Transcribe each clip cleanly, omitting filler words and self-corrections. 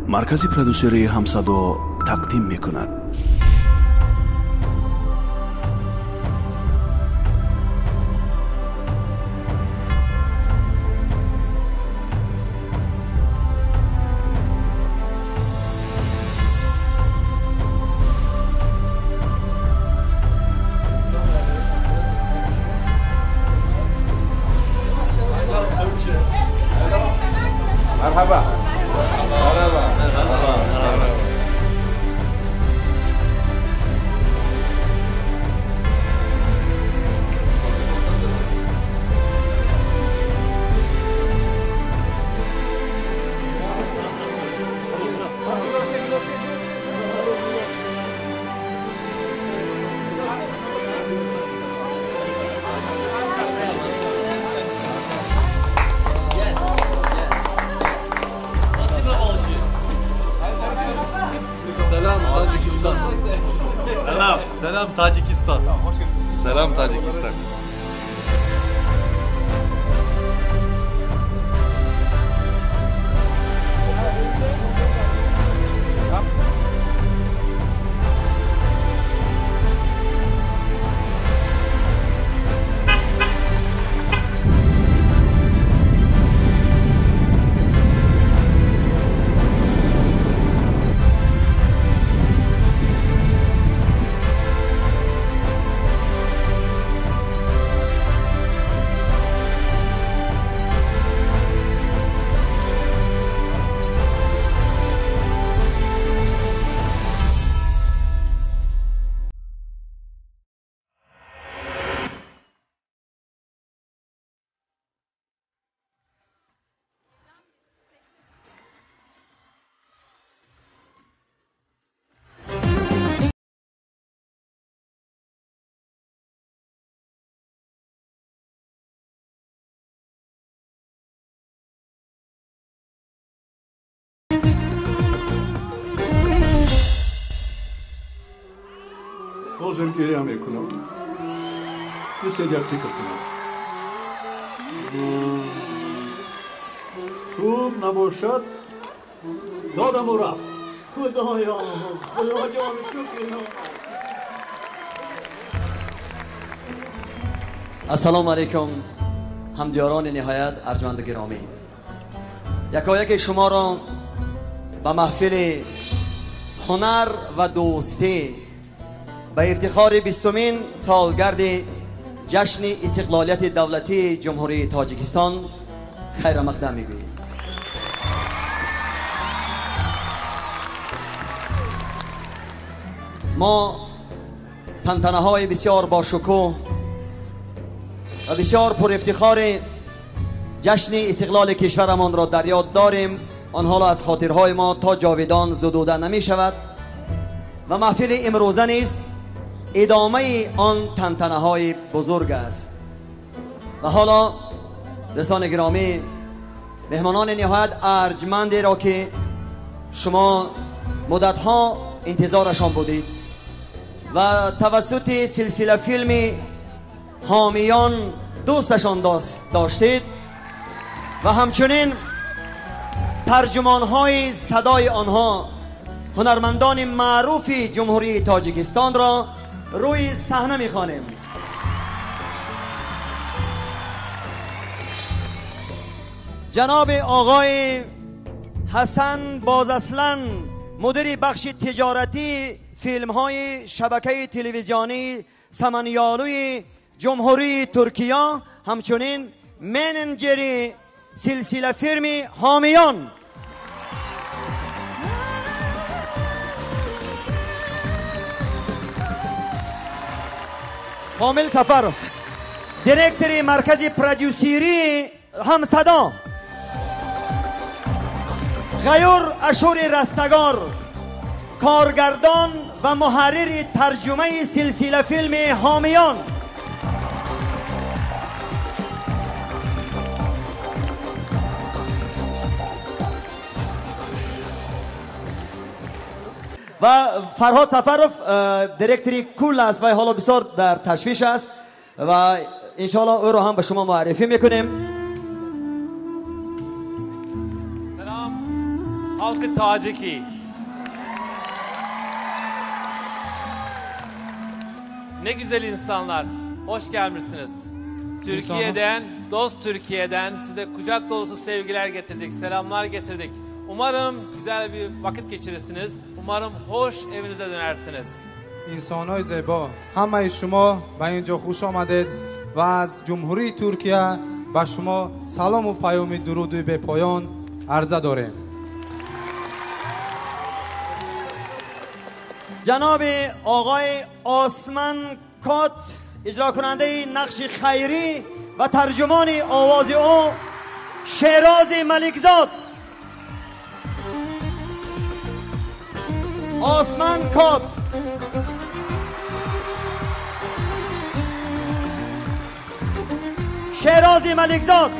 Маркази продюсерии Ҳамсадо тақдим мекунад. Merhaba. Merhaba. Merhaba. Merhaba. Selam. Selam Tacikistan. Selam Tacikistan. ҳозир гиря мекунам. Бисед як фикр кунам. Хуб набошад, додаму рафт. Худоё, Худоҷон, шукри номад. Ассалому алайкум, ҳамдиёрони ниҳоят арҷманду гиромӣ. Якояки шуморо ба маҳфили ҳунар ва дӯстӣ ба ифтихори 20-умин солгарди ҷашни истиқлолияти давлатии Ҷумҳурии Тоҷикистон хайрамақдам мегӯем. Мо тантанаҳои бисёр бошукӯҳ ва бисёр пурэфтихори ҷашни истиқлоли кишварамонро дар ёд дорем. Он ҳоло аз хотирҳои мо то ҷовидон зудуда намешавад ва маҳфили имрӯза низ идомаи он тантанаҳои бузург аст. Ва ҳоло дӯстони гиромӣ, меҳмонони ниҳоят арҷмандеро ки шумо муддатҳо интизорашон будед ва тавассути силсила филми ҳомиён дӯсташон доштед ва ҳамчунин тарҷумонҳои садои онҳо ҳунармандони маъруфи Ҷумҳурии Тоҷикистонро рӯи саҳна мехонем. Ҷаноби оғои Ҳасан Бозаслан, мудири бахши тиҷоратии филмҳои шабакаи телевизионии Саманёлуи Ҷумҳурии Туркия, ҳамчунин менеҷери силсила филми Ҳомиён. Комил Сафаров, директори маркази продюсерии Ҳамсадо. Ғаюр Ашури Растагор, коргардон ва муҳаррири тарҷумаи силсила филми Ҳомиён. Ва Фарҳод Сафаров директори кул аст ва ҳоло бисёр дар ташвиш аст ва иншоалло ӯро ҳам ба шумо муаррифӣ мекунем. Салом. Халқи тоҷикӣ. Ne güzel insanlar. Hoş gelmişsiniz. Türkiye'den, dost Türkiye'den size kucak dolusu sevgiler getirdik, selamlar getirdik. Umarım güzel bir vakit geçirirsiniz. Umarım hoş evinize dönersiniz. инсонҳои зебо, ҳамаи шумо ба ин ҷо хуш омадед ва аз Ҷумҳурии Туркия ба шумо салому паёми дуруди бепоён арза дорем. جناب آقای آسمن کات، اجرا کننده نقش خیری و ترجمان آواز او شیراز ملکزاد. آسمن کات. شیراز ملکزاد.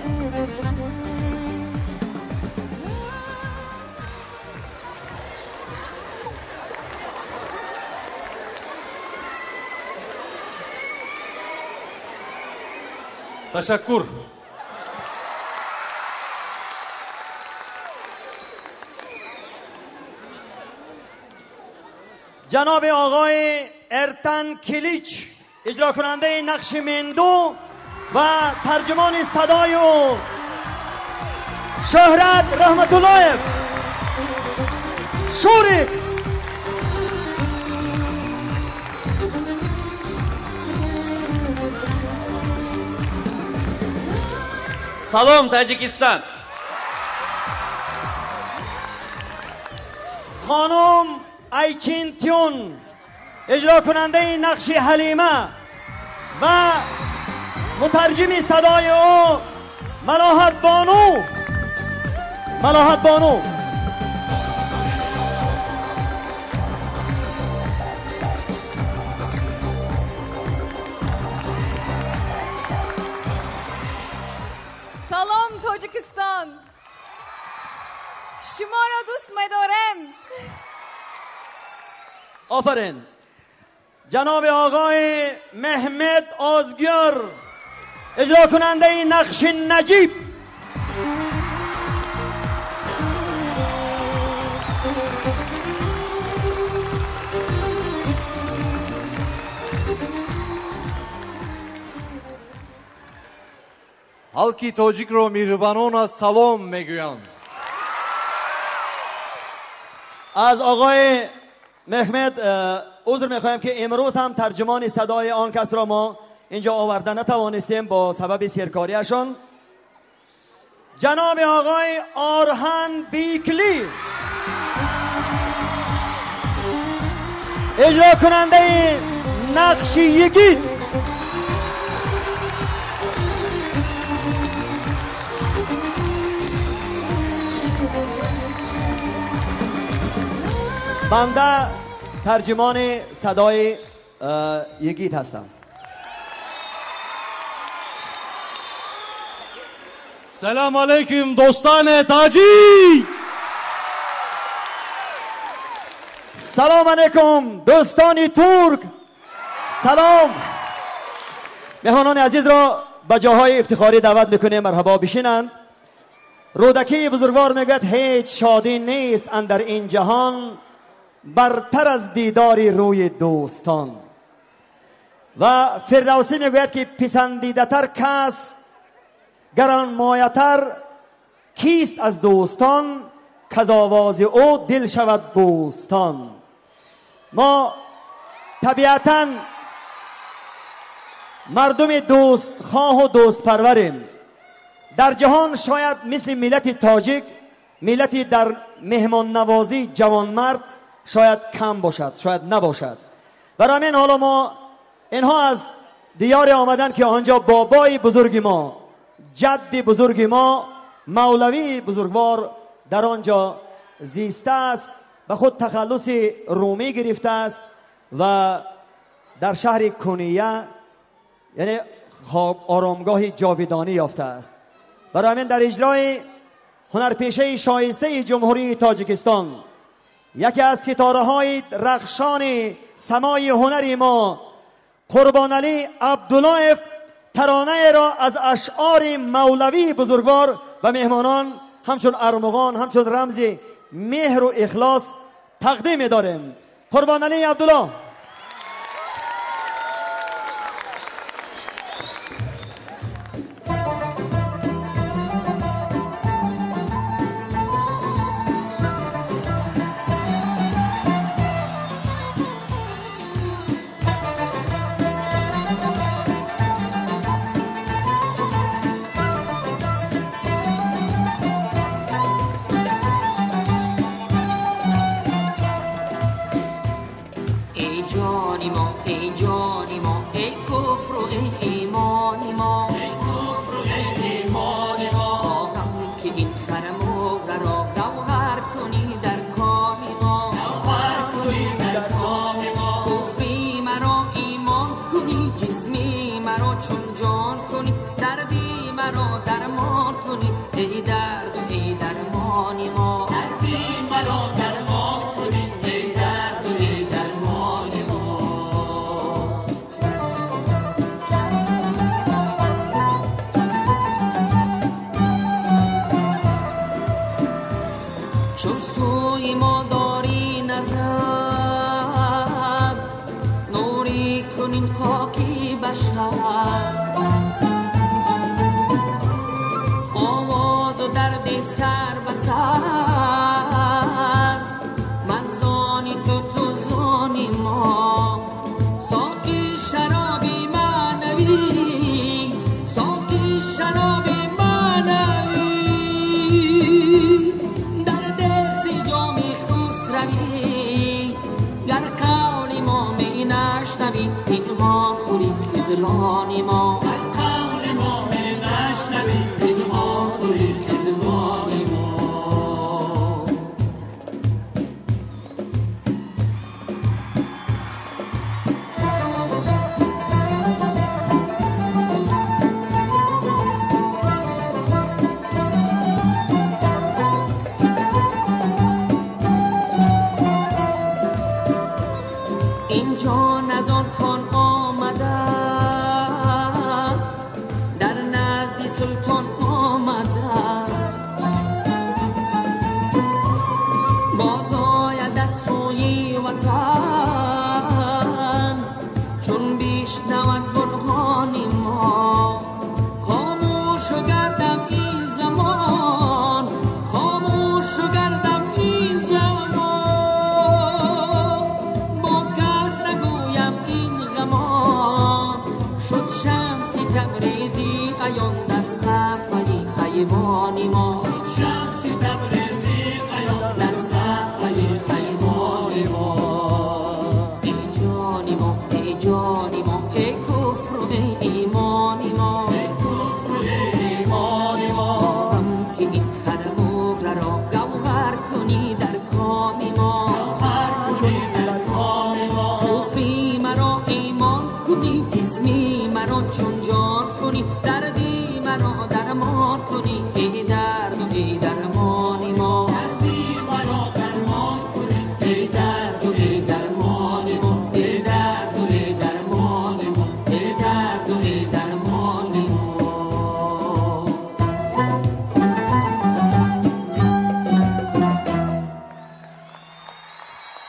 Ташаккур. جناب آقای ارتن کلیچ، اجرا کننده نقش مندو و ترجمان صدای او شهرت رحمت اللهف. شورک. Салом, Таджикистан. خانم ایچین تیون، اجرا کننده نقش حلیمه و مترجم صدای او ملاحت بانو. ملاحت بانو. Салом, Тоҷикистон. Шуморо дӯст медорем. آفرین. جناب آقای محمد آزگر، اجرا کننده نقش نجیب. Халқи тоҷикро меҳрибонона салом мегӯям. از آقای محمد عذر میخوایم که امروز هم ترجمان صدای آن کس را ما اینجا آورده نتوانستیم با سبب سرکاریشان. جناب آقای آرهن بیکلی، اجرا کننده نقش یگید. بنده ترجمان صدای یگید هستم. Selam aleyküm dostane Tacik. سلام علیکم دوستان ترک. سلام. مهمانان عزیز را به جاهای افتخاری دعوت میکنیم، مرحبا بشینند. رودکی بزرگوار میگوید هیچ شادی نیست اندر این جهان برتر از دیدار روی دوستان. و فردوسی میگوید که پسندیده تر کس گرانمایه تر کیست از دوستان، کز آواز او دل شود بوستان. ما طبیعتا مردم دوست خواه و دوست پروریم. در جهان شاید مثل ملت تاجیک، ملتی در مهمان نوازی جوانمرد شاید کم باشد، شاید نباشد. برای همین حالا ما اینها از دیار آمدن که آنجا بابای بزرگ ما، جد بزرگ ما، مولوی بزرگوار در آنجا زیسته است، به خود تخلص رومی گرفته است و در شهر کنیه یعنی آرامگاه جاودانی یافته است. برای همین در اجرای هنرپیشه شایسته جمهوری تاجیکستان، یکی از ستاره های رخشان سمای هنر ما، قربان علی عبداللهف، ترانه را از اشعار مولوی بزرگوار و مهمانان همچون ارمغان، همچون رمز меҳру ихлос тақдим медорем. Қурбоналӣ Абдулло.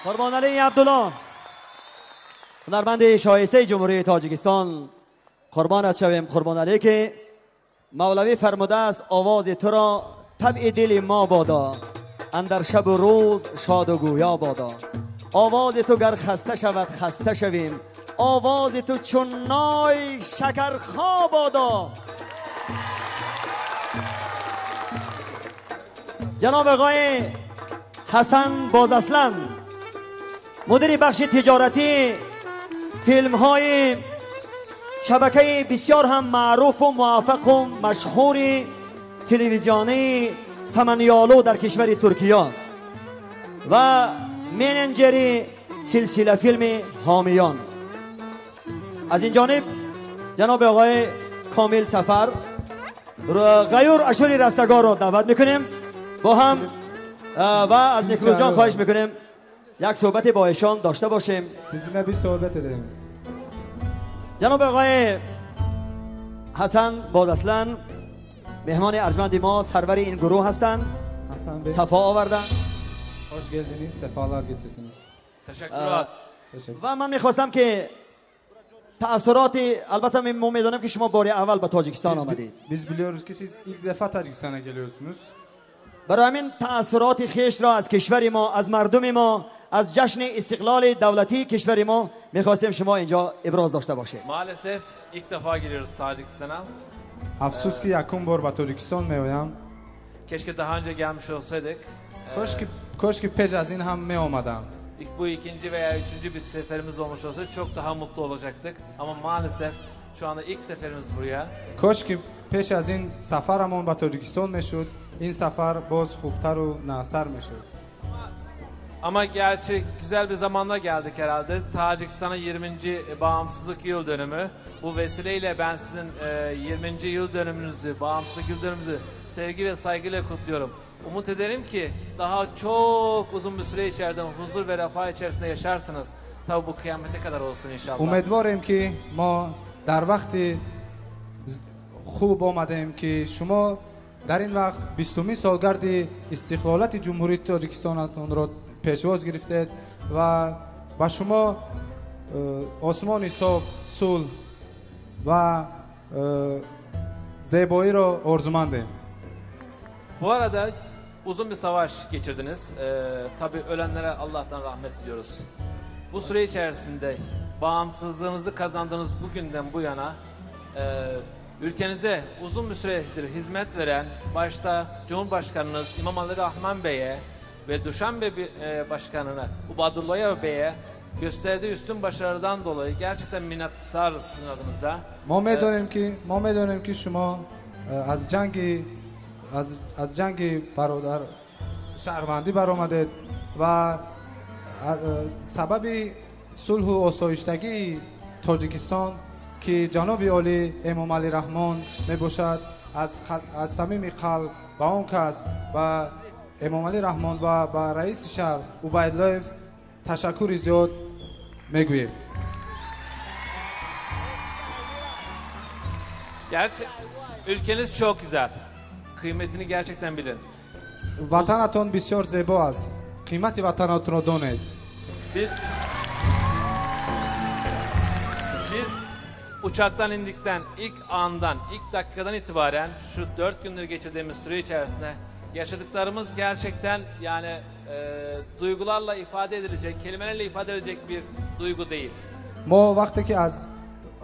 قربانعلی عبدالله، هنرمند شایسته جمهوری تاجیکستان، قربانت شویم قربانعلی که مولوی فرموده است آواز تو را طبع دل ما بادا، اندر شب و روز شاد و گویا بادا. آواز تو گر خسته شود خسته شویم، آواز تو چون نای شکرخا بادا. جناب آقای حسن بازاسلم، مدیر بخش تجارتی فیلم های شبکه بسیار هم معروف و موفق و مشهور تلویزیونی سمنیالو در کشور ترکیه و مننجر سلسله فیلم حامیان. از این جانب جناب آقای کامل سفر غیور اشوری رستگار را دعوت میکنیم با هم و از نیکروز جان خواهش میکنیم یک صحبت با ایشان داشته باشیم. Sizinle bir sohbet edelim. جناب آقای حسن بازاسلن مهمان ارجمند ما، سرور این گروه هستند، صفا آوردن. Hoş geldiniz, sefalar getirdiniz. Teşekkürler. و من میخواستم که تأثیرات البته ما میدانم که شما بار اول به تاجیکستان آمدید. Biz biliyoruz ki siz ilk defa Tacikistan'a geliyorsunuz. برای همین تأثیرات خیش را از کشور ما، از مردم ما، از جشن استقلال دولتی کشور ما میخواستیم شما اینجا ابراز داشته باشید. Maalesef ilk defa geliyoruz Tacikistan'a. Afsus ki yakın bor به Tacikistan میآیم. Keşke daha önce gelmiş olsaydık. Koş ki peş az in ham mi-omadam. Bu ikinci veya üçüncü bir seferimiz olmuş olsaydı çok daha mutlu olacaktık. Ama maalesef şu anda ilk seferimiz buraya. Koş ki peş az in safaramon به Tacikistan میشد. این سفر باز خوبتر و ناسر میشد. Ama gerçi güzel bir zamanda geldik herhalde. Tacikistan'ın 20. Bağımsızlık yıl dönümü. Bu vesileyle ben sizin 20. yıl dönümünüzü, bağımsızlık yıl dönümünüzü sevgi ve saygıyla kutluyorum. Umut ederim ki daha çok uzun bir süre içerisinde huzur ve refah içerisinde yaşarsınız. Tabi bu kıyamete kadar olsun inşallah. Umidvarim ki ma dar vakti خوب آمدیم که شما در این وقت 20 سالگرد استقلالت جمهوری تاجیکستانتون را پیشواز گرفتید و با شما آسمان صاف، صلح و زیبایی را آرزومندیم. Bu arada uzun bir savaş geçirdiniz. Tabii ölenlere Allah'tan rahmet diliyoruz. Bu süre içerisinde bağımsızlığınızı kazandığınız bugünden bu yana ülkenize uzun bir süredir hizmet veren başta Cumhurbaşkanınız İmam Ali Rahman Bey'e ve Duşanbe Başkanı'na Ubadullayev Bey'e gösterdiği üstün başarıdan dolayı gerçekten minnettarız sizin adınıza. ما می‌دانیم که شما از جنگ برادر شهروندی برآمدید و سبب صلح و آسایشتگی تاجیکستان که جناب عالی امام علی رحمان میباشد از صمیم قلب به آن کس و امام علی رحمان و به رئیس شهر عبیداللهیف تشکر زیاد میگوییم. Gerçi ülkeniz çok güzel. Kıymetini gerçekten bilin. Vatanatон бисёр зебо аст. Қимати ватанатонро донед. Biz uçaktan indikten ilk andan, ilk dakikadan itibaren şu 4 gündür geçirdiğimiz süre içerisinde yaşadıklarımız gerçekten yani duygularla ifade edilecek, kelimelerle ifade edilecek bir duygu değil. ما وقتی که از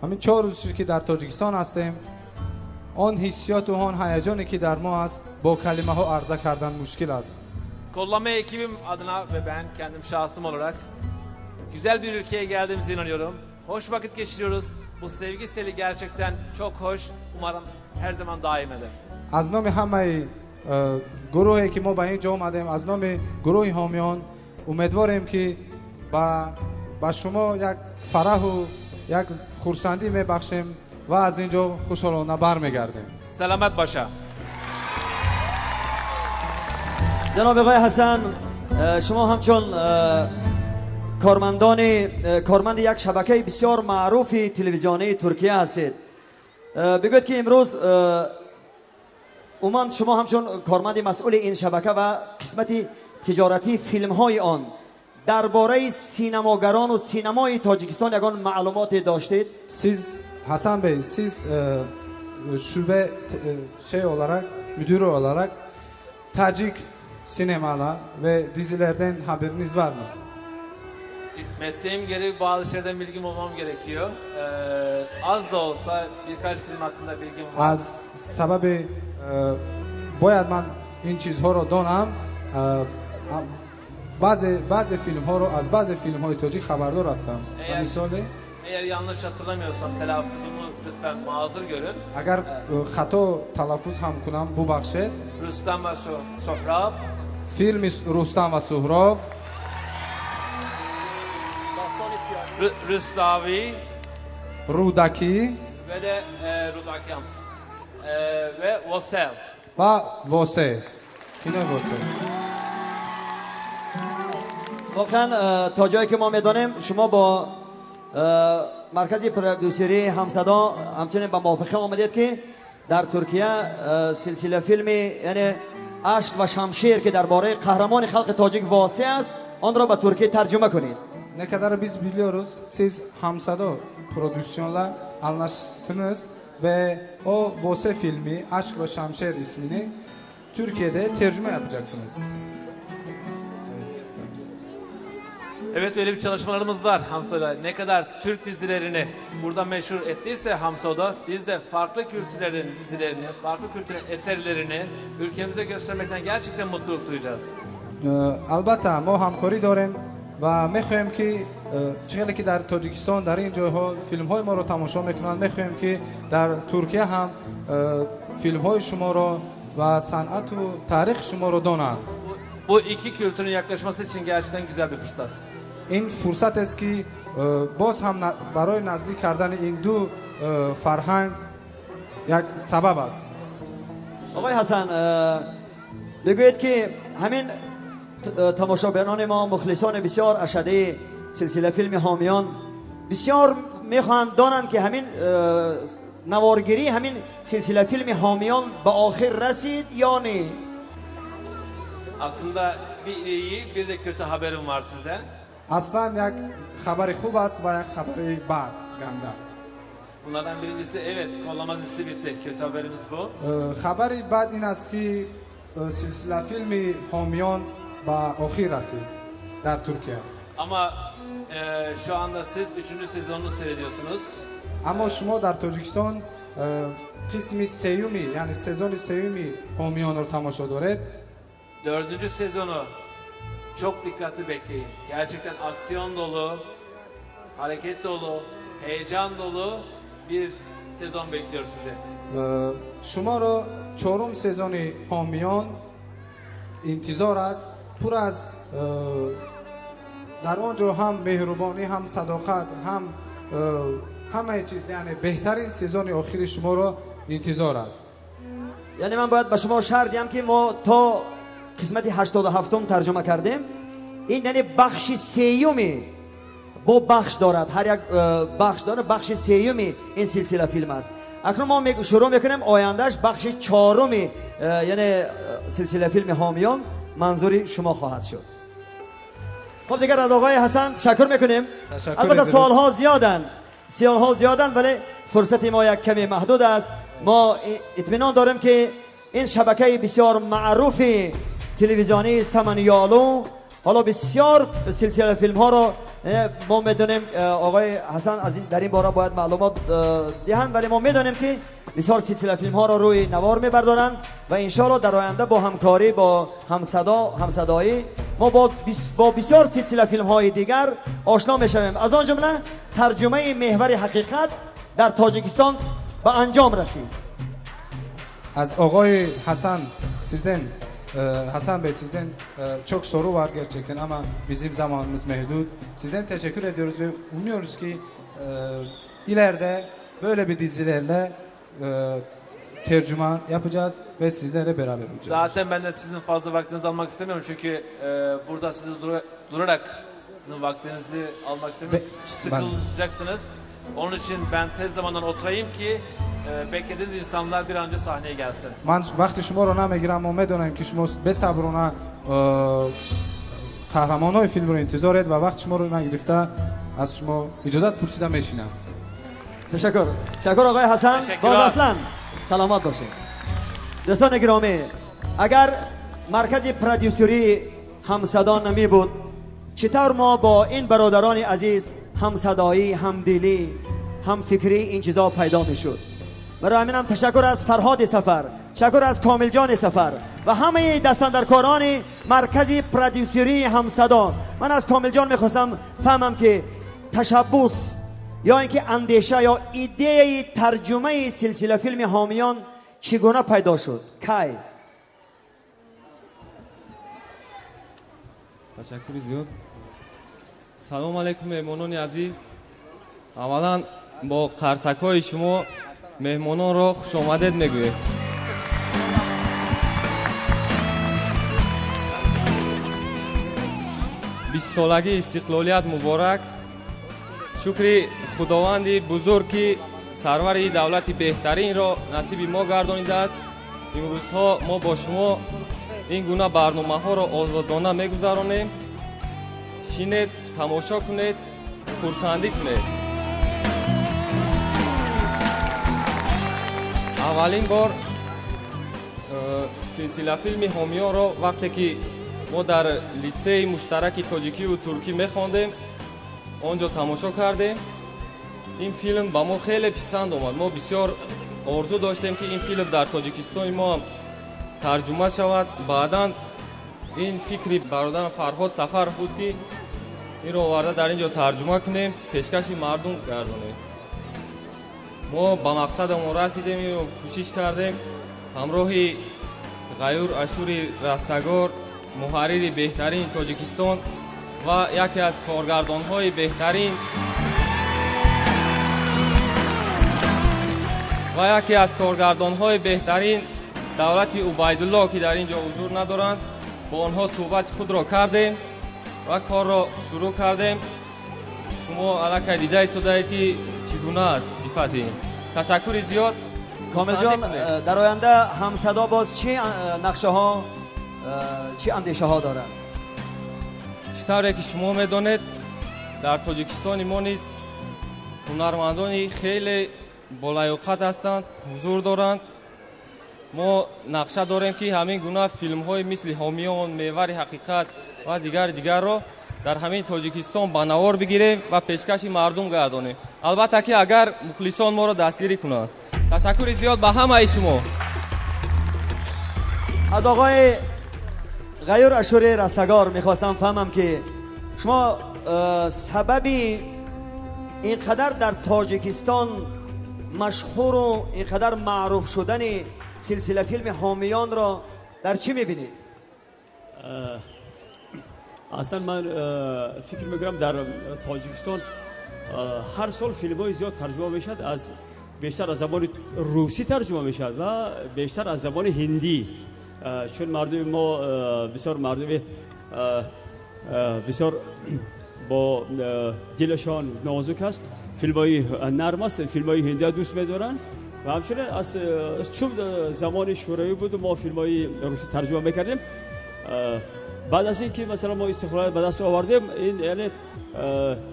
همین 4 روز که در تاجیکستان هستیم آن حسیات و آن هیجانی که در ما است با کلمه ها عرضه کردن مشکل است. Kollama ekibim adına ve ben kendim şahsım olarak güzel bir ülkeye geldiğimize inanıyorum. Hoş vakit geçiriyoruz. Bu sevgi seli gerçekten çok hoş. Umarım her zaman daim eder. از نام همه گروهی که ما به اینجا آمدیم، از نام گروه حامیان امیدواریم که با شما یک فرح و یک خرسندی میبخشیم و از اینجا خوشحالانه برمیگردیم. سلامت باشه. جناب آقای حسن، شما همچون کارمند یک شبکه بسیار معروف تلویزیونی ترکیه هستید. بگوید که امروز عموما شما همچون کارمند مسئول این شبکه و قسمت تجارتی فیلم های آن درباره سینماگران و سینمای تاجیکستان یگان معلومات داشتید؟ Siz Hasan Bey, siz şube şey olarak, müdürü olarak Tacik sinemalar ve dizilerden haberiniz var mı? Mesleğim gereği bazı şeylerden bilgim olmam gerekiyor. Az da olsa birkaç film hakkında bilgim var. Az sababi باید من این چیزها رو دانم. بعضی فیلم ها رو از بعضی فیلم های تاجیک خبردار هستم. Eğer yanlış hatırlamıyorsam telaffuzumu lütfen mazur görün. Eğer خطا تلفظ هم کنم ببخشید. Rüstem ve Sohrab. Film Rüstem ve Sohrab. Rüstavi. Rudaki. Ve de Rudaki Hams. Ve Vosel. و واسه. کینه واسه. واقعا تا جایی که ما میدانیم شما با مرکز پرودوسری همصدا همچنین به موافقه آمدید که در ترکیه سلسله فیلم یعنی عشق و شمشیر که درباره قهرمان خلق تاجیک واسع است آن را به ترکیه ترجمه کنید. Ne kadar biz biliyoruz, siz Hamsado prodüksiyonla anlaştınız ve o Vose filmi Aşk ve Şamşer ismini Türkiye'de tercüme yapacaksınız. Evet, öyle bir çalışmalarımız var Hamso'yla. Ne kadar Türk dizilerini burada meşhur ettiyse Hamso'da, biz de farklı kültürlerin dizilerini, farklı kültürlerin eserlerini ülkemize göstermekten gerçekten mutluluk duyacağız. Albatta ما همکاری داریم و میخوایم که چه که در تاجیکستان در این جایها فیلم های ما رو تماشا میکنند، میخوایم که در ترکیه هم فیلم های شما رو و صنعت و تاریخ شما رو دانند. Bu iki kültürün yaklaşması için gerçekten güzel bir fırsat. این فرصت است که باز هم برای نزدیک کردن این دو فرهنگ یک سبب است. آقای حسن بگویید که همین تماشابینان ما مخلصان بسیار اشده سلسله فیلم حامیان بسیار میخواهند دانند که همین نوارگیری همین سلسله فیلم حامیان به آخر رسید یا نه؟ Aslında bir iyi bir de kötü haberim var size. اصلا یک خبر خوب است و یک خبر بد گنده. Bunlardan birincisi evet kollama dizisi bitti. Kötü haberimiz bu. خبر بد این است که سلسله فیلم حامیان به آخر رسید در ترکیه. Ama şu anda siz 3. sezonunu seyrediyorsunuz. اما شما در تاجیکستان قسم سیومی یعنی سزون سیومی حامیان رو تماشا دارید. 4. sezonu çok dikkatli bekleyin. Gerçekten aksiyon dolu, hareket dolu, heyecan dolu bir sezon bekliyor sizi. شما را چهارم سزون حامیان انتظار است، پر از در آنجا هم مهربانی، هم صداقت، هم همه چیز، یعنی بهترین سزون آخر شما را انتظار است. یعنی من باید به شما شرط دهم که ما تا قسمت 87 ترجمه کردیم. این یعنی بخش سیومی با بخش دارد، هر یک بخش داره، بخش سیومی این سلسله فیلم است. اکنون ما شروع میکنیم آیندهش بخش چهارمی یعنی سلسله فیلم حامیان منظوری شما خواهد شد. خب دیگر از آقای حسن تشکر میکنیم. البته سوالها زیادن، سوالها زیادن ولی فرصت ما یک کمی محدود است. ما اطمینان داریم که این شبکه بسیار معروف تلویزیونی سمنیالو حالا بسیار سلسله فیلم ها رو ما میدونیم، آقای حسن از این در این باره باید معلومات دهند، ولی ما میدونیم که بسیار سلسله فیلم ها رو روی نوار میبردارند و انشالله در آینده با همکاری با همصدا همصدایی ما با بسیار سلسله فیلم های دیگر آشنا میشویم. از آن جمله ترجمه محور حقیقت در تاجیکستان به انجام رسید. از آقای حسن sizden Hasan Bey sizden çok soru var gerçekten ama bizim zamanımız mehdut. Sizden teşekkür ediyoruz ve umuyoruz ki ileride böyle bir dizilerle tercüman yapacağız ve sizlerle beraber olacağız. Zaten ben de sizin fazla vaktinizi almak istemiyorum çünkü burada sizi durarak sizin vaktinizi almak istemiyorum. Sıkılacaksınız. Onun için ben tez zamandan oturayım ki beklediğiniz insanlar bir an önce sahneye gelsin. من وقتی شما رو نمیگیرم و میدونم که شما بصبرونه قهرمانای فیلم رو انتظارید و وقت شما رو نگرفته از شما اجازت پرسیده میشینم. تشکر. تشکر آقای حسن. باز اصلا سلامت باشید. دوستان گرامی، اگر مرکز پرودیوسری همصدا نمی بود چطور ما با این برادران عزیز همصدایی، همدلی، همفکری این چیزا پیدا میشد؟ برای همین هم تشکر از فرهاد سفر، تشکر از کامل جان سفر و همه دستاندرکاران مرکز پرودیوسری همصدا. من از کامل جان میخواستم فهمم که تشبث یا اینکه اندیشه یا ایده ترجمه سلسله فیلم حامیان چگونه پیدا شد؟ کی؟ تشکر زیاد. سلام علیکم مهمانان عزیز. اولا با قرصک‌های شما مهمانان را خوش آمدید میگوییم. 20 سالگی استقلالیت مبارک. شکر خداوند بزرگ که Сарвари давлати беҳтаринро насиби мо гардонидааст. Имрӯзҳо мо бо шумо ин гуна барномаҳоро озодона мегузаронем. Шинед, тамошо кунед, хурсандӣ кунед. Аввалин бор силсилафилми ҳомиёнро вақте ки мо дар литсеи муштараки тоҷикиву туркӣ мехондем, он ҷо тамошо кардем. Ин филм ба мо хеле писанд омад. Мо бисёр орзу доштем, ки ин филм дар Тоҷикистони мо ҳам тарҷума шавад. Баъдан ин фикри бародарам Фарҳод Сафар буд, ки инро оварда дар ин ҷо тарҷума кунем, пешкаши мардум гардонем. Мо ба мақсадамон расидем, инро кӯшиш кардем. Ҳамроҳи Ғаюр Ашури Растагор, муҳаррири беҳтарини Тоҷикистон ва яке аз коргардонҳои беҳтарин ва яке аз коргардонҳои беҳтарин давлати Убайдулло, ки дар ин ҷо ҳузур надоранд, бо онҳо суҳбати худро кардем ва корро шурӯъ кардем. Шумо аллакай дида истодаед, ки чӣ гуна аст сифати ин. Ташаккури зиёд. Комилҷон, дар оянда Ҳамсадо боз чӣ нақшаҳо, чӣ андешаҳо дорад? Чӣ тавре ки шумо медонед, дар Тоҷикистони мо низ ҳунармандони хеле болаёқат ҳастанд, ҳузур доранд. Мо нақша дорем, ки ҳамин гуна филмҳои мисли Ҳомиён, Мевари ҳақиқат ва дигари дигарро дар ҳамин Тоҷикистон ба навор бигирем ва пешкаши мардум гардонем. Албатта ки агар мухлисон моро дастгирӣ кунанд. Ташаккури зиёд ба ҳамаи шумо. Аз оқои Ғаюр Ашури Растагор мехостам фаҳмам, ки шумо сабаби ин қадар дар Тоҷикистон машҳуру ин қадар маъруф шудани силсила филми Ҳомиёнро дар чӣ мебинед? Аслан ман фикр мекунам, дар Тоҷикистон ҳар сол филмҳои зиёд тарҷума мешавад, аз бештар аз забони русӣ тарҷума мешавад ва бештар аз забони ҳиндӣ, чун мардуми мо бисёр мардуми бисёр бо дилашон нозук аст, филмҳои нарм аст, филмҳои ҳиндия дӯст медоранд. Ва ҳамчунин аз чун замони шӯравӣ буд, мо филмҳои русӣ тарҷума мекардем. Баъд аз ин ки масалан мо истиқлолият ба даст овардем, ин яъне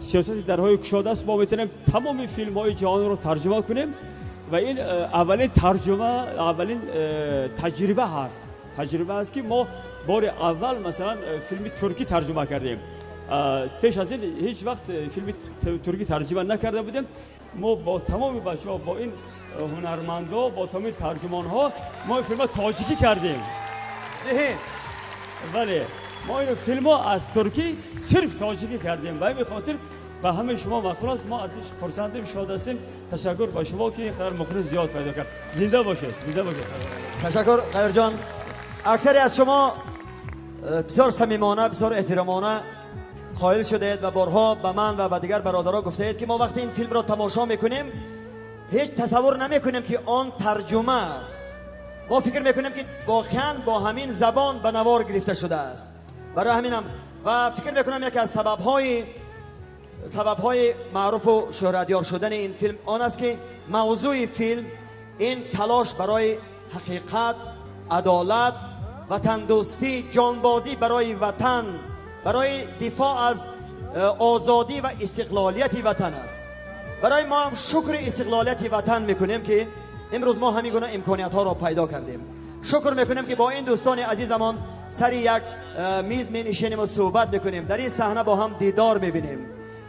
сиёсати дарҳои кушода аст, мо метавонем тамоми филмҳои ҷаҳонро тарҷума кунем ва ин аввалин тарҷума, аввалин таҷриба ҳаст, таҷриба аст, ки мо бори аввал масалан филми туркӣ тарҷума кардем. Пеш аз ин ҳеҷ вақт филми туркӣ тарҷума накарда будем. Мо бо тамоми бачаҳо, бо ин ҳунармандо, бо тамоми тарҷумонҳо мо ин филмро тоҷикӣ кардем. Бале, мо ин филмро аз туркӣ сирф тоҷикӣ кардем. Ба ҳамин хотир ба ҳамаи шумо маъқул аст. Мо аз ин хурсандем, шод ҳастем. Ташаккур ба шумо, ки ин қадар мухлис зиёд пайдо кард. Зинда бошед, зинда бошед. Ташаккур, Ғайрҷон. Аксари аз шумо бисёр самимона, бисёр эҳтиромона қоил шудаед ва борҳо ба ман ва ба дигар бародаро гуфтаед, ки мо вақте ин филмро тамошо мекунем, ҳеҷ тасаввур намекунем, ки он тарҷума аст. Мо фикр мекунем, ки воқеан бо ҳамин забон ба навор гирифта шудааст. Барои ҳаминам ва фикр мекунам, яке аз сабабҳои маъруфу шӯҳратёр шудани ин филм он аст, ки мавзӯи филм ин талош барои ҳақиқат, адолат, ватандӯстӣ, ҷонбозӣ барои ватан, барои дифоъ аз озодӣ ва истиқлолияти ватан аст. Барои мо ҳам шукри истиқлолияти ватан мекунем, ки имрӯз мо ҳамин гуна имкониятҳоро пайдо кардем. Шукр мекунем, ки бо ин дӯстони азизамон сари як миз менишинем ва суҳбат мекунем, дар ин саҳна бо ҳам дидор мебинем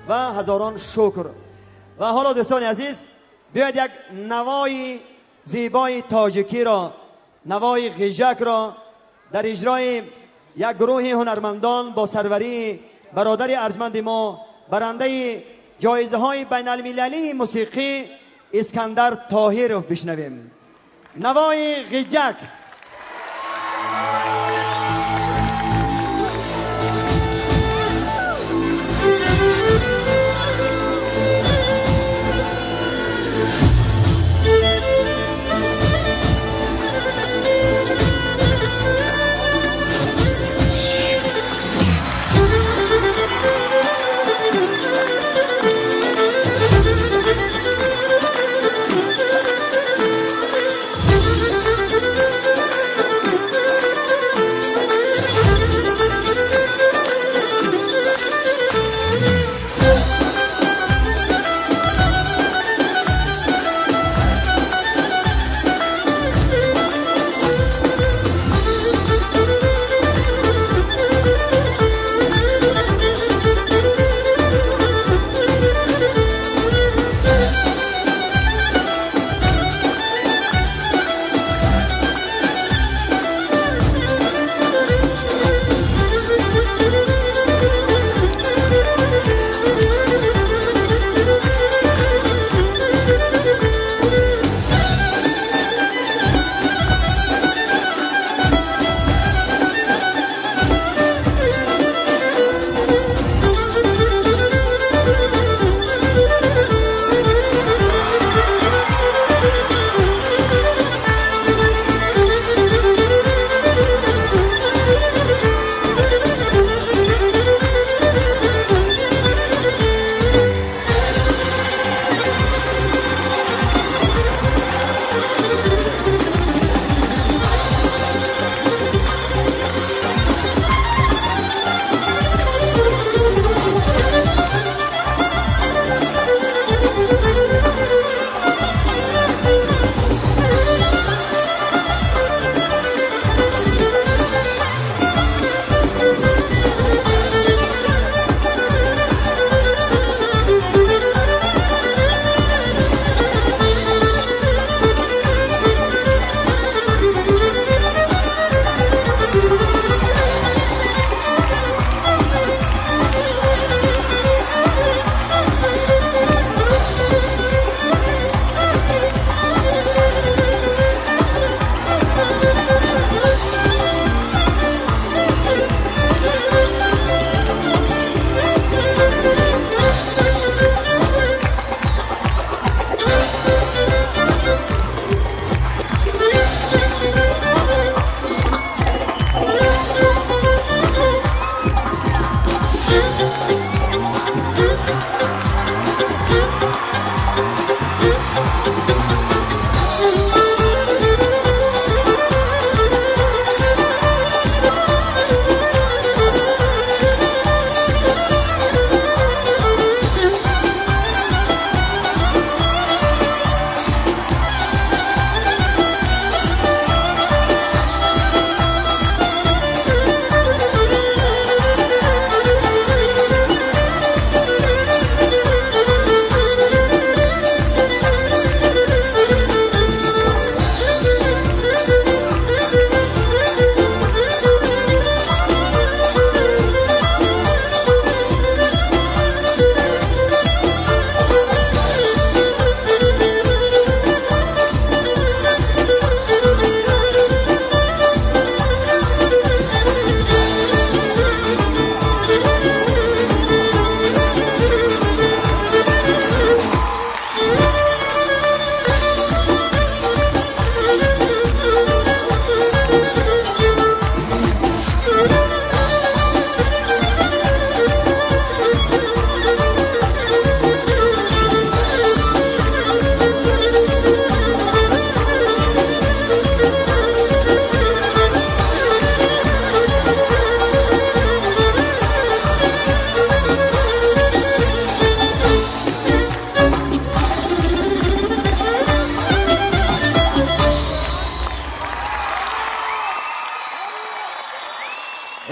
ва ҳазорон шукр. Ва ҳоло дӯстони азиз, биёед як навои зебои тоҷикиро, навои ғижакро дар иҷрои як гурӯҳи ҳунармандон бо сарварии бародари арҷманди мо, барандаи ҷоизаҳои байналмилалии мусиқӣ Искандар Тоҳиров бишнавем. Навои ғиҷак.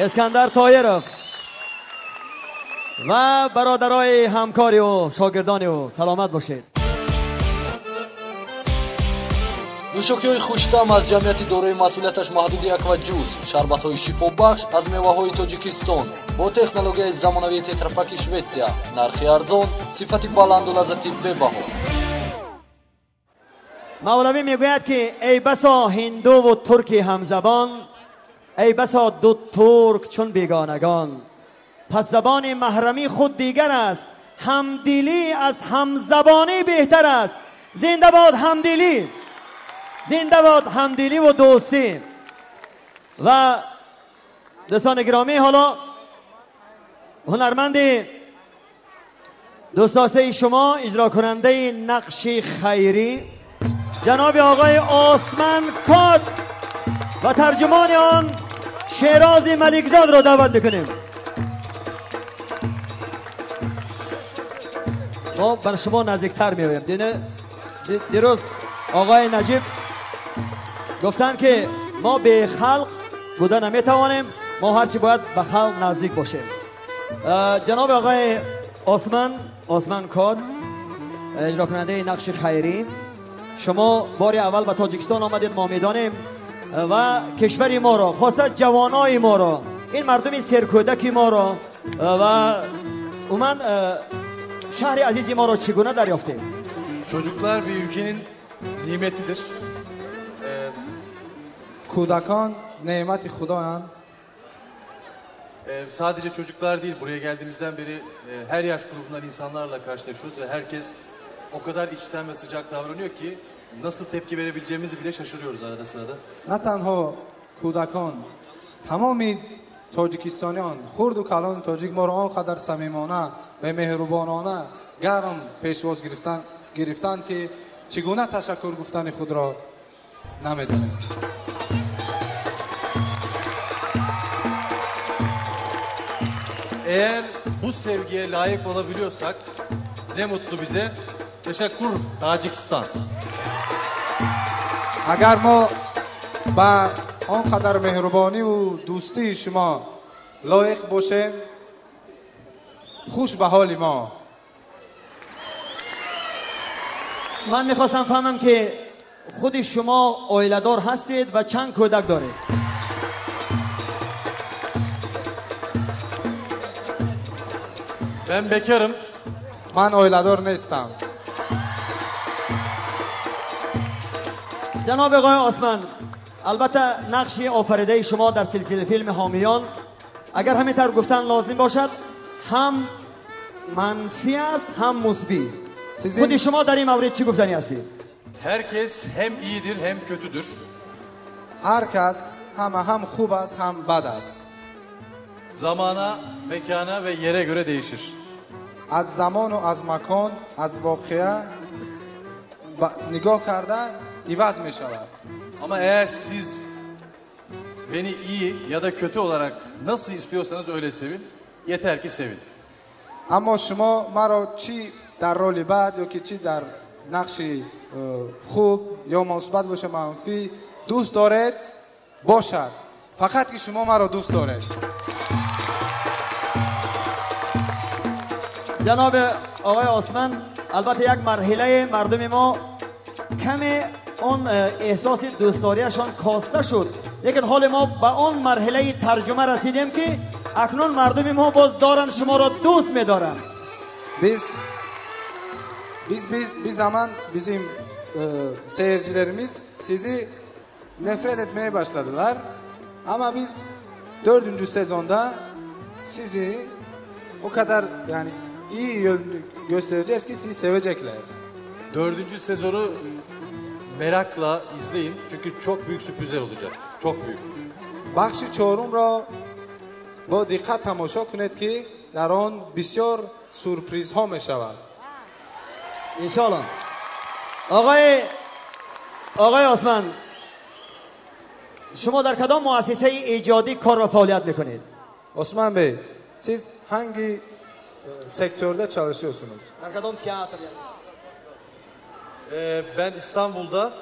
Искандар Тоиров ва бародарои ҳамкори ӯ, шогирдони ӯ, саломат бошед. Нӯшокиҳои хуштаъм аз ҷамъияти дорои масъулияташ маҳдуди Акваҷус, шарбатҳои шифобахш аз меваҳои Тоҷикистон бо технологияи замонавии тетрапаки Шветсия, нархи арзон, сифати баланду лаззати бебаҳо. Мавлавӣ мегӯяд, ки эй басо ҳиндуву турки ҳамзабон, эй басо ду турк чун бегонагон, пас забони маҳрамӣ худ дигар аст, ҳамдилӣ аз ҳамзабонӣ беҳтар аст. Зинда бод ҳамдилӣ, зинда бод ҳамдилӣ ва дӯстӣ. Ва дӯстони гиромӣ, ҳоло ҳунарманди дӯстдоштаи шумо, иҷрокунандаи нақши хайрӣ, ҷаноби оғои Осман Код ва тарҷумони он Шерози Маликзодро даъват мекунем. Мо бар шумо наздиктар меоем. Дирӯз оғои Наҷиб гуфтанд, ки мо бе халқ буда наметавонем, мо ҳарчи бояд ба халқ наздик бошем. Ҷаноби оғои Осман Код, иҷрокунандаи нақши хайрӣ, шумо бори аввал ба Тоҷикистон омадед, мо медонем, ва кишвари моро, хоса ҷавонои моро, ин мардуми серкӯдаки моро ва умуман шаҳри азизи моро чӣ гуна дарёфтед? Çocuklar bir ülkenin nimetidir. Kudakon nemati Xudoyand. Sadece çocuklar değil, buraya geldiğimizden beri her yaş grubundan insanlarla karşılaşıyoruz ve herkes o kadar içten ve sıcak davranıyor ki nasıl tepki verebileceğimizi bile şaşırıyoruz arada sırada. Na tanho kudakon, tamami tojikistoниён, хурду калони тоҷик моро он қадар самимона ва меҳрубонона гарм пешвоз гирифтанд, ки чӣ гуна ташаккур гуфтани худро намедонем. Eğer bu sevgiye layık olabiliyorsak ne mutlu bize. Teşekkür Tacikistan. Агар мо ба он қадар меҳрубониву дӯстии шумо лоиқ бошем, хуш ба ҳоли мо. Ман мехостам фаҳмам, ки худи шумо оиладор ҳастед ва чанд кӯдак доред? Ben bekarım. Ман оиладор нестам. Ҷаноби оғои Осман, албатта нақши офаридаи шумо дар силсилаи филми Ҳомиён, агар ҳамин тавр гуфтан лозим бошад, ҳам манфӣ аст, ҳам мусбӣ. Худи шумо дар ин маврид чӣ гуфтанӣ ҳастед? Herkes hem iyidir hem kötüdür. Ҳар кас ҳама ҳам хуб аст, ҳам бад аст. Zamana, mekana ve yere göre değişir. Аз замону аз макон, аз воқеа нигоҳ карда иваз мешавад. Ama eğer siz beni iyi ya da kötü olarak nasıl istiyorsanız öyle sevin. Yeter ki sevin. Аммо шумо маро чӣ дар роли бад ё ки чӣ дар нақши хуб ё мусбат боша манфӣ дӯст доред бошад, фақат ки шумо маро дӯст доред. Ҷаноби оғои Осман, албатта як марҳилаи мардуми мо каме он эҳсоси дӯстдориашон коста шуд, лекин ҳоли мо ба он марҳилаи тарҷума расидем, ки акнун мардуми мо боз доранд шуморо дӯст медоранд. Biz biz biz bir zaman bizim seyircilerimiz sizi nefret etmeye başladılar. Ama biz 4. sezonda sizi o kadar yani iyi yönünü göstereceğiz ki sizi sevecekler. 4. sezonu merakla izleyin. Çünkü çok büyük sürprizler olacak. Çok büyük. Бахши чорумро бо диққат тамошо кунед, ки дар он бисёр сюрпризҳо мешавад. Иншоалло. Оғои Осман, шумо дар кадом муассисаи эҷодӣ кор ва фаъолият мекунед? Osman Bey, siz hangi sektörde çalışıyorsunuz? Дар кадом театр? Ben İstanbul'da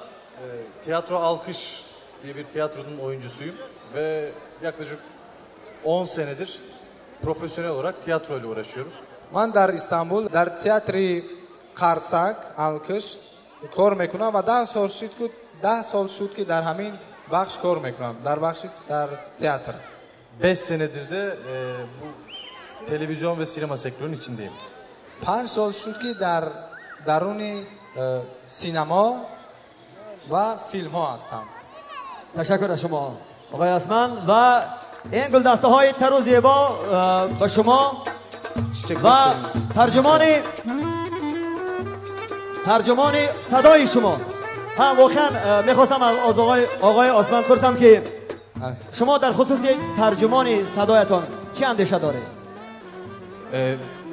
Tiyatro Alkış diye bir tiyatronun oyuncusuyum ve yaklaşık 10 senedir profesyonel olarak tiyatro ile uğraşıyorum. Ман дар Истанбул дар театри Қарсак Алкиш кор мекунам ва 10 сол шуд ки дар ҳамин бахш кор мекунам, дар бахши дар театр. 5 senedir de bu televizyon ve sinema sektörünün içindeyim. 5 сол шуд ки дар даруни синема ва филмҳо ҳастам. Ташаккур аз шумо оқои Осман ва ин гулдастаҳои тару зебо ба шумо ва тарҷумони садои шумо. Ҳа, воқеан мехостам аз оқои Осман пурсам ки шумо дар хусуси тарҷумони садоятон чӣ андеша доред?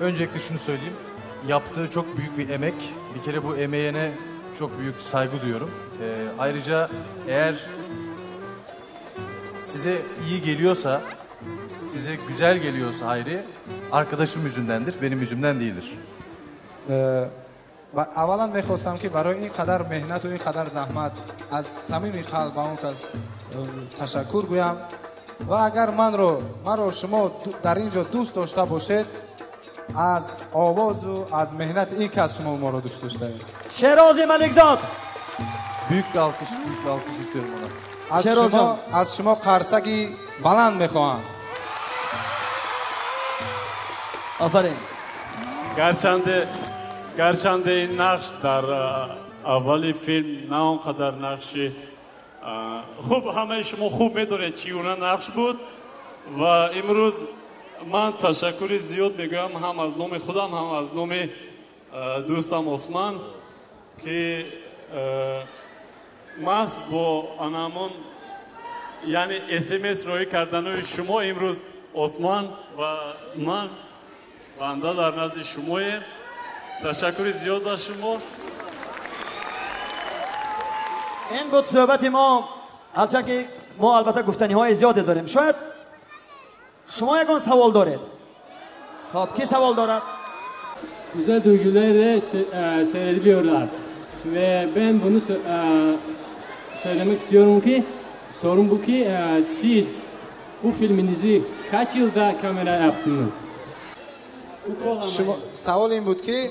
Öncelikle şunu söyleyeyim. Yaptığı çok büyük bir emek. Bir kere bu emeğine çok büyük saygı duyuyorum. Ayrıca eğer size iyi geliyorsa, size güzel geliyorsa Hayri, arkadaşım yüzündendir, benim yüzümden değildir. Аввалан мехостам ки барои ин қадар меҳнату ин қадар заҳмат аз самими қалб ба он кас ташаккур гӯям ва агар маро шумо дар ин ҷо дӯст дошта бошед, аз овозу аз меҳнати ин кас шумо моро дӯст доштаед. Шерози Маликзод. Büyük bir alkış, büyük bir alkış istiyorum ona. Аз шумо қарсаки баланд мехоҳам. Офарин. Гарчанде ин нақш дар аввали филм на он қадар нақши хуб, ҳамаи шумо хуб медонед чӣ гуна нақш буд ва имрӯз ман ташаккури зиёд мегӯям ҳам аз номи худам, ҳам аз номи дӯстам Осман, ки маҳз бо анамон, яъне СМС роҳӣ карданои шумо имрӯз Осман ва ман банда дар назди шумоем. Ташаккури зиёд ба шумо. Ин буд суҳбати мо. Ҳарчанд ки мо албатта гуфтаниҳои зиёде дорем. Шояд шумо ягон савол доред? Хоб, ки савол дорад? Güzel duygularla seyrediliyorlar. Ve ben bunu söylemek istiyorum ki, sorun bu ki siz bu filminizi kaç yılda kamera yaptınız? Савол ин буд ки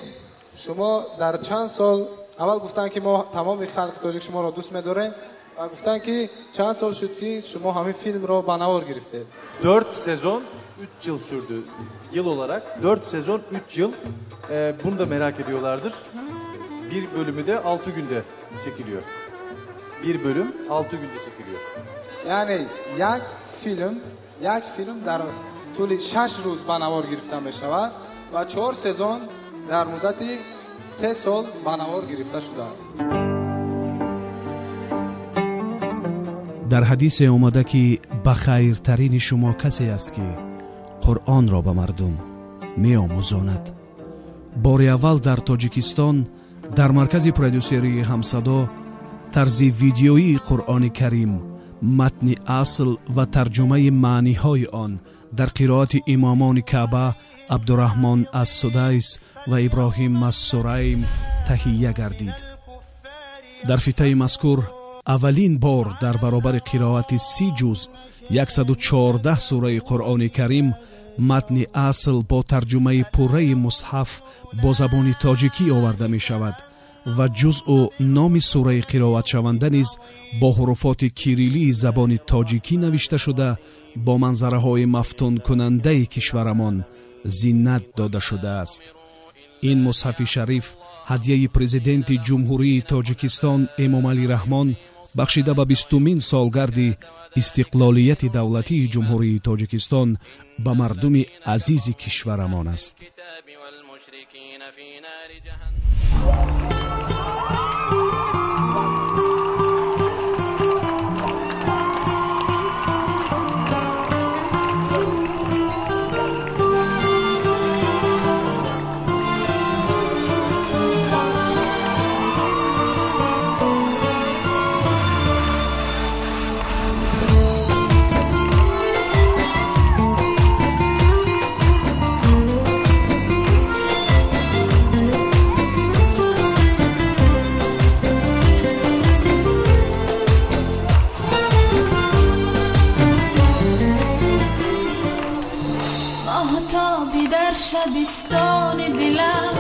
шумо дар чанд сол, аввал гуфтанд ки мо тамоми халқи тоҷик шуморо дӯст медорем ва гуфтанд ки чанд сол шуд ки шумо ҳамин филмро ба навор гирифтед. 4 sezon 3 yıl sürdü. Yıl olarak 4 sezon 3 yıl. Bunu da merak ediyorlardır. Bir bölümü de 6 günde çekiliyor. Bir bölüm 6 günde çekiliyor. Яъне як филм дар тӯли 6 рӯз ба навор гирифта мешавад ва чор сезон дар муддати 3 сол ба навор гирифта шудааст. Дар ҳадисе омада, ки ба хайртарини шумо касе аст, ки Қуръонро ба мардум меомӯзонад. Бори аввал дар Тоҷикистон дар маркази продюсерии Ҳамсадо тарзи видеоии Қуръони Карим, матни асл ва тарҷумаи маъниҳои он дар қироати имомони Каъба Абдураҳмон ас-Судайс ва Иброҳим ас-Сурайм таҳия гардид. Дар фитаи мазкур аввалин бор дар баробари қироати 30 ҷузъ 114 сураи Қуръони Карим матни асл бо тарҷумаи пурраи мусҳаф бо забони тоҷикӣ оварда мешавад ва ҷузъу номи сураи қироатшаванда низ бо ҳуруфоти кириллии забони тоҷикӣ навишта шуда, бо манзараҳои мафтункунандаи кишварамон зинат дода шудааст. Ин мусҳафи шариф ҳадияи Президенти Ҷумҳурии Тоҷикистон Эмомалӣ Раҳмон бахшида ба 20-умин солгарди истиқлолияти давлатии Ҷумҳурии Тоҷикистон ба мардуми азизи кишварамон аст. шабистони дилам,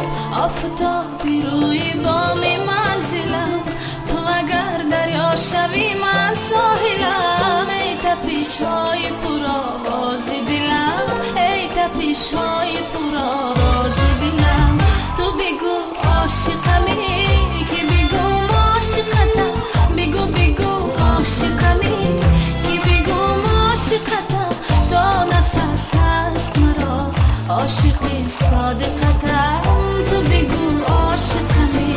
офтоби рӯи боми манзилам. Ту агар дарё шавӣ, ман соҳилам. Эй тапишҳои пуровози дилам, эй тапишҳои пуровози дилам. Ту бигӯ ошиқами, ки бигӯм ошиқатам. Бигӯ, бигӯ ошиқами, ки бигӯм ошиқатам. То нафас ҳаст маро ошиқи содиқатам. Ту бигӯ ошиқами,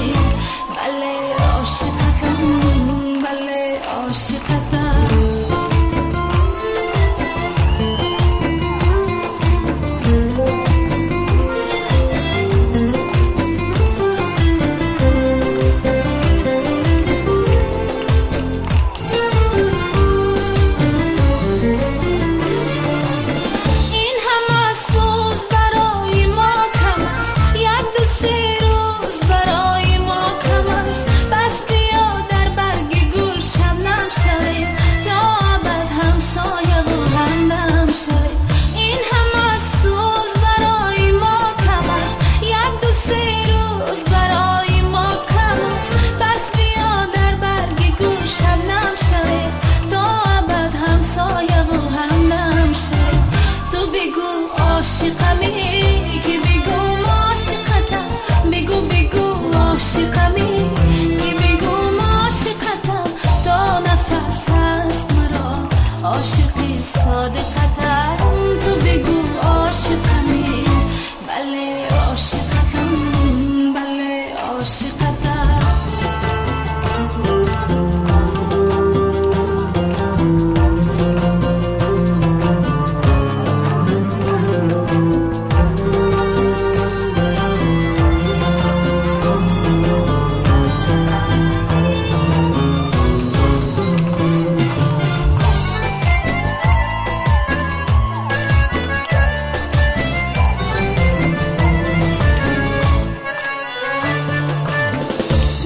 бале ошиқатам, бале ошиқатам. Ин ҳама сӯз барои мо кам аст, як ду се рӯз барои мо кам аст. Пас биё дар барги гул шабнам шавем, то абад ҳамсояву ҳамдам шавем. Ин ҳама сӯз барои мо кам аст, як ду се рӯз барои мо кам аст. Пас биё дар барги гул шабнам шавем, то абад ҳамсояву ҳамдам шавем. Ту бигӯ ошиқами, ки бигӯм ошиқатам. Бигӯ, бигӯ ошиқами, ки бигӯм ошиқатам. То нафас ҳаст маро ошиқи содиқатам. Ту бигӯ ошиқами, бале ошиқатам, бале ошиқатам.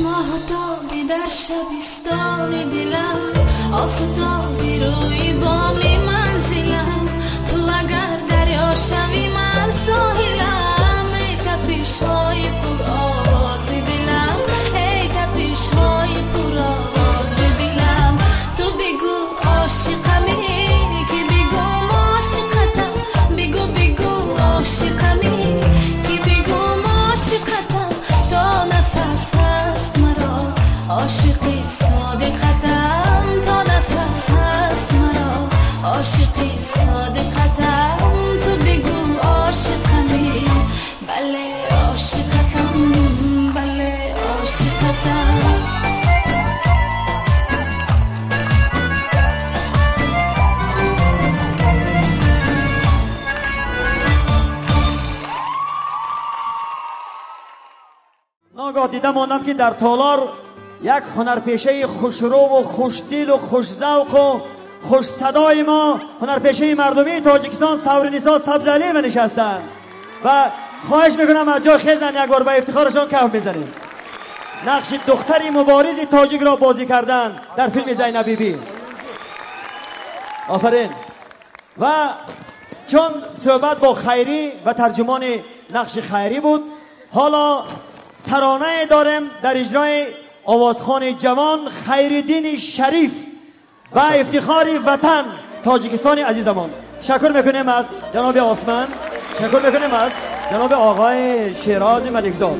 Моҳтоби дар шабистони дилам, офтоби рӯи боми манзилам. Ту агар дарё шавӣ, ман соҳилам. Эй тапишҳои пуровози дилам, эй тапишҳои пуровози дилам. Ту бигӯ ошиқами, ки бигӯм ошиқатам. Бигӯ, бигӯ ошиқами, ки бигӯм ошиқатам. То нафас ҳаст маро ошиқи содиқатам. То нафас ҳаст маро ошиқи содиқатам. Ту бигӯ ошиқами, бале ошиқатам, бале ошиқатам. Ногаҳ дида мондам, ки дар толор як ҳунарпешаи хушрӯву хушдилу хушзавқу хушсадои мо, ҳунарпешаи мардумии Тоҷикистон Савринисо Сабзалиева нишастанд ва хоҳиш мекунам аз ҷой хезанд, як бор ба ифтихорашон каф мезанем. Нақши духтари муборизи тоҷикро бозӣ кардан дар филми Зайнаб Бибӣ. Офарин. Ва чун суҳбат бо Хайрӣ ва тарҷумони нақши Хайрӣ буд, ҳоло таронае дорем дар иҷрои овозхони ҷавон Хайриддини Шариф ба ифтихори ватан Тоҷикистони азизамон. Ташаккур мекунем аз ҷаноби Осман, ташаккур мекунем аз ҷаноби оғои Шерози Маликзод.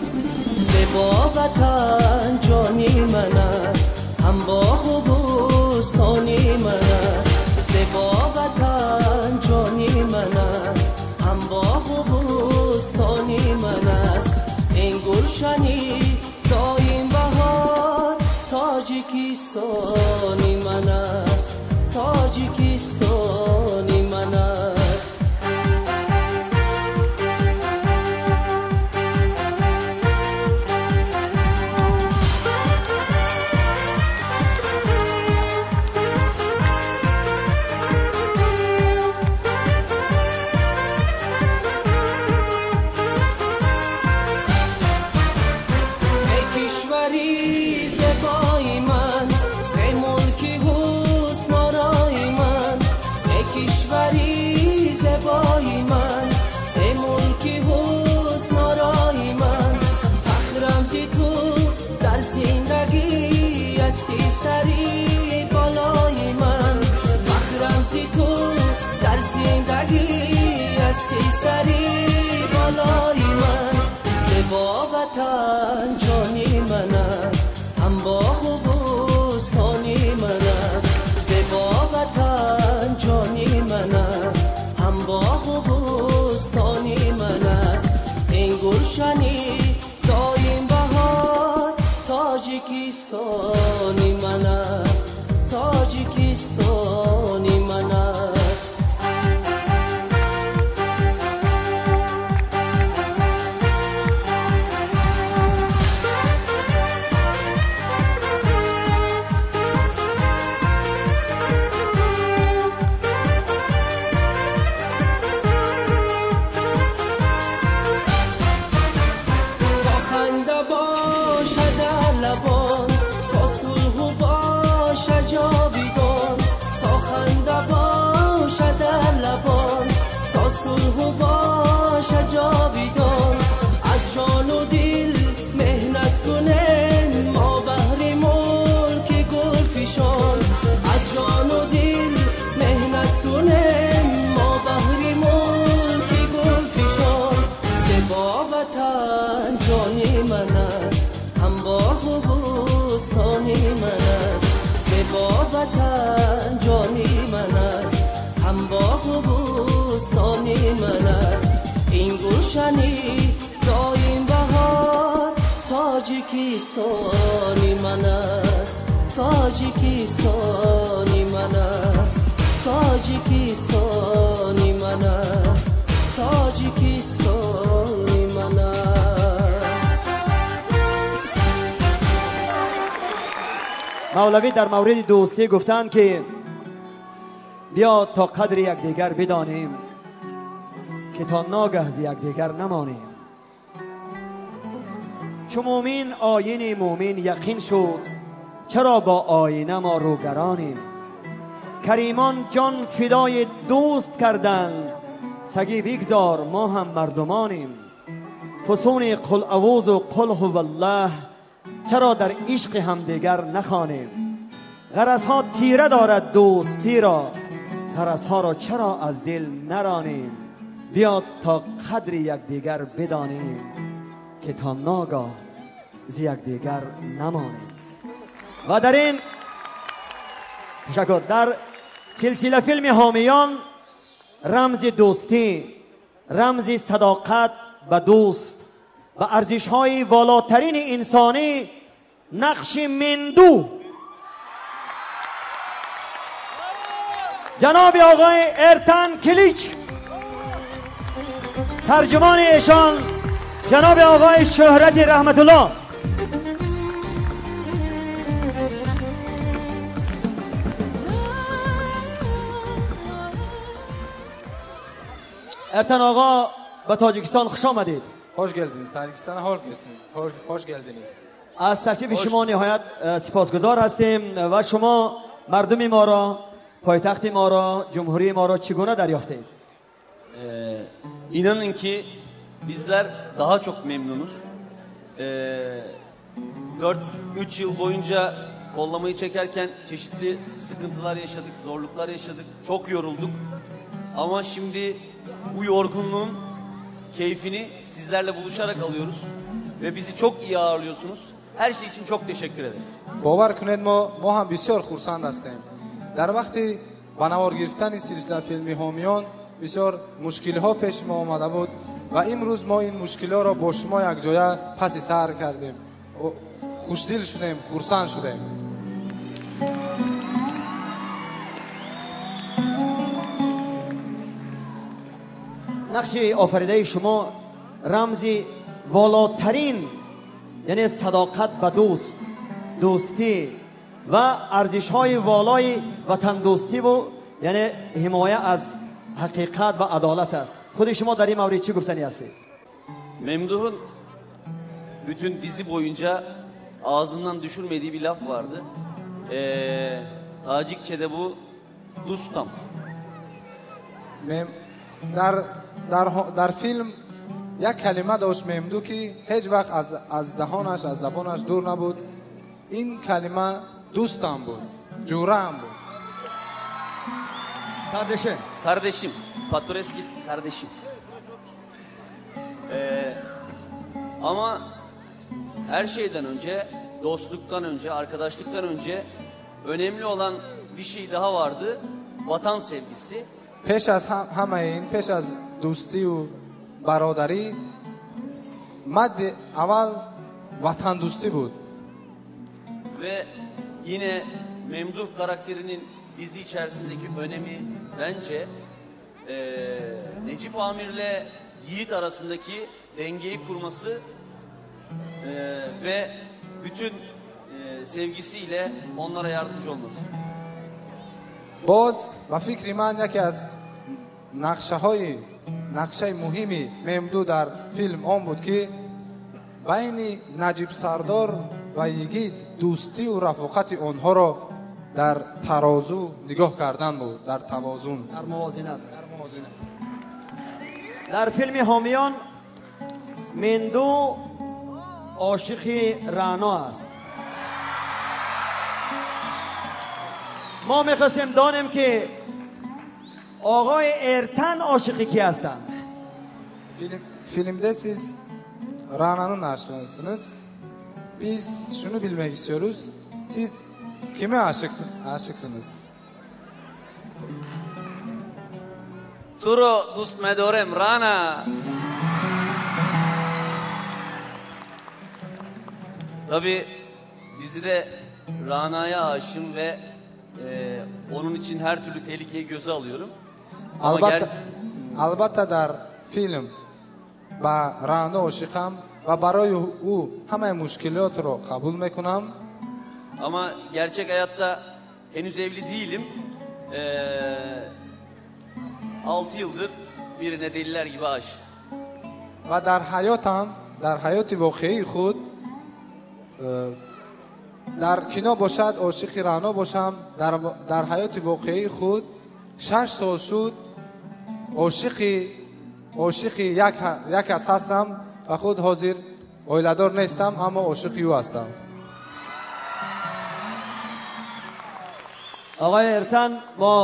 Зебо ватан ҷони ман аст, ҳам боғу бӯстони ман аст. Зебо ватан ҷони ман аст, ҳам боғу бӯстони ман аст. Ин гулшани доим баҳор Тоҷикистони ман аст, Тоҷикистони ман аст. بالای من زیبا وطن جانی من است هم باغ و بوستانی من است زیبا وطن جانی من است هم باغ و بوستانی من است این گلشنی دایم بهار تاجیکستانی من است تاجیکستانی من است. وطن جانی من است هم باغ و بوستانی من است این گلشنی دایم بهار تاجیکستانی من است تاجیکستانی من است تاجیکستانی من است تاجیکستانی من است. مولوی در مورد دوستی گفتند که بیا تا قدر یکدیگر بدانیم که تا ناگه ز یکدیگر نمانیم. چو مومن آیین مومن یقین شد چرا با آینه ما روگرانیم. کریمان جان فدای دوست کردند سگی بگذار ما هم مردمانیم. فسون قل اعوذ و قل هو الله چرا در عشق همدیگر نخوانیم. غرضها تیره دارد دوستی را غرضها را چرا از دل نرانیم. بیا تا قدر یکدیگر بدانیم که تا ناگاه ز یکدیگر نمانیم. و در این تشکر در سلسله فیلم حامیان رمز دوستی، رمز صداقت به دوست و ارزش های والاترین انسانی نقش مندو جناب آقای ارتن کلیچ، ترجمان ایشان جناب آقای شهرت رحمت الله. ارتن آقا به تاجیکستان خوش آمدید. Hoş geldiniz. Tacikistan'a hoş geldiniz. Hoş geldiniz. از تشریف شما نهایت سپاسگزار هستیم و شما مردم ما را، پایتخت ما را، جمهوری ما را چگونه دریافتید؟ İnanın ki bizler daha çok memnunuz. 4-3 yıl boyunca kollamayı çekerken çeşitli sıkıntılar yaşadık, zorluklar yaşadık, çok yorulduk. Ama şimdi bu yorgunluğun keyfini sizlerle buluşarak alıyoruz ve bizi çok iyi ağırlıyorsunuz. Her şey için çok teşekkür ederiz. باور کنید ما هم بسیار خرسند هستیم. در وقتی به نوار گرفتن سلسله فیلم حامیان بسیار مشکل ها پیش ما آمده بود و امروز ما این مشکل ها را با شما یک جایه پس سر کردیم. خوشدل شدیم، خرسند شدیم. نقش آفریده شما رمز والاترین یعنی صداقت به دوست، دوستی و ارزش های والای وطن دوستی و یعنی حمایه از حقیقت و عدالت است. خود شما در این مورد چی گفتنی هستید؟ Memduh'un bütün dizi boyunca ağzından düşürmediği bir laf vardı. Tacikçe'de bu dustam. در فیلم یک کلمه داشت ممدو که هیچ وقت از دهانش از زبانش دور نبود. این کلمه دوستم بود، جورم بود. Kardeşim. Kardeşim. Patoreski kardeşim. Ama her şeyden önce, dostluktan önce, arkadaşlıktan önce önemli olan bir şey daha vardı. Vatan sevgisi. Peş az hamayin, peş az dosti u barodari, madde aval vatan dosti bud. Ve yine Memduh karakterinin dizi içerisindeki önemi bence Necip Amir'le Yiğit arasındaki dengeyi kurması ve bütün sevgisiyle onlara yardımcı olması. Boz ba fikri man yaki az naqshay muhimi Memduh dar film on bud ki bayni Najib Sardor va Yigit дӯстию рафоқати онҳоро дар тарозу нигоҳ кардан буд, дар тавозун, дар мувозинат. Дар филми Ҳомиён Менду ошиқи Рано аст. Мо мехостем донем ки оғои Эртан ошиқи ки ҳастанд. Filmde siz Rana'nın aşığısınız. Biz şunu bilmek istiyoruz. Siz kime aşıksınız? Turo dust medorem Rana. Tabii dizide Rana'ya aşığım ve onun için her türlü tehlikeyi göze alıyorum. Albatta dar film ba Rana aşıkam ve baray u hamay muşkilot ro kabul mekunam. Ama gerçek hayatta henüz evli değilim. 6 yıldır birine deliler gibi aşığım. Ve dar hayotam, dar hayoti vakıi xud dar kino boşad aşıqi Rano boşam, dar hayoti vakıi xud 6 sol şud aşıqi yak az hastам ва худ ҳозир оиладор нестам, аммо ошиқи ӯ ҳастам. آقای ارتن، ما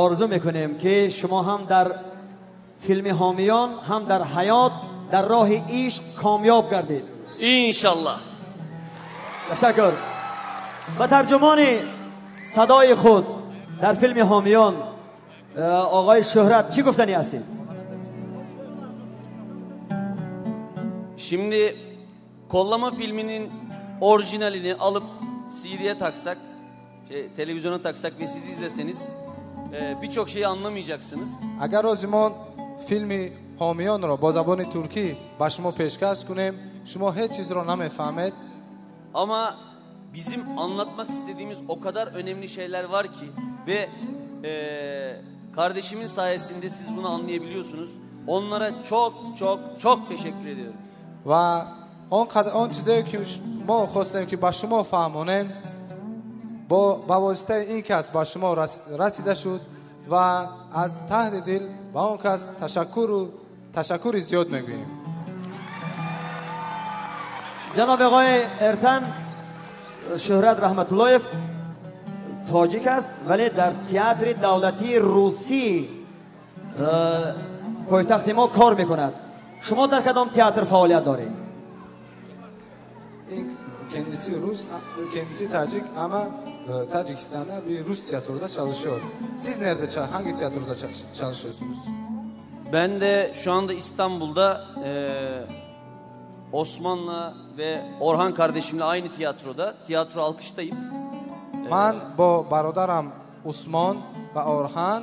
آرزو میکنیم که شما هم در فیلم حامیان هم در حیات در راه عشق کامیاب گردید. انشالله. تشکر. با ترجمان صدای خود در فیلم حامیان آقای شهرت چی گفتنی هستید؟ Şimdi Kollama filminin orijinalini alıp CD'ye taksak, televizyona taksak ve siz izleseniz birçok şeyi anlamayacaksınız. Agar o zaman filmi Homiyon ro با زبان ترکی با شما پیشکش کنیم, شما hiç چیز رو نمیفهمید. Ama bizim anlatmak istediğimiz o kadar önemli şeyler var ki ve kardeşimin sayesinde siz bunu anlayabiliyorsunuz. Onlara çok çok çok teşekkür ediyorum. و آن چیزایی که ما خواستیم که با شما فهمانیم با واسطه این کس با شما رسیده شد و از ته دل با آن کس تشکر زیاد میگوییم. جناب آقای ارتن، شهرت رحمت اللهیف تاجیک است ولی در تئاتر دولتی روسی پایتخت ما کار میکند. شما در کدام تئاتر فعالیت دارید؟ Kendisi Rus, kendisi Tacik ama Tacikistan'da bir Rus tiyatroda çalışıyor. Siz nerede, hangi tiyatroda çalışıyorsunuz? Ben de şu anda İstanbul'da Osman'la ve Orhan kardeşimle aynı tiyatroda, tiyatro Alkış'tayım. Ben با برادرم Osman ve Orhan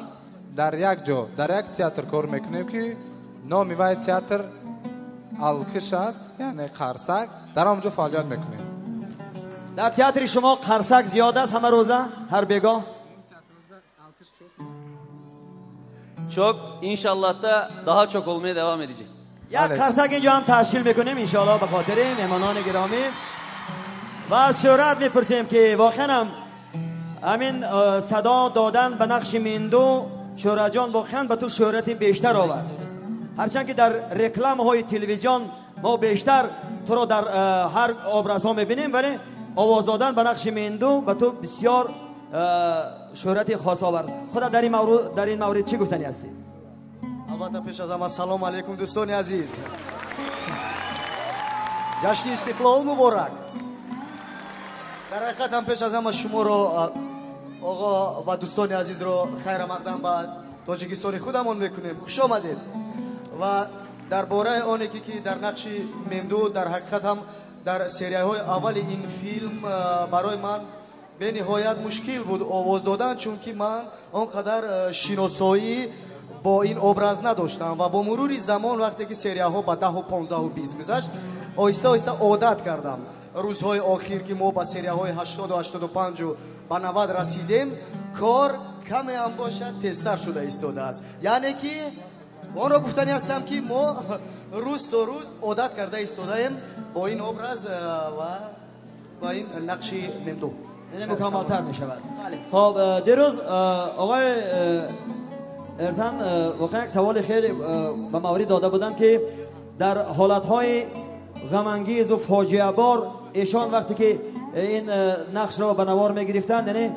در یک جا, در یک تئاتر کار میکنیم که نام وای تئاتر Alkış است, یعنی قرصک. در آنجا فعالیت میکنیم. در تئاتر شما قرصک زیاد است همه روزه، هر بیگاه؟ Çok, inşallah da daha çok olmaya devam edecek. یک قرصک اینجا هم تشکیل میکنیم انشالله به خاطر مهمانان گرامی. و از شهرت میپرسیم که واقعا هم همین صدا دادن به نقش میندو شهرت جان واقعا به تو شهرت بیشتر آورد. هرچند که در رکلام های تلویزیون ما بیشتر تو رو در هر آبرز ها میبینیم، ولی آواز دادن به نقش میندو به تو بسیار شهرت خاص آورد. خدا در این مورد چی گفتنی هستی؟ Албатта, пеш аз ҳама салом алейкум, дӯстони азиз. Ҷашни Истиқлол муборак. Дар ҳақиқат ҳам пеш аз ҳама шуморо, оғо ва дӯстони азизро хайрамақдам ба Тоҷикистони худамон мекунем. Хуш омадед. Ва дар бораи оне ки дар нақши Мемду, дар ҳақиқат ҳам дар серияҳои аввали ин филм барои ман бениҳоят мушкил буд овоз додан, чунки ман он қадар шиносоӣ бо ин образ надоштам ва бо мурури замон, вақте ки серияҳо ба 10-у 15-у 20 гузашт, оҳиста оҳиста одат кардам. Рӯзҳои охир, ки мо ба серияҳои 80-у 85-у ба 90 расидем, кор каме ҳам бошад тезтар шуда истодааст. Яъне ки онро гуфтанӣ ҳастам, ки мо рӯз то рӯз одат карда истодаем бо ин образ ва ба ин нақши Мемду. Яъне мукаммалтар мешавад. Хоб, дирӯз оғои Эртан воқеан як саволи хеле ба маврид дода будам, ки дар ҳолатҳои ғамангезу фоҷиабор эшон вақте ки ин нақшро ба навор мегирифтанд, яъне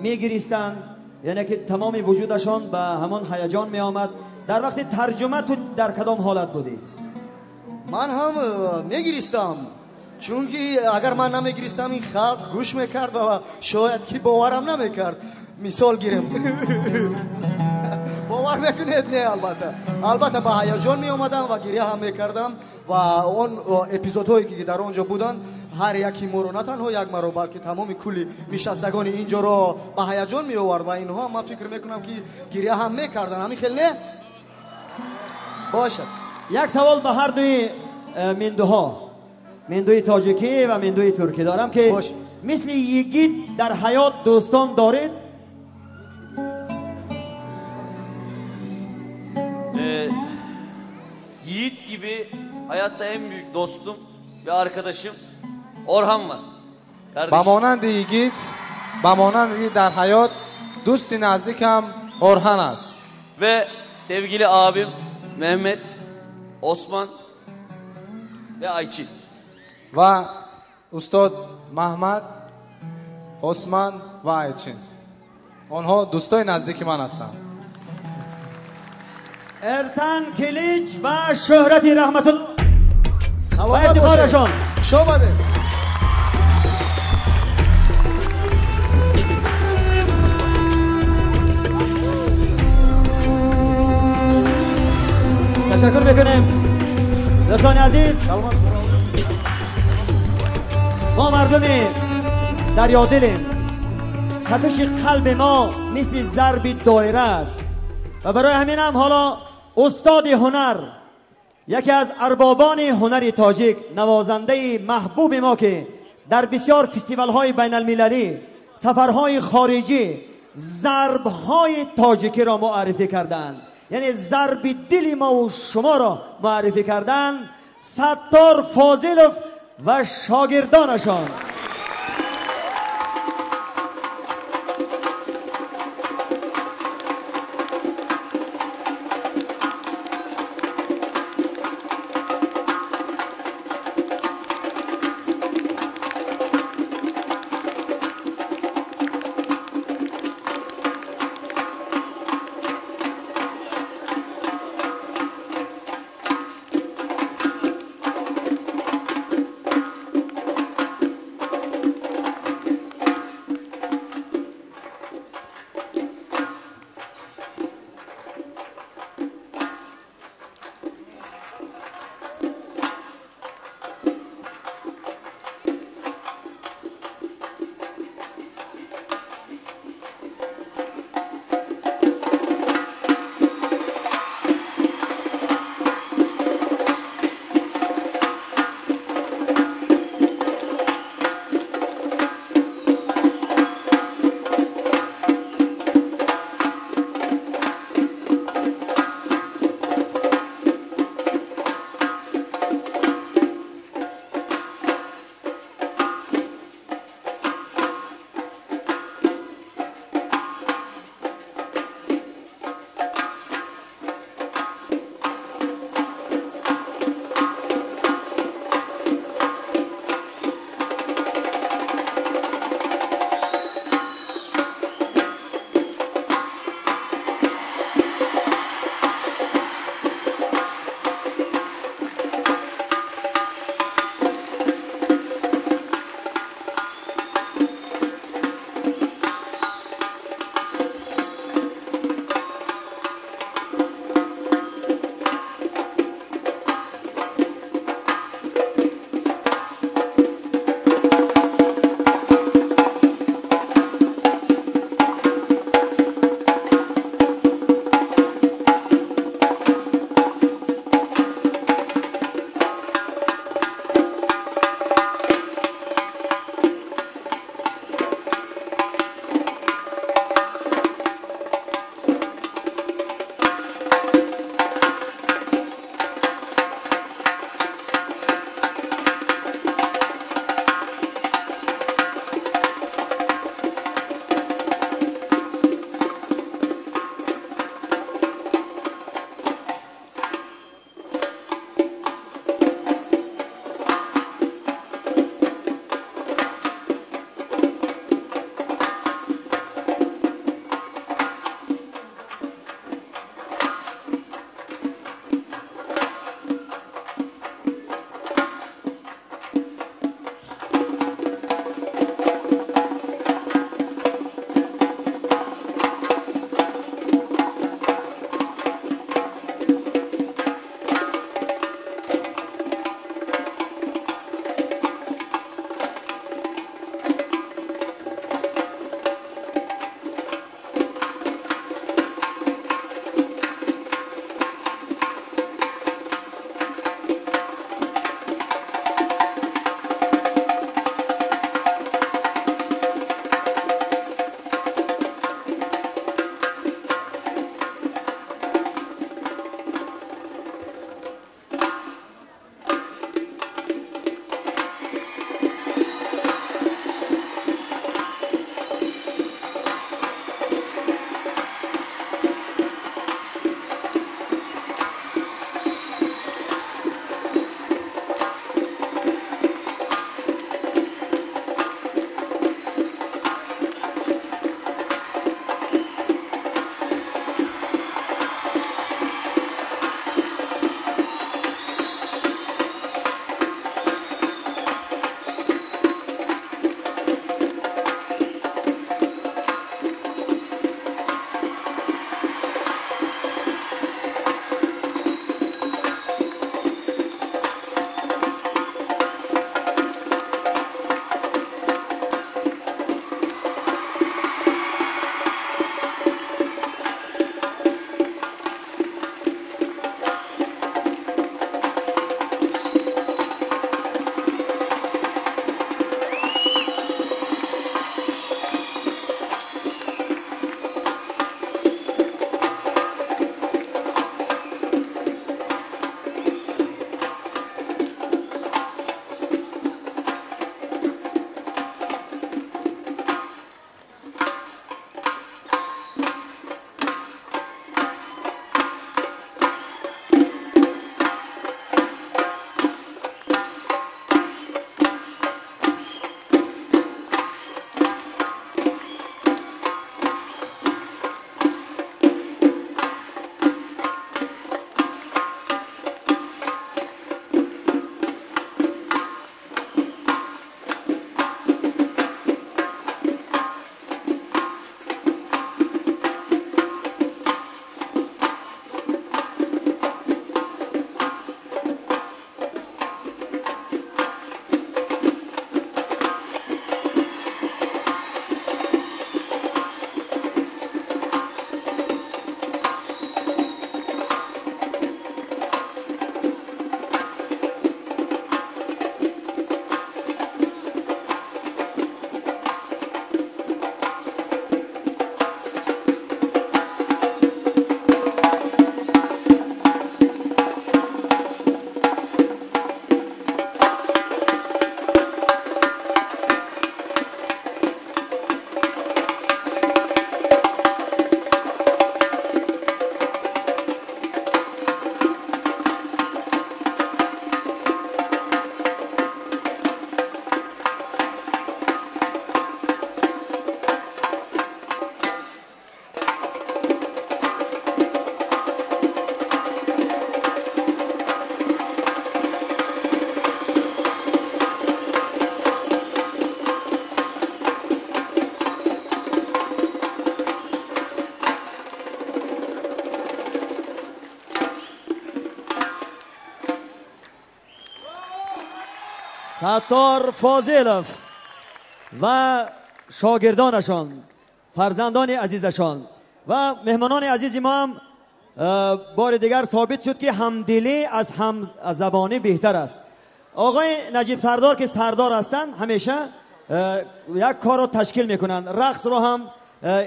мегиристанд, яъне ки тамоми вуҷудашон ба ҳамон ҳаяҷон меомад. Дар вақти тарҷума ту дар кадом ҳолат будӣ? Ман ҳам мегиристам, чунки агар ман намегиристам, ин халқ гӯш мекард ва шояд ки боварам намекард. Мисол гирем, бовар мекунед? Не, албатта, албатта ба ҳаяҷон меомадам ва гиря ҳам мекардам. Ва он эпизодҳое ки дар он ҷо буданд, ҳар яки моро, на танҳо як маро, балки тамоми кулли нишастагони ин ҷоро ба ҳаяҷон меовард ва инҳо, ман фикр мекунам, ки гиря ҳам мекарданд. Ҳамин хел не бошад? Як савол ба ҳар дуи мендуҳо, мендуи тоҷикӣ ва мендуи туркӣ дорам, ки мисли Йигит дар ҳаёт дӯстон доред? Yiğit gibi hayatta en büyük dostum ve arkadaşım Orhan var. Kardeşim. Ба монанди Йигит, ба монанди дар ҳаёт дӯсти наздикам Орҳан аст. Ve sevgili abim Mehmet, Osman ve Ayçin. Ва устод Маҳмад, Осман ва Айчин. Онҳо дӯстои наздики ман ҳастанд. Эртан Килич ва Шӯҳрати Раҳматулло ва Саломат бошед. ифтихорашон. Хуш омадед. Ташаккур мекунем, дӯстони азиз. Мо мардуми дарёдилем. Тапиши қалби мо мисли зарби доира аст ва барои ҳамин ҳам ҳоло устоди ҳунар, яке аз арбобони ҳунари тоҷик, навозандаи маҳбуби мо, ки дар бисёр фестивалҳои байналмилалӣ, сафарҳои хориҷӣ зарбҳои тоҷикиро муаррифӣ карданд, яъне зарби дили мову шуморо муаррифӣ карданд, Саттор Фозилов ва шогирдонашон. Саттор Фозилов ва шогирдонашон, фарзандони азизашон ва меҳмонони азизи мо ҳам бори дигар собит шуд, ки ҳамдилӣ аз ҳамзабонӣ беҳтар аст. Оғои Наҷиб Сардор, ки сардор ҳастанд, ҳамеша як корро ташкил мекунанд. Рақсро ҳам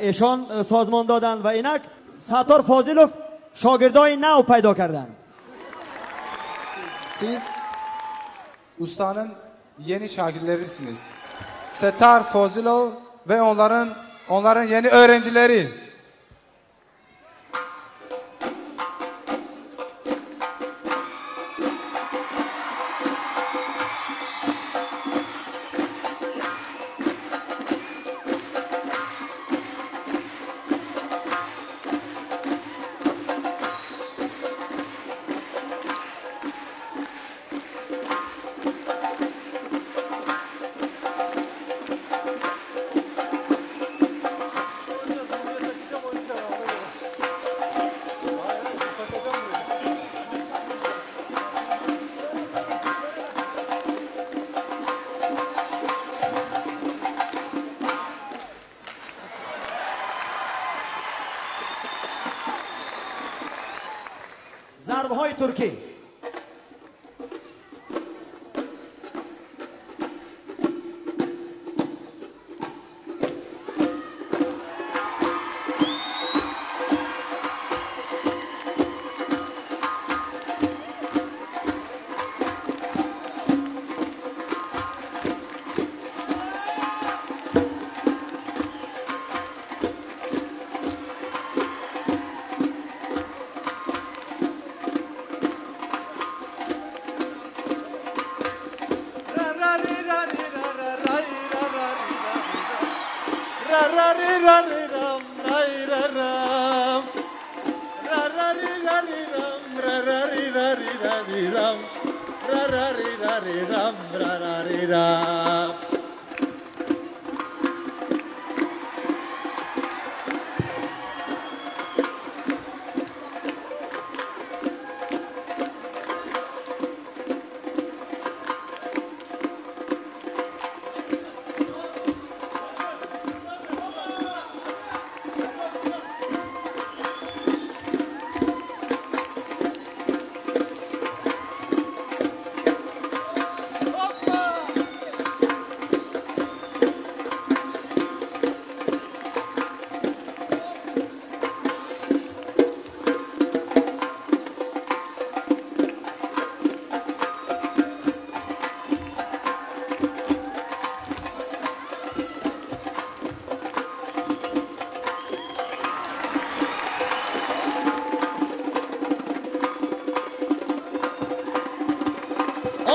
эшон созмон доданд ва инак Саттор Фозилов шогирдои нав пайдо карданд. Siz ustanın yeni şagirtlerisiniz. Settar Fozilov ve onların yeni öğrencileri. Зарбҳои туркӣ.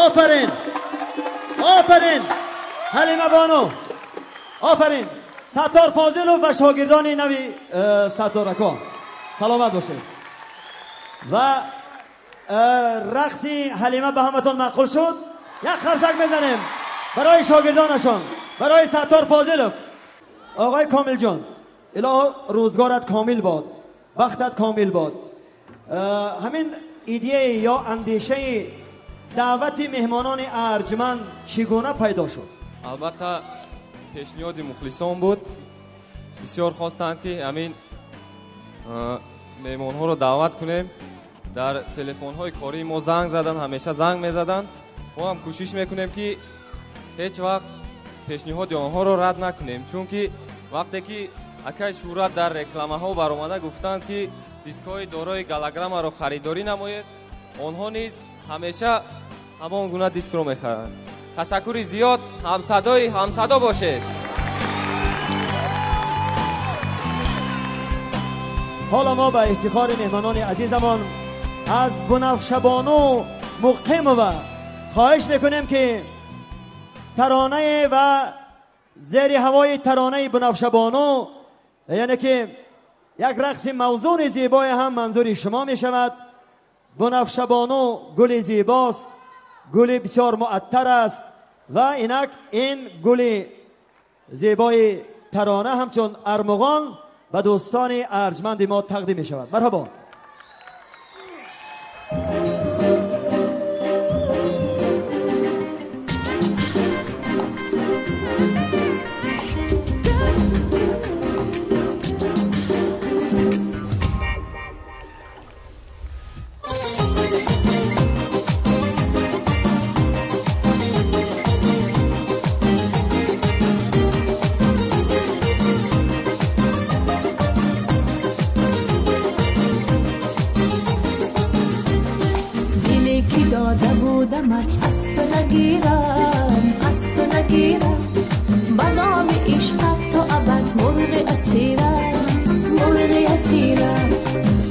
آفرین، آفرین حلیمه بانو، آفرین ستار فاضلов و شاگردان نوی ستارکا، سلامت باشید. و رقص حلیمه به همتون معقول شد. یک خرسک میزنیم برای شاگردانشان، برای ستار فاضلов. آقای کامل جان، اله روزگارت کامل باد، بختت کامل باد. همین ایده یا اندیشه даъвати меҳмонони арҷманд чӣ гуна пайдо шуд? Албатта, пешниҳоди мухлисон буд. Бисёр хостанд, ки ҳамин меҳмонҳоро даъват кунем. Дар телефонҳои кории мо занг заданд, ҳамеша занг мезаданд. Мо ҳам кӯшиш мекунем, ки ҳеҷ вақт пешниҳоди онҳоро рад накунем, чунки вақте ки акай Шӯҳрат дар рекламаҳо баромада гуфтанд, ки дискҳои дорои голограммаро харидорӣ намоед, онҳо низ ҳамеша ҳамон гуна дискро мехаранд. Ташаккури зиёд, ҳамсадои ҳамсадо бошед. Ҳоло мо ба ифтихори меҳмонони азизамон аз Бунафшабону Муқимова хоҳиш мекунем, ки таронае ва зери ҳавои таронаи Бунафшабону, яъне ки як рақси мавзуни зебое ҳам манзури шумо мешавад. Бунафшабону гули зебост, гули бисёр муаттар аст ва инак ин гули зебои тарона ҳамчун армуғон ба дӯстони арҷманди мо тақдим мешавад. Марҳабо. نگیرم، از تو نگیرم. به نام عشقت تا ابد مرغ اسیرم، مرغ اسیرم.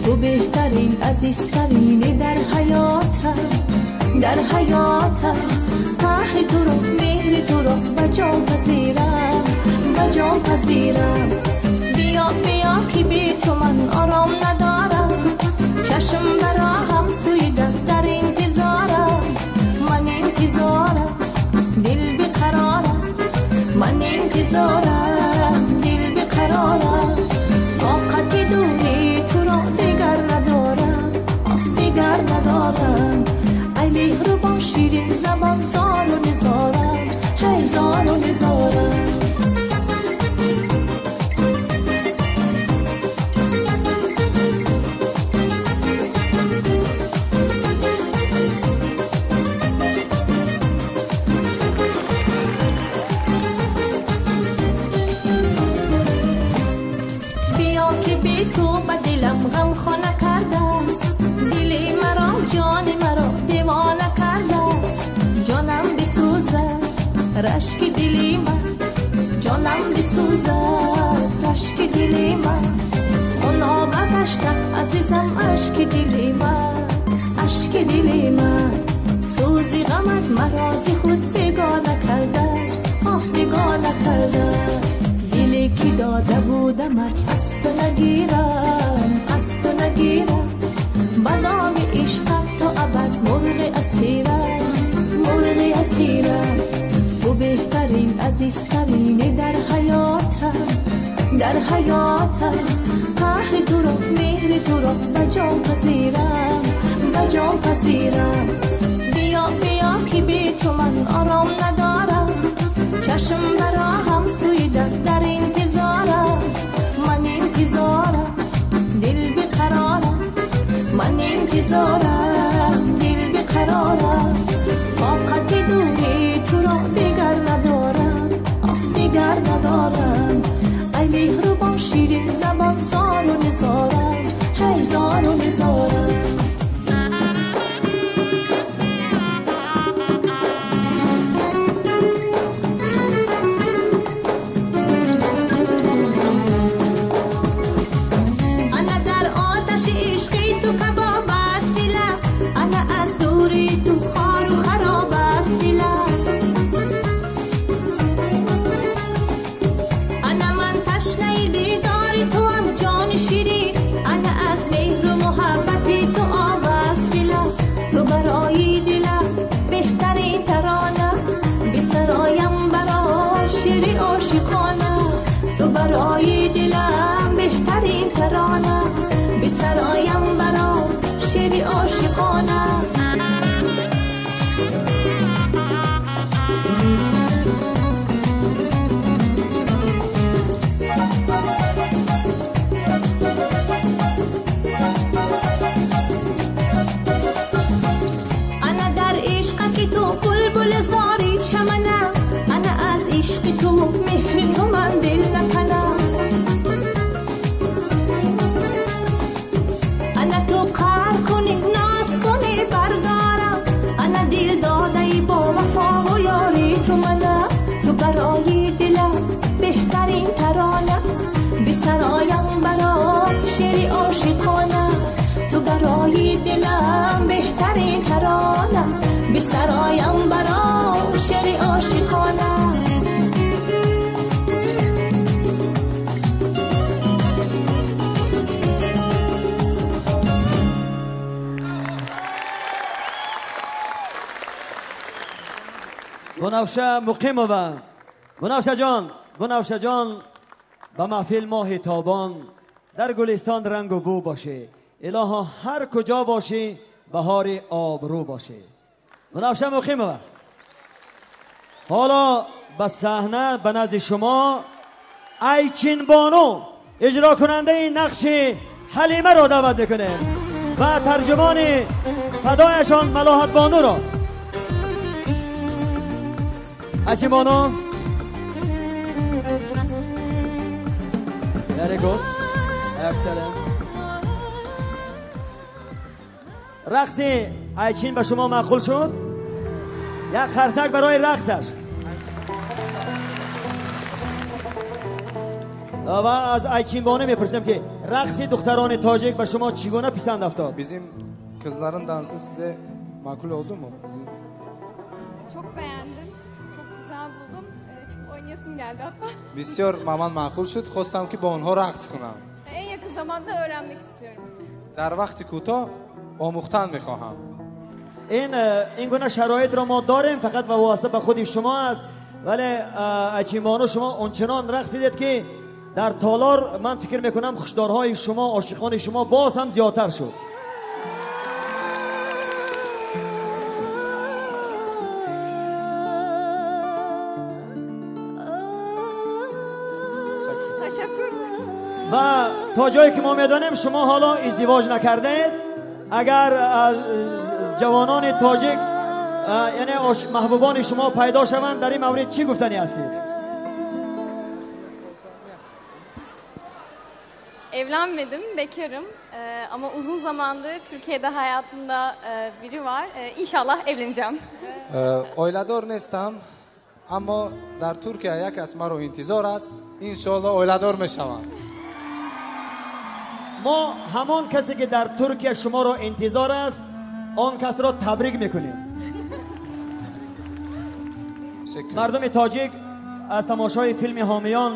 تو بهترین عزیزترینی در حیاتم، در حیاتم. قهر تو رو مهر تو رو به جان پذیرم، به جان پذیرم. بیا بیا که بی تو من آرام ندارم، چشم براهم سوی در در انتظارم. من انتظارم دل بیقرارم، من انتظارم دل بیقرارم. طاقت دوری تو را دیگر ندارم، آه دیگر ندارم. ای مهربان شیرین زبان زار و نزارم، هی زار و نزارم. رشک دلی من جانم بسوزد، رشک دلی من. خنابه گشته عزیزم اشک دلی من، اشک دلی من. سوزی غمت مرا ز خود بیگانه کرده است، آه بیگانه کرده است. دلی که داده بودمت از تو نگیرم، از تو نگیرم. به نام عشقت تا ابد مرغ اسیرم، مرغ اسیرم. تو بهترین عزیزترینی در حیاتم، در حیاتم. قهر تو را مهر تو را به جان پذیرم، به جان پذیرم. بیا بیا که بی تو من آرام ندارم، چشم براهم سوی در در انتظارم. من انتظارم دل بیقرارم، من انتظارم دل بیقرارم. طاقت دوری تو را دیگر ندارم، آه دیگر ندارم. ای مهربان شیرین زبان زار و نزارم، هی زار و نزارم. انا در آتش عشقی تو کباب است دلم، انا از دوری تو خار و خراب است دلم. انا من تشنه دیدار تو هم جان شیرین، انا از مهر و محبت تو آب است دلم. تو برای دلم بهترین ترانه، بسرایم برای شعر عاشقانه. تو برای دلم بهترین ترانه، بسرایم برای شعر عاشقانه. انا در عشق که تو بلبل زاری چمنم، انا از عشق تو مهر تو من دل نکنم. انا تو قهر کنی ناز کنی بردارم، انا دل داده با وفا و یاری تو منم. تو برای دلم بهترین ترانه، بسرایم برای شعر عاشقانه. تو برای دلم بهترین ترانه، بسرایم برای شعر عاشقانه. بنفشه مقیمова، بنفشه جان، بنفشه جان، به محفل ماه تابان در گلستان رنگ و بو باشه. الها هر کجا باشی بهار آبرو باشه. بنفشه مقیمova. حالا به صحنه به نزد شما ایچین بانو اجرا کننده نقش حلیمه را دعوت میکنه و ترجمان صدایشان ملاحت بانو را. ایچین بانو Very good. Excellent. رقص ایچین به شما معقول شد؟ یک خرسک برای رقصش. و از آیچین بانو میپرسم که رقص دختران تاجیک به شما چگونه پسند افتاد؟ Bizim kızların dansı size makul oldu mu? Bizim... Çok beğendim. Çok güzel buldum. Çıkıp oynayasım geldi hatta. بسیار به من معقول شد. خواستم که با آنها رقص کنم. En yakın zamanda öğrenmek istiyorum. در وقت کوتاه آموختن میخواهم. این گونه شرایط را ما داریم، فقط و واسطه به خود شما است. ولی آیچین بانو شما آنچنان رقصیدید که در تالار من فکر میکنم خوشدارهای شما، عاشقان شما باز هم زیادتر شد. و تا جایی که ما میدانیم شما حالا ازدواج نکردید. اگر از جوانان تاجیک یعنی محبوبان شما پیدا شوند، در این مورد چی گفتنی هستید؟ Evlenmedim, bekarım. Ama uzun zamandır Türkiye'de hayatımda biri var. İnşallah evleneceğim. Oilador نیستم، اما در ترکیه یک از مرا انتظار است. انشالله oilador میشوم. ما همان کسی که در ترکیه شما را انتظار است، آن کس را تبریک میکنیم. مردم تاجیک از تماشای فیلم حامیان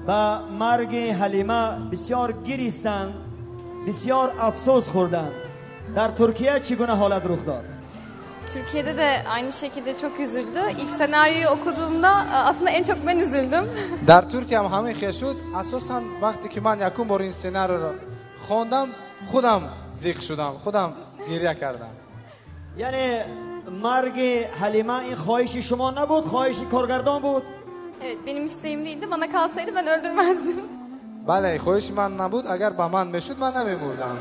به مرگ حلیمه بسیار گریستند، بسیار افسوس خوردند. در ترکیه چگونه حالت رخ داد؟ Türkiye'de de aynı şekilde çok üzüldü. İlk senaryoyu okuduğumda aslında en çok ben üzüldüm. در ترکیه هم همین خیر شد. اساساً وقتی که من یکم بار این سناریو را خواندم، خودم زیق شدم، خودم گریه کردم. یعنی مرگ حلیمه این خواهش شما نبود، خواهش کارگردان بود؟ Evet, benim isteğim değildi. Bana kalsaydı ben öldürmezdim. بله، خواهش من نبود. اگر به من میشد من نمیمردم.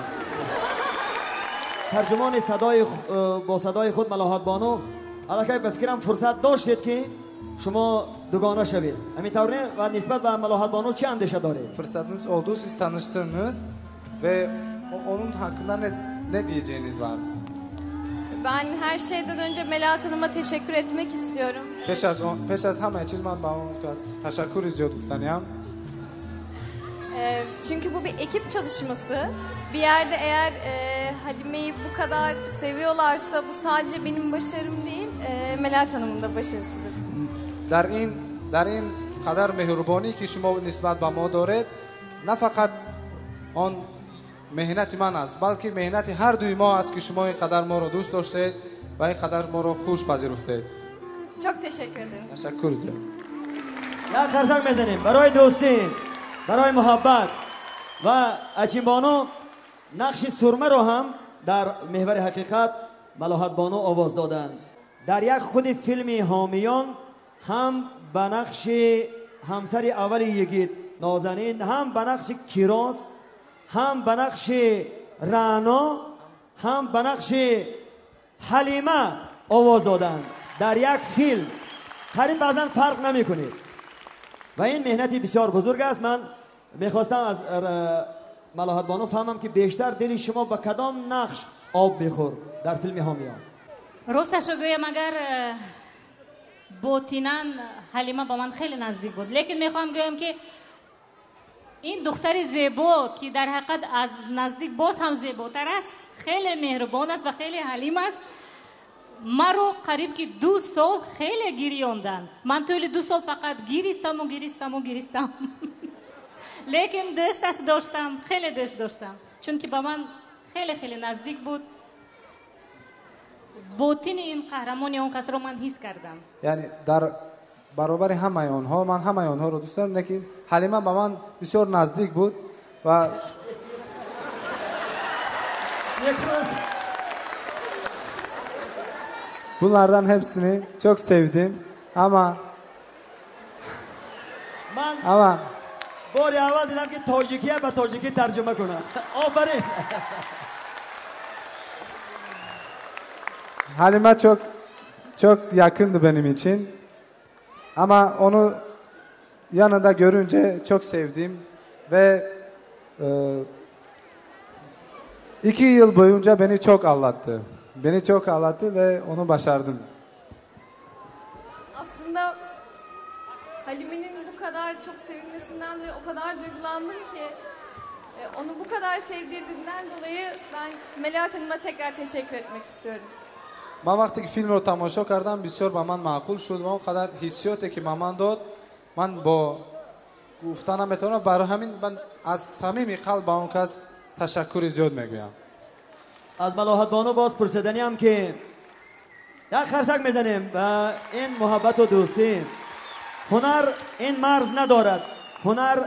ترجمان صدای با صدای خود ملاحت بانو، الکی به فکرم فرصت داشتید که شما دوگانه شوید. همینطور نه؟ و نسبت به ملاحت بانو چه اندیشه دارید؟ Fırsatınız oldu, siz tanıştınız ve onun hakkında ne diyeceğiniz var? Ben her şeyden önce Melahat Hanım'a teşekkür etmek istiyorum. پیش از همه چیز من به اون تشکر زیاد گفتنیم. Çünkü bu bir ekip çalışması. Bir yerde eğer Halime'yi bu kadar seviyorlarsa bu sadece benim başarım değil, Melahat Hanım'ın da başarısıdır. در این قدر مهربانی که شما نسبت به ما دارید، نه فقط آن مهنت من است، بلکه مهنت هر دوی ما است که شما اینقدر ما را دوست داشتید و اینقدر ما را خوش پذیرفتید. Çok teşekkür ederim. تشکر زیاد. یک خرسک میزنیم برای دوستی، برای محبت. و آیچین بانو نقش سرمه رو هم در محور حقیقت ملاحت بانو آواز دادند. در یک خود فیلم حامیان هم به نقش همسر اول یگید نازنین، هم به نقش کیراس، هم به نقش رعنا، هم به نقش حلیمه آواز دادند. در یک فیلم قریب بعضا فرق نمی کنید و این مهنتی بسیار بزرگ است. من میخواستم از ملاحت بانو فهمم که بیشتر دل شما به کدام نقش آب میخورد در فیلم حامیان؟ راستش رو گویم اگر باطناً حلیمه با من خیلی نزدیک بود، لیکن میخوام گویم که این دختر زیبا که در حقیقت از نزدیک باز هم زیباتر است، خیلی مهربان است و خیلی حلیم است. مرا قریب که 2 سال خیلی گریاندن. من طول 2 سال فقط گریستم و گریستم و گریستم. لیکن دوستش داشتم، خیلی دوست داشتم، چون که با من خیلی خیلی نزدیک بود. باطن این قهرمانی اون کس رو من حس کردم. یعنی در برابر همه آنها، من همه آنها رو دوست دارم، لیکن حلیمه با من بسیار نزدیک بود و bunlardan hepsini çok sevdim ama من ama بار اول دیدم که تاجیکی به تاجیکی ترجمه کنه. آفرین. Halime çok çok yakındı benim için. Ama onu yanında görünce çok sevdim ve 2 yıl boyunca beni çok ağlattı. Beni çok ağlattı ve onu başardım. Halime'nin bu kadar çok sevilmesinden dolayı o kadar duygulandım ki onu bu kadar sevdirdiğinden dolayı ben Melahat Hanım'a tekrar teşekkür etmek istiyorum. Ман вақте ки филмро тамошо кардам, бисёр ба ман маъқул шуд ва он қадар ҳиссиёте ки ба ман дод, ман бо гуфта наметавонам. Барои ҳамин ман аз самими қалб ба он кас ташаккури зиёд мегӯям. Аз Малоҳат бону боз пурсиданиам ки як харсак мезанем ба ин муҳаббату дӯстӣ. Ҳунар ин марз надорад. Ҳунар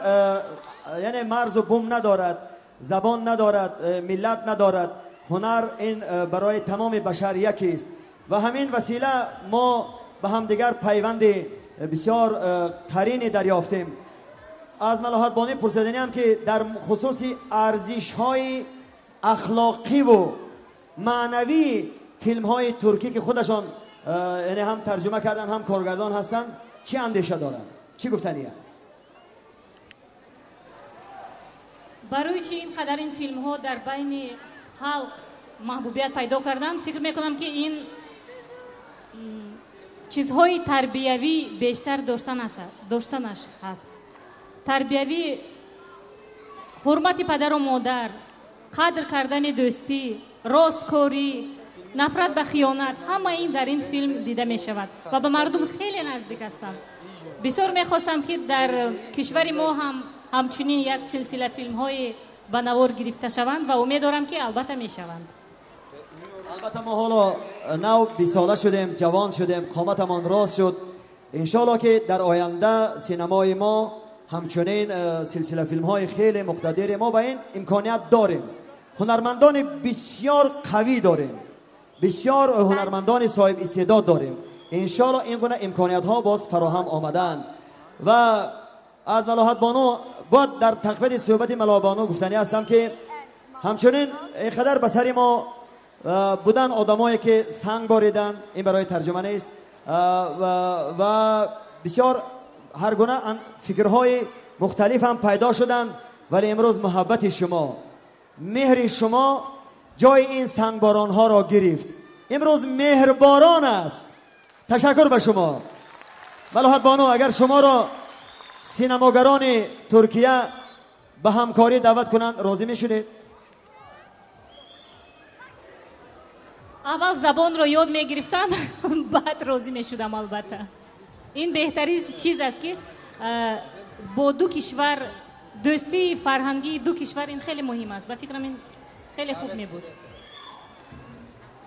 яъне марзу бум надорад, забон надорад, миллат надорад. Ҳунар ин барои тамоми башар якист ва ҳамин васила мо ба ҳамдигар пайванди бисёр қарине дарёфтем. Аз Малоҳат бонӣ пурсиданиам ки дар хусуси арзишҳои ахлоқиву маънавии филмҳои туркӣ ки худашон яъне ҳам тарҷума кардан, ҳам коргардон ҳастанд, чӣ андеша доранд, чӣ гуфтания? Барои чӣ ин қадар ин филмҳо дар байни халқ маҳбубият пайдо карданд? Фикр мекунам ки ин чизҳои тарбиявӣ бештар доштанаш ҳаст. Тарбиявӣ, ҳурмати падару модар, қадр кардани дӯстӣ, росткорӣ, нафрат ба хиёнат, ҳама ин дар ин филм дида мешавад ва ба мардум хеле наздик ҳастанд. Бисёр мехостам ки дар кишвари мо ҳам ҳамчунин як силсила филмҳои ба навор гирифта шаванд ва умед дорам ки албатта мешаванд. Албатта мо ҳоло нав 20 сола шудем, ҷавон шудем, қоматамон рост шуд. Иншоалло ки дар оянда синамои мо ҳамчунин силсила филмҳои хеле муқтадире, мо ба ин имконият дорем. Ҳунармандони бисёр қавӣ дорем, бисёр ҳунармандони соҳиб истеъдод дорем. Иншоалло ин гуна имкониятҳо боз фароҳам омадаанд. Ва аз Малоҳат бону бояд дар тақвияти суҳбати Малоҳат бону гуфтанӣ ҳастам ки ҳамчунин ин қадар ба сари мо будан одамое ки санг бориданд, ин барои тарҷума нест, ва бисёр ҳар гуна фикрҳои мухталиф ҳам пайдо шуданд, вале имрӯз муҳаббати шумо, меҳри шумо ҷои ин сангборонҳоро гирифт. Имрӯз меҳрборон аст. Ташаккур ба шумо. Малоҳат бону, агар шуморо синамогарони Туркия ба ҳамкорӣ даъват кунанд, розӣ мешудед? Аввал забонро ёд мегирифтам, баъд розӣ мешудам. Албатта, ин беҳтарин чиз аст ки бо ду кишвар дӯстии фарҳангии ду кишвар, ин хеле муҳим аст. Ба фикрам, ин хеле хуб мебуд.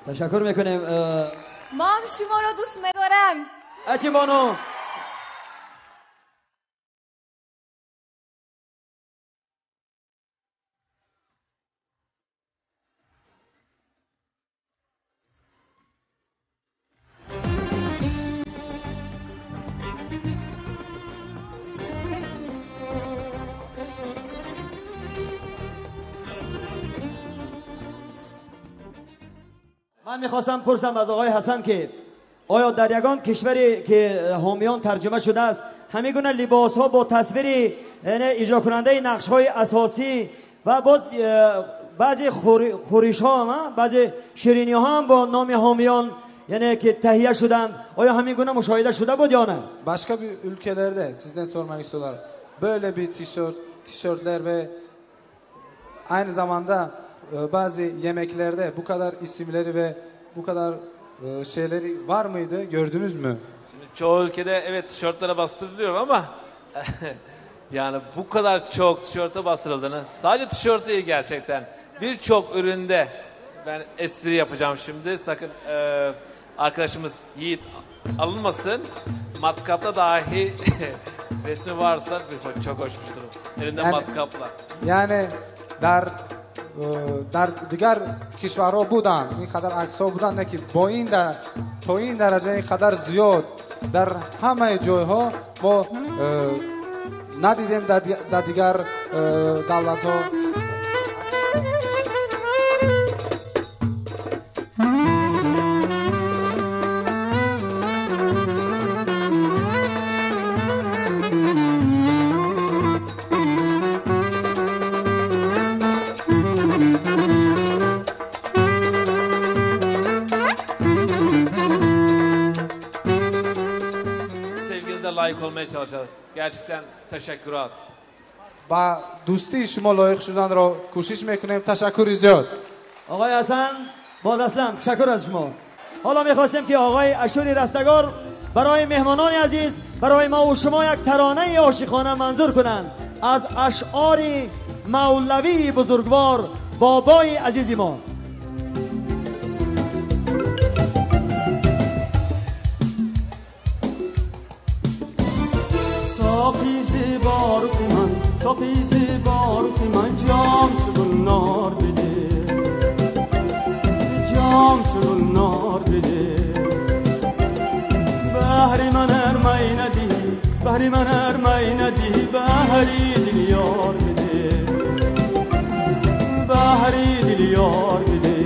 Ташаккур мекунем. Ман шуморо дӯст медорам. Ачи бону. Ман мехостам пурсам аз оқои Ҳасан ки оё дар ягон кишваре ки ҳомиён тарҷума шудааст, ҳамин гуна либосҳо бо тасвири иҷрокунандаи нақшҳои асосӣ ва боз баъзе хӯришҳо, баъзе шириниҳо ҳам бо номи ҳомиён яъне ки таҳия шуданд, оё ҳамин гуна мушоҳида шуда буд ё не? Başka bir ülkelerde sizden sormak istiyorlar. Böyle bir tişörtler ve aynı zamanda bazı yemeklerde bu kadar isimleri ve bu kadar şeyleri var mıydı? Gördünüz mü? Şimdi çoğu ülkede evet tişörtlere bastırılıyor ama yani bu kadar çok tişörte bastırıldığını, sadece tişört değil gerçekten, birçok üründe, ben espri yapacağım şimdi, sakın arkadaşımız Yiğit alınmasın, matkapta dahi resmi varsa çok hoş bir durum. Elinde Yani, matkapla. Яъне дар дигар кишварҳо буданд, ин қадар аксҳо буданд, не ки бо ин то ин дараҷа ин қадар зиёд дар ҳамаи ҷойҳо мо надидем дар дигар давлатҳо. Layık olmaya çalışacağız. Gerçekten teşekkürat. Ба дӯстии шумо лоиқ шуданро кӯшиш мекунем. Ташаккури зиёд. آقای حسن باز اصلا تشکر از شما. حالا میخواستیم که آقای اشوری رستگار برای مهمانان عزیز، برای ما و شما یک ترانه عاشقانه منظور کنند از اشعار مولوی بزرگوار بابای عزیز ما. ساقی زیبا روح من، ساقی زیبا روح من، جام چو گلنار بده، جام چو گلنار بده. بهری من ار می ندهی، بهری من ار می ندهی، بهری دل یار بده، بهری دل یار بده.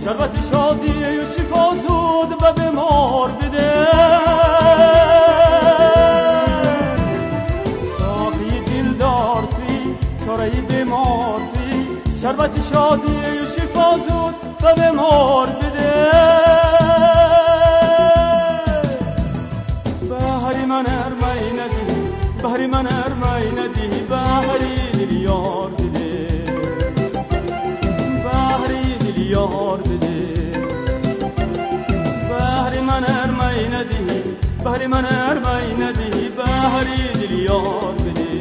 شربت شادی و شفا زود به بیمار بده، ساقی دلدار توی، چاره بیمار توی، شربت شادی و شفا زود به بیمار بده. بهری من ار می ندهی، بهری من ار می ندهی، بهری دل یار بده، بهری دل یار بده. بهری من ار می ندهی، بهری من ار می ندهی، بهری دل یار بده،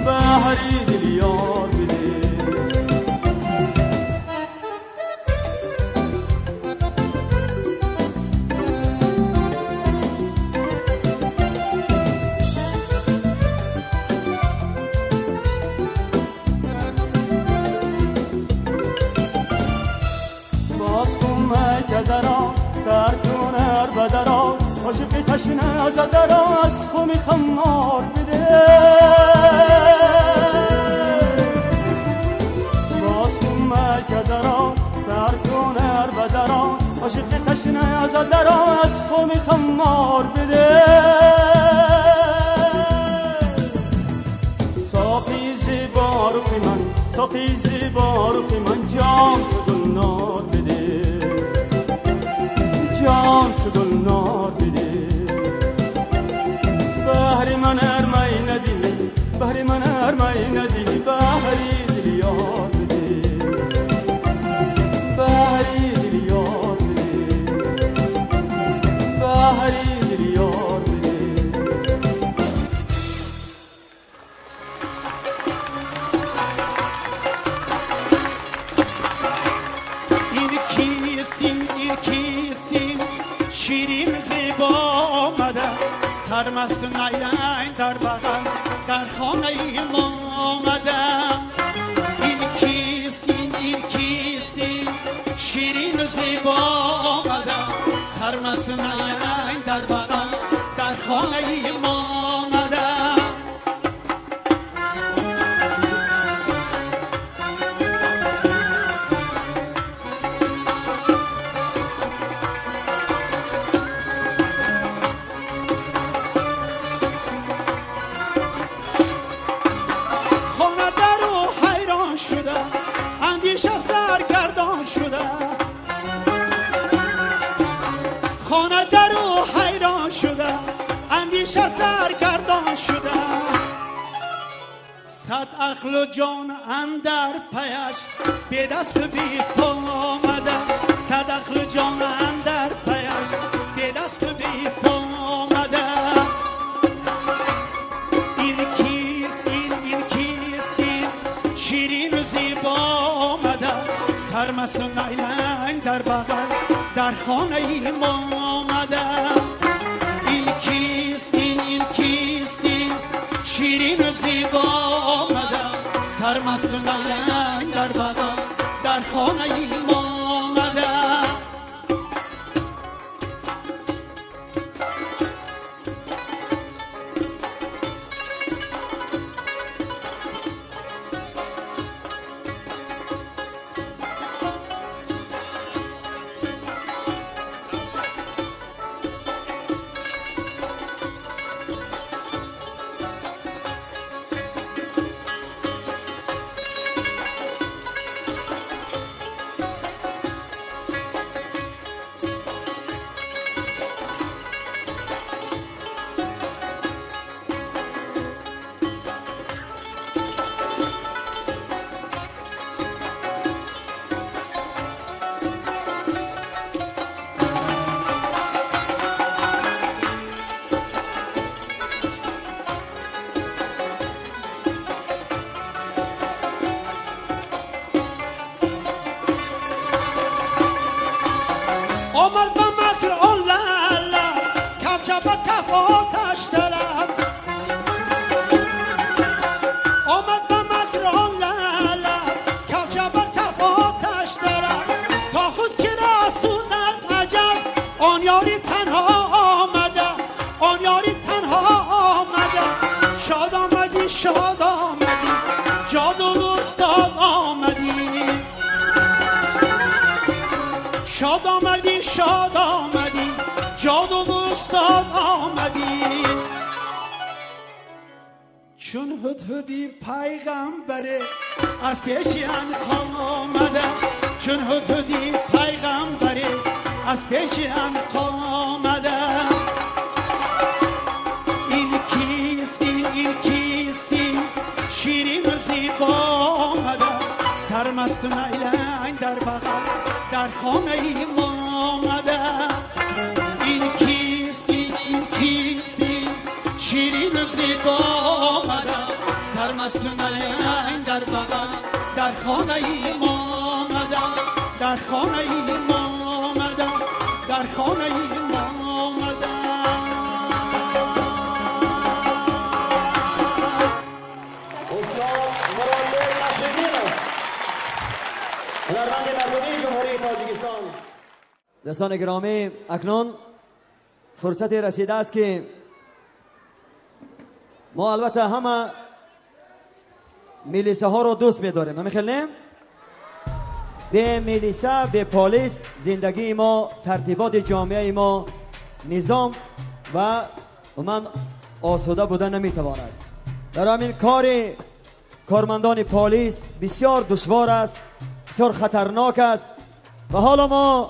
بهری دل یار بده. درا ترکون ار بدرا، عاشق تشنه از درا، از خم خمار بده. باز کن مکه درا ترکون ار بدرا، عاشق تشنه از درا، از خم خمار بده. ساقی زیبا روح من، ساقی زیبا روح من، جام چو گلنار بده، جام چو گلنار بده. بهری من ار می ندهی، بهری من ار می ندهی، بهری دل یار بده، بهری دل یار بده، بهری دل یار بده. این کیستی، این کیستی، شیرین زیبا آمده، سرمست و نیلنگ در بغل در خانه ما آمده. این کیست، این کیست، شیرین زیبا آمده، سرمست و نیلنگ در بغل در خانه ما آمده. خانه در او حیران شده، اندیشه سرگردان شده، صد عقل و جان اندر پیش به دست بی پا آمده، صد عقل و جان اندر پیش به دست بی پا آمده. این کیست، این کیست، این شیرین و زیبا آمده، سرمست و نیلنگ در بغل در خانه ما آمده. این کیست، این کیست، این شیرین و زیبا آمده، سرمست و نیلنگ در بغل در خانه ما آمده. تنها آمده، آن یاری تنها آمده. شاد آمدی شاد آمدی، جادو استاد آمدی. شاد آمدی شاد آمدی، جادو استاد آمدی. چون هدهدی پیغمبره از پیش عنقا آمده، چون هدهدی پیغمبره از پیش عنقا آمده. این کیست این کیست این شیرین و زیبا آمده، سرمست و نیلنگ در بغل در خانه ای ما آمده. این کیست این کیست این شیرین و زیبا آمده، سرمست و نیلنگ در بغل در خانه ای ما آمده، در خانه ای ما آمده، در خانه ای ما آمده. استاد مرادبek نصرالدینov، هنرمند مردمی جمهوری تاجیکستان. دوستان گرامی، اکنون فرصت رسیده است که ما البته همه میلیسه ها رو دوست می‌داریم، همین خیلی نه؟ به میلیسه، به پلیس زندگی ما، ترتیبات جامعه ما، نظام و من آسوده بودن نمیتواند. در همین کار کارمندان پلیس بسیار دشوار است، بسیار خطرناک است و حالا ما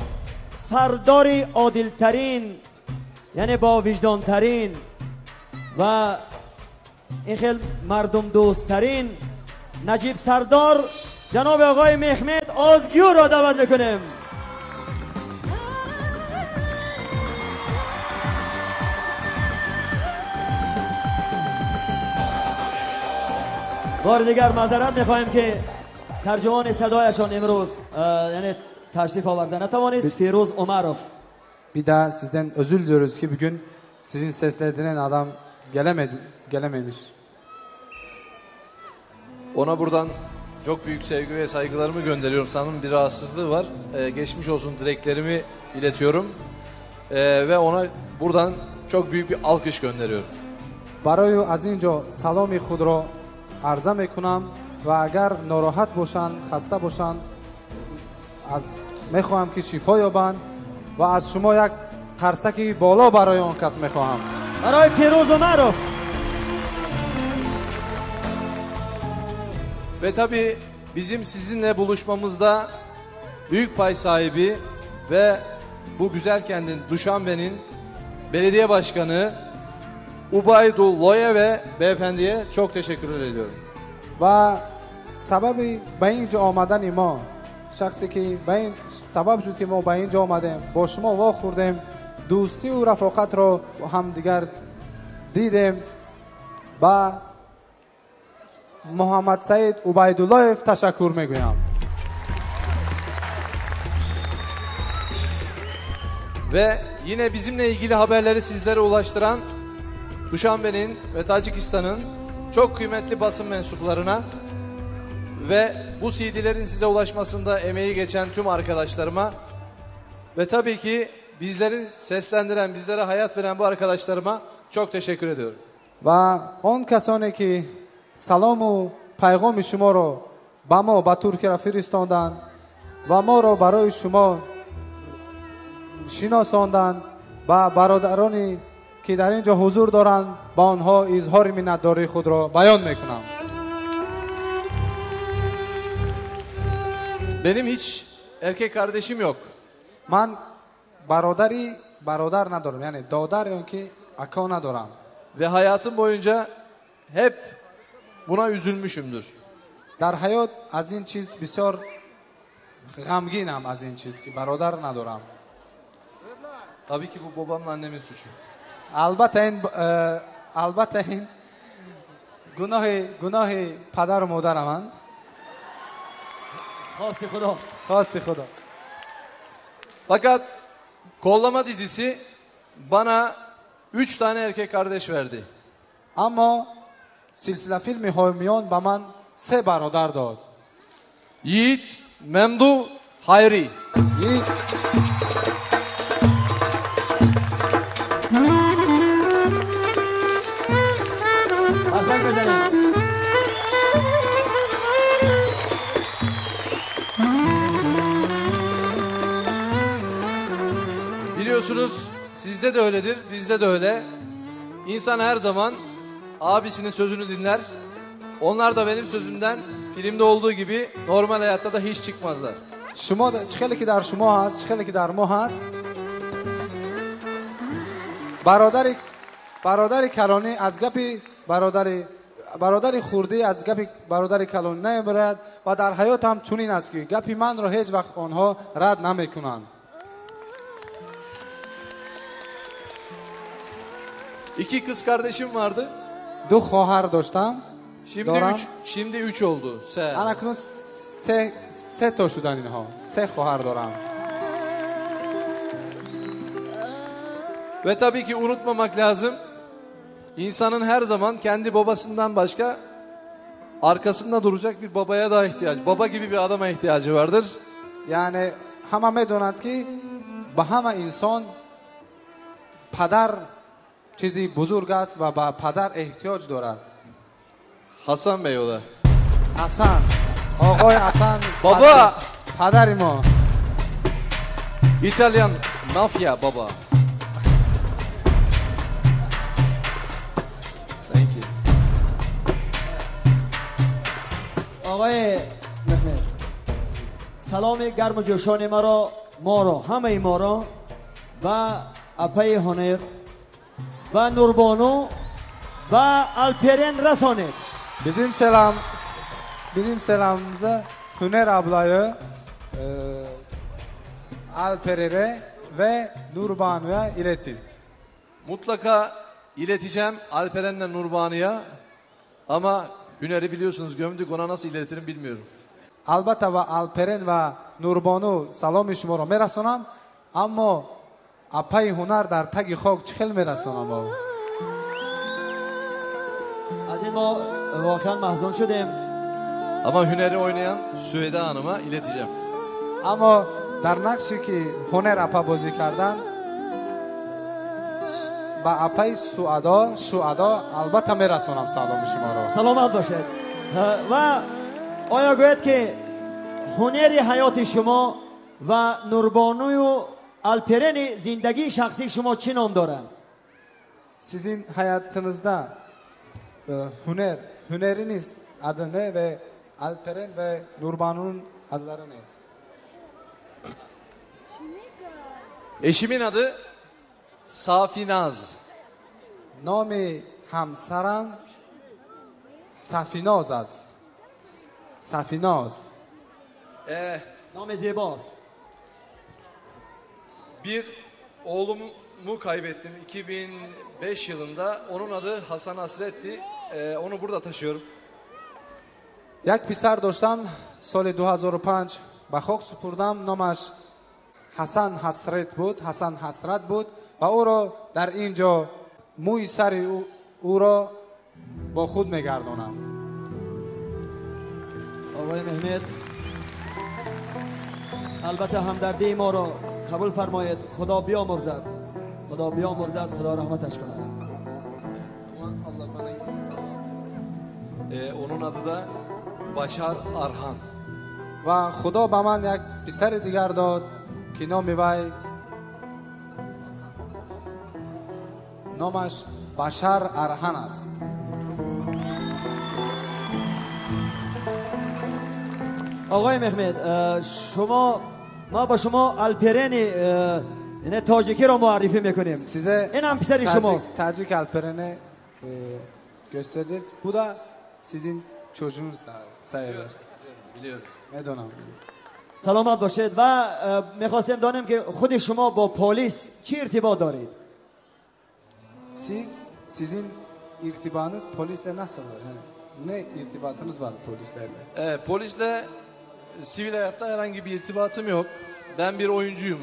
سردار عادلترین، یعنی با وجدانترین و این خیلی مردم دوستترین نجیب سردار جناب آقای محمد آزگیو را دعوت میکنیم. بار دیگر معذرت میخواهیم که ترجمان صدایشان امروز یعنی تشریف آورده نتوانست. فیروز عمرov. Bir daha sizden özür diliyoruz ki bugün sizin seslendiren adam gelememiş. Ona buradan çok büyük sevgi ve saygılarımı gönderiyorum. Sanırım bir rahatsızlığı var. Geçmiş olsun dileklerimi iletiyorum. Ve ona buradan çok büyük bir alkış gönderiyorum. Барои аз инҷо саломи худро арза мекунам ва агар нороҳат бошанд, хаста бошанд, аз мехоҳам ки шифо ёбанд ва аз шумо як қарсаки боло барои он кас мехоҳам. Барои Фирӯз Умаров. Ve tabii bizim sizinle buluşmamızda büyük pay sahibi ve bu güzel kentin Duşanbe'nin belediye başkanı Ubaydulloyev beyefendiye çok teşekkür ediyorum. Ve sebebi به اینجا آمدن ما، شخصی که به این سبب شد که ما به اینجا آمدیم، با شما وا خوردیم، دوستی و رفاقت رو هم دیگر دیدیم، با محمد سعید عبیدالله‌اف تشکر میگویم. Ve yine bizimle ilgili haberleri sizlere ulaştıran Duşanbe'nin ve Tacikistan'ın çok kıymetli basın mensuplarına ve bu CD'lerin size ulaşmasında emeği geçen tüm arkadaşlarıma ve tabii ki bizleri seslendiren, bizlere hayat veren bu arkadaşlarıma çok teşekkür ediyorum. Ve on کسانی که سلام و پیغام شما رو به ما به ترکیه فرستاندند و ما را برای شما شناساندند و برادرانی که در اینجا حضور دارند با آنها اظهار منتداری خود را بیان میکنم. Benim hiç erkek kardeşim yok. من برادری برادر ندارم، یعنی دادر یا که اکا ندارم. Ve hayatım boyunca hep buna üzülmüşümdür. در حیات از این چیز بسیار غمگینم، از این چیز که برادر ندارم. Tabii ki bu babamla annemin suçu. البته این گناه پدر و مادر من. خواست خدا. خواست خدا. Fakat Kollama dizisi bana 3 tane erkek kardeş verdi. Ama silsile filmi Homiyon به من 3 برادر داد. Yiğit, Memduh, Hayri. Yiğit. Sizde de öyledir, bizde de öyle. İnsan her zaman abisinin sözünü dinler. Onlar da benim sözümden filmde olduğu gibi normal hayatta da hiç çıkmazlar. Шумо чӣ хеле ки дар шумо ҳаст, чӣ хеле ки дар мо ҳаст, бародари бародари калонӣ аз гапи бародари бародари хурдӣ аз гапи бародари калонӣ намебарад ва дар ҳаёт ҳам чунин аст ки гапи манро ҳеҷ вақт онҳо рад намекунанд. İki kız kardeşim vardı. Ду хоҳар доштам. Şimdi Дорам. üç, şimdi üç oldu. Се. Ана акнун се се то шудан инҳо, се хоҳар дорам. Ve tabii ki unutmamak lazım. İnsanın her zaman kendi babasından başka arkasında duracak bir babaya daha ihtiyaç. Baba gibi bir adama ihtiyacı vardır. Яъне ҳама медонанд ки ба ҳама инсон падар чизи бузург аст ва ба падар эҳтиёҷ дорад. Hasan Bey o da. Ҳасан, оғои Ҳасан. Баба! Падари мо. İtalyan mafya baba. Thank you. آقای مهمت، سلام گرم و جوشان مرا، ما را، همه ما را و اپای هنر و نوربانو و الپرن رسانید. Bizim selam bizim selamımızı Hüner ablayı, Alper'e ve Nurbanu'ya iletin. Mutlaka ileteceğim Alperen'le Nurbanu'ya. Ama Hüner'i biliyorsunuz gömdük, ona nasıl iletirim bilmiyorum. Албатта ба Алперен ва Нурбону саломи шуморо мерасонам, аммо апаи Ҳунар дар таги хок чӣ хел мерасонам ба ӯ? از این ما واقعا محزون شدیم. Ama Hüner'i oynayan Süheda Hanım'a ileteceğim. Аммо дар нақше ки Ҳунер апа бозӣ кардан ба апаи Суадо Шуадо албатта мерасонам саломи шуморо. سلامت باشد. و آیا گوید که هنر حیات شما و نوربانوی و الپرن زندگی شخصی شما چی نام دارند؟ Sizin hayatınızda Hüner, Hüneriniz adı ne ve Alperen ve Nurbanu'nun adları ne? Eşimin adı Safinaz. Номи ҳамсарам Сафиноз аст. Сафиноз. نام زیباست. Bir oğlumu kaybettim 2005 yılında. Onun adı Hasan Hasret'ti. Onu burada taşıyorum. Як писар доштам, соли 2005 ба хок супурдам, номаш Ҳасан Ҳасрат буд, Ҳасан Ҳасрат буд ва ӯро дар ин ҷо мӯи сари ӯро бо худ мегардонам. آقای مهمت، البته همدردی ما را قبول فرمایید. خدا بیامرزد، خدا بیامرزد، خدا رحمتش کند. Allah bana onun adı da Başar Arhan. Ва Худо ба ман як писари дигар дод ки номи вай номаш Башар Арҳан аст. آقای مهمت، شما ما با شما الپرن یعنی تاجیکی را معرفی میکنیم. Size این هم پسر شماست. Tacik Alperen'i göstereceğiz. Bu da sizin çocuğunuz sayılır. Biliyorum. Medonam. سلامت باشید. و میخواستیم دانیم که خود شما با پلیس چی ارتباط دارید؟ Siz sizin irtibanız polisle nasıldır? Yani ne irtibatınız var polislerle? Polisle sivil hayatta herhangi bir irtibatım yok. Ben bir oyuncuyum.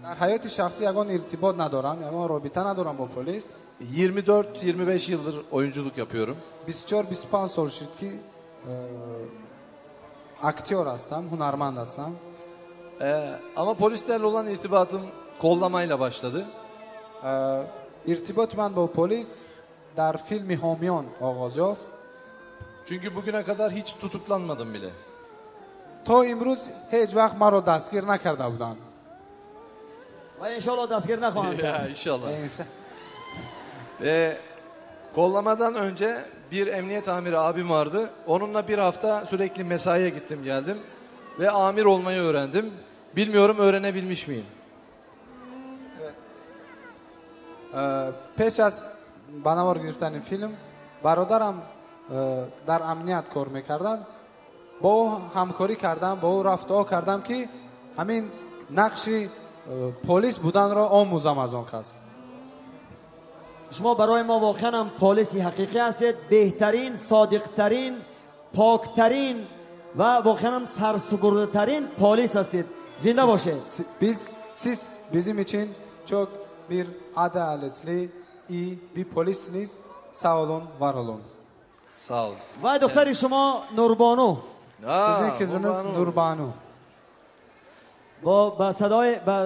Дар ҳаёти шахсӣ ягон иртибот надорам, ягон робита надорам бо полис. 24-25 yıldır oyunculuk yapıyorum. 24-25 сол шуд ки актёр ҳастам, ҳунарманд ҳастам. Ama polislerle olan irtibatım kollamayla başladı. Иртиботи ман бо полис дар филми Ҳомиён оғоз ёфт. Çünkü bugüne kadar hiç tutuklanmadım bile. То имрӯз ҳеҷ вақт маро дастгир накарда буданд. Ва иншоаллоҳ дастгир нахоҳанд кард. Ya inşallah. Kollamadan önce bir emniyet amiri abim vardı. Onunla bir hafta sürekli mesaiye gittim geldim. Ve amir olmayı öğrendim. Bilmiyorum öğrenebilmiş miyim? Пеш аз ба навор гирифтани филм бародарам дар амният кор мекарданд, бо ӯ ҳамкорӣ кардам, бо ӯ рафтуо кардам, ки ҳамин нақши полис буданро омӯзам аз он кас. Шумо барои мо воқеан ҳам полиси ҳақиқӣ ҳастед, беҳтарин, содиқтарин, поктарин ва воқеан ҳам сарсупурдатарин полис ҳастед. Зинда бошед. Siz bizim için çok bir adaletli, iyi bir polissiniz. Sağ olun, var olun. Sağ olun. Ва духтари шумо Нурбону. Sizin kızınız Nurbanu. Бо ба садои ба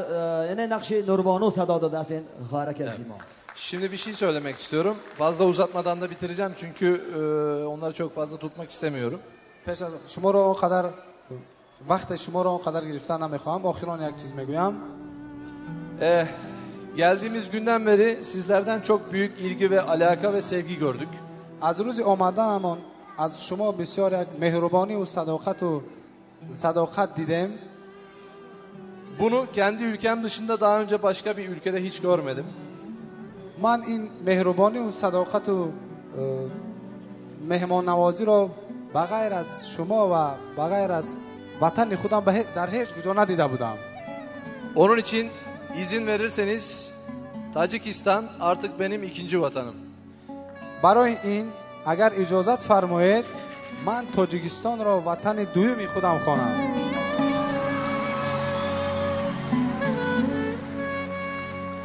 яъне нақши Нурбону садо додааст ин хоҳараки азизи мо. Şimdi bir şey söylemek istiyorum. Fazla uzatmadan da bitireceğim çünkü onları çok fazla tutmak istemiyorum. Пеш аз шуморо он қадар вақти шуморо он қадар гирифтан намехоҳам, охирон як чиз мегӯям. Geldiğimiz günden beri sizlerden çok büyük ilgi ve alaka ve sevgi gördük. Аз рӯзи омадаамон аз шумо бисёр як меҳрубониву садоқату садоқат дидем. Bunu kendi ülkem dışında daha önce başka bir ülkede hiç görmedim. Ман ин меҳрубониву садоқату меҳмоннавозиро ба ғайр аз шумо ва ба ғайр аз ватани худам дар ҳеҷ куҷо надида будам. Onun için izin verirseniz Tacikistan artık benim ikinci vatanım. Барои ин агар иҷозат фармоед, ман Тоҷикистонро ватани дуюми худам хонам.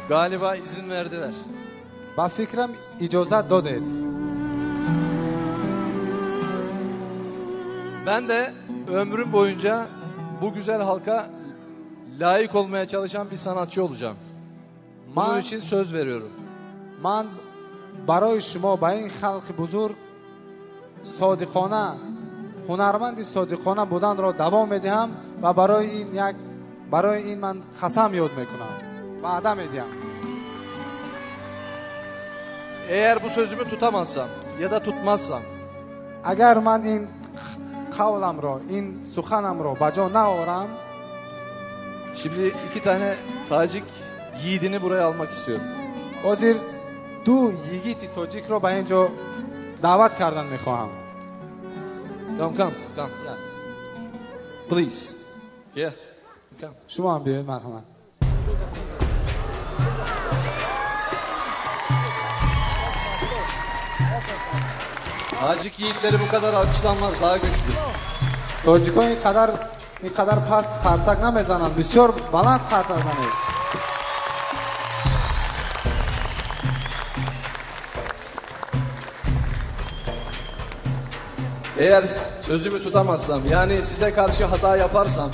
Galiba izin verdiler. Ба фикрам, иҷозат додед. Ben de ömrüm boyunca bu güzel halka layık olmaya çalışan bir sanatçı olacağım. Bunun için söz veriyorum. Ман барои шумо, ба ин халқи бузург содиқона, ҳунарманди содиқона буданро давом медиҳам ва барои ин як барои ин ман қасам ёд мекунам, ваъда медиҳам. Eğer bu sözümü tutamazsam ya da tutmazsam, агар ман ин қавламро, ин суханамро ба ҷо наорам, şimdi iki tane Tacik yiğidini buraya almak istiyorum. Ҳозир ду йигити тоҷикро ба ин ҷо даъват кардан мехоҳам. Come, come, come. Yeah. Please. Yeah. Come. Шумо ҳам биёед, марҳамат. Tacik yiğitleri bu kadar alkışlanmaz, daha güçlü. Тоҷикон ин қадар паст қарсак намезананд, бисёр баланд қарсак занед. Eğer sözümü tutamazsam, yani size karşı hata yaparsam,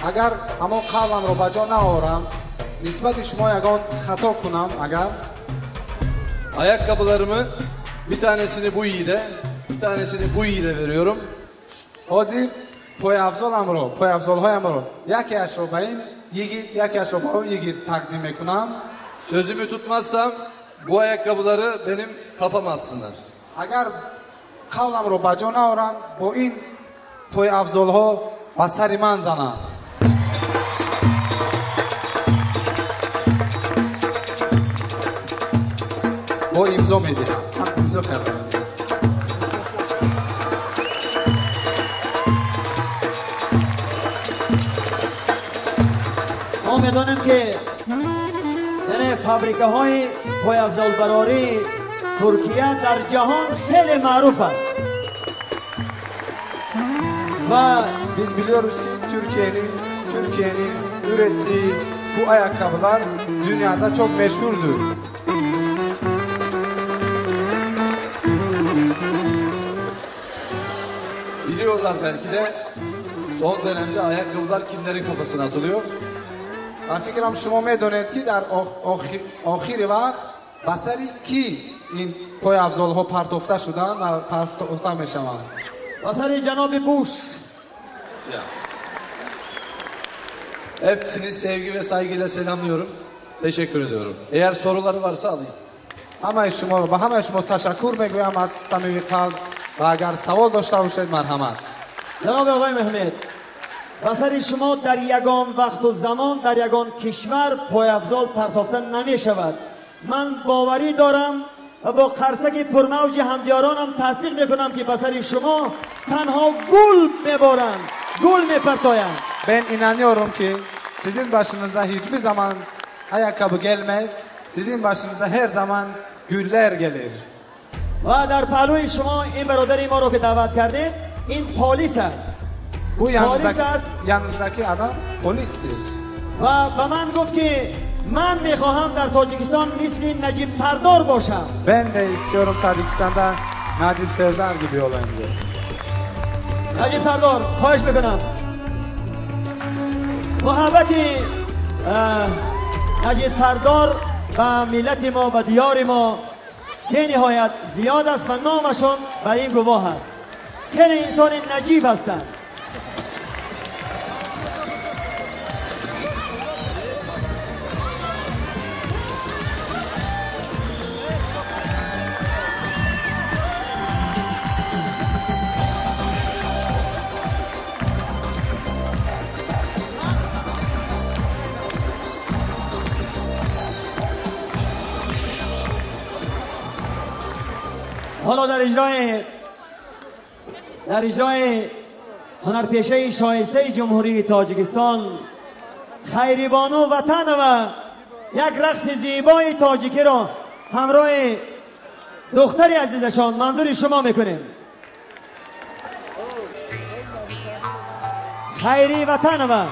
агар ҳамон қавламро ба ҷо наорам, нисбати шумо ягон хато кунам агар, ayakkabılarımı bir tanesini bu yiğide, bir tanesini bu yiğide veriyorum. Ҳозир пойафзоламро, пойафзолҳоямро якеашро ба ин йигит, якеашро ба он йигит тақдим мекунам. Sözümü tutmazsam bu ayakkabıları benim kafama atsınlar. Агар қавламро ба ҷо наорам, бо ин пойафзолҳо ба сари ман зананд. Бо имзо медиҳам, ҳам имзо карда медиҳам. Мо медонем, ки яъне фабрикаҳои пойафзолбарории Туркия дар ҷаҳон хеле маъруф аст ва Biz biliyoruz ki Türkiye'nin ürettiği bu ayakkabılar dünyada çok meşhurdur. Biliyorlar belki de son dönemde ayakkabılar kimlerin kafasına atılıyor. Ман фикрам, шумо медонед, ки дар охири вақт ба сари кӣ ин пойафзолҳо партофта шуданд ва партофта мешаванд. Ба сари ҷаноби Буш. Hepsini sevgi ve saygıyla selamlıyorum. Teşekkür ediyorum. Eğer soruları varsa alayım. Ҳамаи шуморо ба ҳамаи шумо ташаккур мегӯям аз самими қалб ва агар савол дошта бошед, марҳамат. Ҷаноби оқои Меҳмед, ба сари шумо дар ягон вақту замон дар ягон кишвар пойафзол партофта намешавад. Ман боварӣ дорам ва бо қарсаки пурмавҷи ҳамдиёронам тасдиқ мекунам, ки ба сари шумо танҳо гул меборанд, гул мепартоянд. Ben inanıyorum ki sizin başınıza hiçbir zaman ayakkabı gelmez. Sizin başınıza her zaman güller gelir. Ва дар паҳлӯи шумо ин бародари моро ки даъват кардед, ин полис аст. Bu Polis yanınızdaki, аст. Yanınızdaki adam polistir. Ва ба ман гуфт, ки ман мехоҳам дар Тоҷикистон мисли Наҷиб Сардор бошам. Ben de istiyorum Tacikistan'da Najib Serdar gibi olayım diyor. Наҷиб Сардор, хоҳиш мекунам. Муҳаббати Наҷиб Сардор ба миллати мо, ба диёри мо бениҳоят зиёд аст ва номашон ба ин гувоҳ аст. Хеле инсони наҷиб ҳастанд. Ҳоло дар иҷрои ҳунарпешаи шоистаи Ҷумҳурии Тоҷикистон Хайрибону Ватанова як рақси зебои тоҷикиро ҳамроҳи духтари азизашон манзури шумо мекунем. Хайри Ватанова.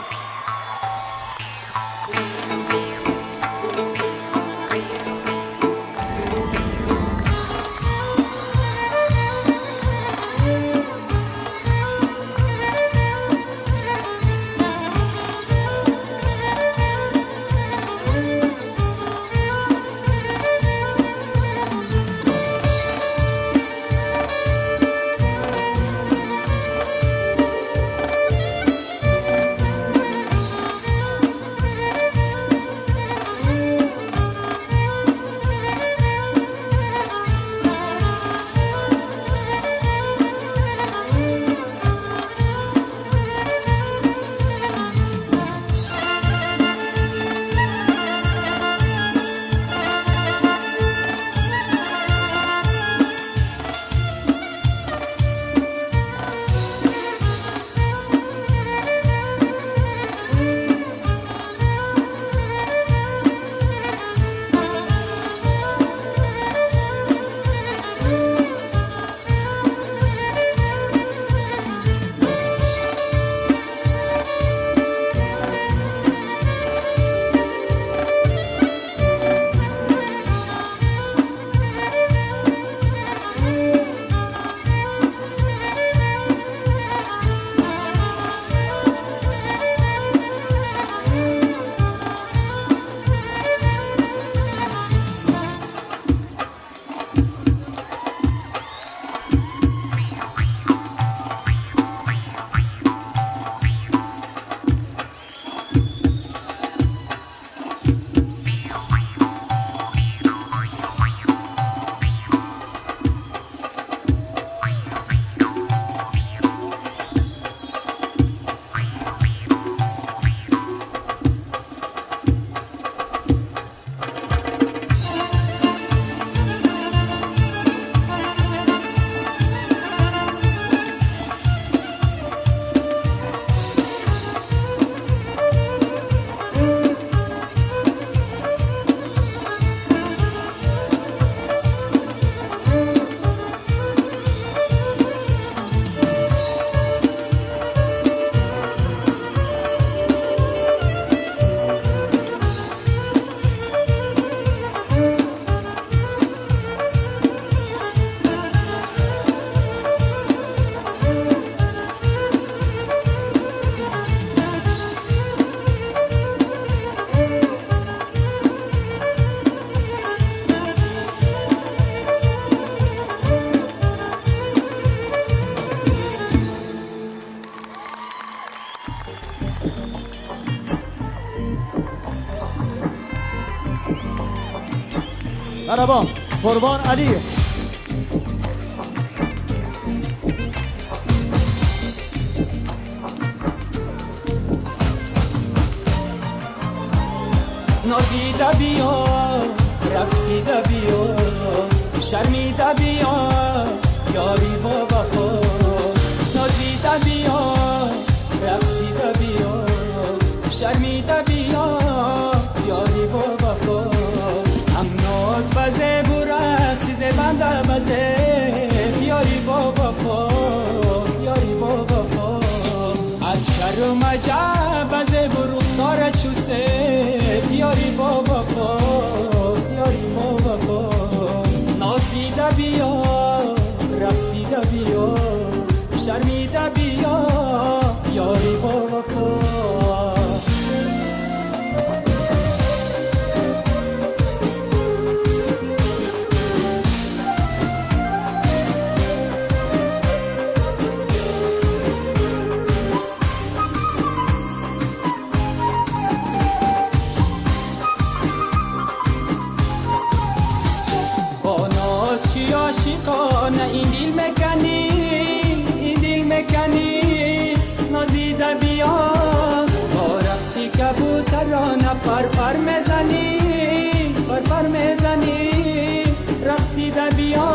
Merhaba, Qurban Aliyev. نازیده بیا، رقصیده بیا، شرمیده بیا، یاری با وفا. نازیده بیا، رقصیده بیا، شرمیده بیا، یاری با وفا. هم ناز بزه و رقصی زبنده بزه، یاری با وفا، یاری با وفا. از شر و مجب بزه و رخسار چوسه، یاری با وفا، یاری با وفا. نازیده بیا، رقصیده بیا، شرمیده بیا، یاری با وفا. عاشقانه این دل مکنی، این دل مکنی، نازیده بیا. با رقصی کبوترانه پر پر میزنی، پر پر میزنی، رقصیده بیا.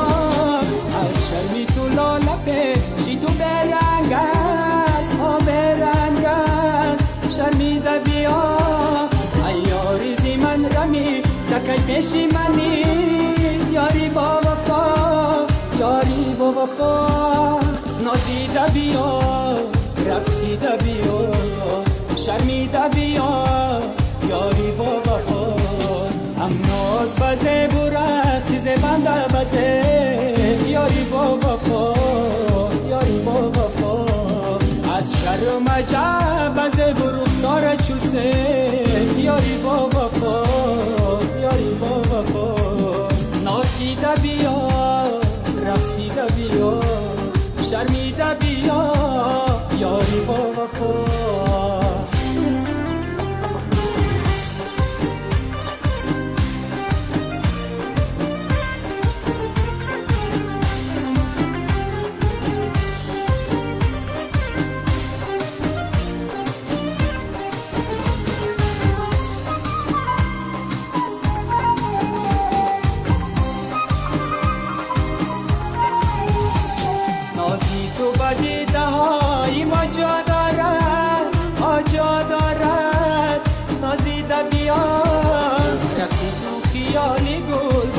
از شرمی تو لاله پیشی تو برنگ است، ها برنگ است، شرمیده بیا. ای یاری زی من رمی تکی پیشی منی، یاری با وفا، یاری با وفا. نازیده بیا، رقصیده بیا، شرمیده بیا، یاری با وفا. هم ناز بزه و رقصی زبنده بزه، یاری با وفا، یاری با وفا. از شر و مجب بزه و رخسار چوسه، یاری با وفا، یاری با وفا. نازیده بیا، رقصیده بیا، شرمیده بیا، یاری با وفا.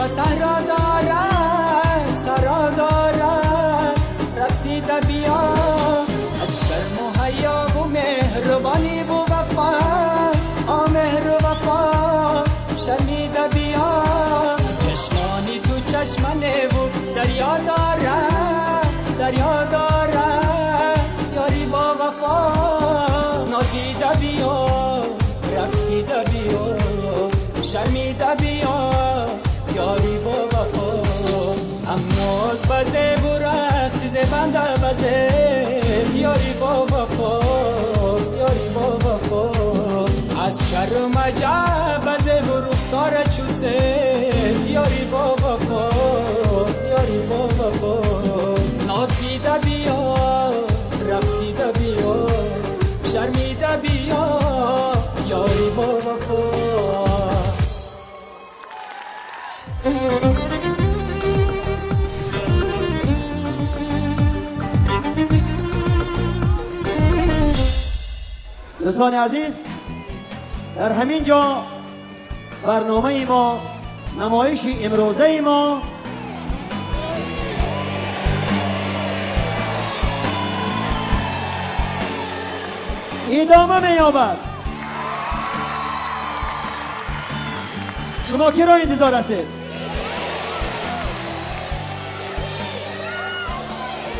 سرا دارد، سرا دارد، رقصیده بیا. از شرم و حیا و مهربانی و وفا، آ مهر و وفا، شرمیده بیا. چشمانی تو چشمنه و دریا دارد، دریا دارد، یاری با وفا. نازیده بیا، رقصیده بیا، شرمیده بیا، یاری با وفا. هم ناز بزه و رقصی زبنده بزه، یاری با وفا، یاری با وفا. از شر و مجب بزه و رخسار چوسه، یاری با وفا، یاری با وفا. نازیده بیا، رقصیده بیا، شرمیده بیا، یاری با وفا. دوستان عزیز، در همین جا برنامه ما، نمایش امروزه ما ادامه می‌یابد. شما کی را انتظار هستید؟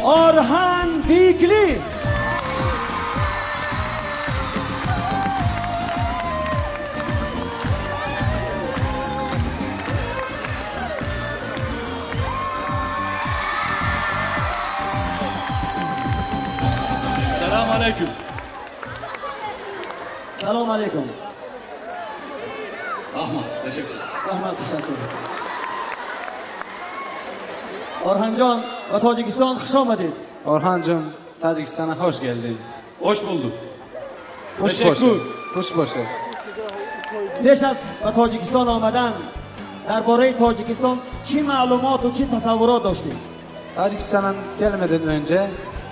آرهان بیکلی. سلام علیکم. سلام علیکم. Rahmat, teşekkür. Rahmat, teşekkür. Orhanjon, ба Тоҷикистон хуш омадед. Orhancığım, Tacikistan'a hoş geldin. Hoş bulduk. Хуш Teşekkür. бошед. Хуш бошед. Пеш аз ба Тоҷикистон омадан дар бораи Тоҷикистон чӣ маълумоту чӣ тасаввурот доштед? Tacikistan'a gelmeden önce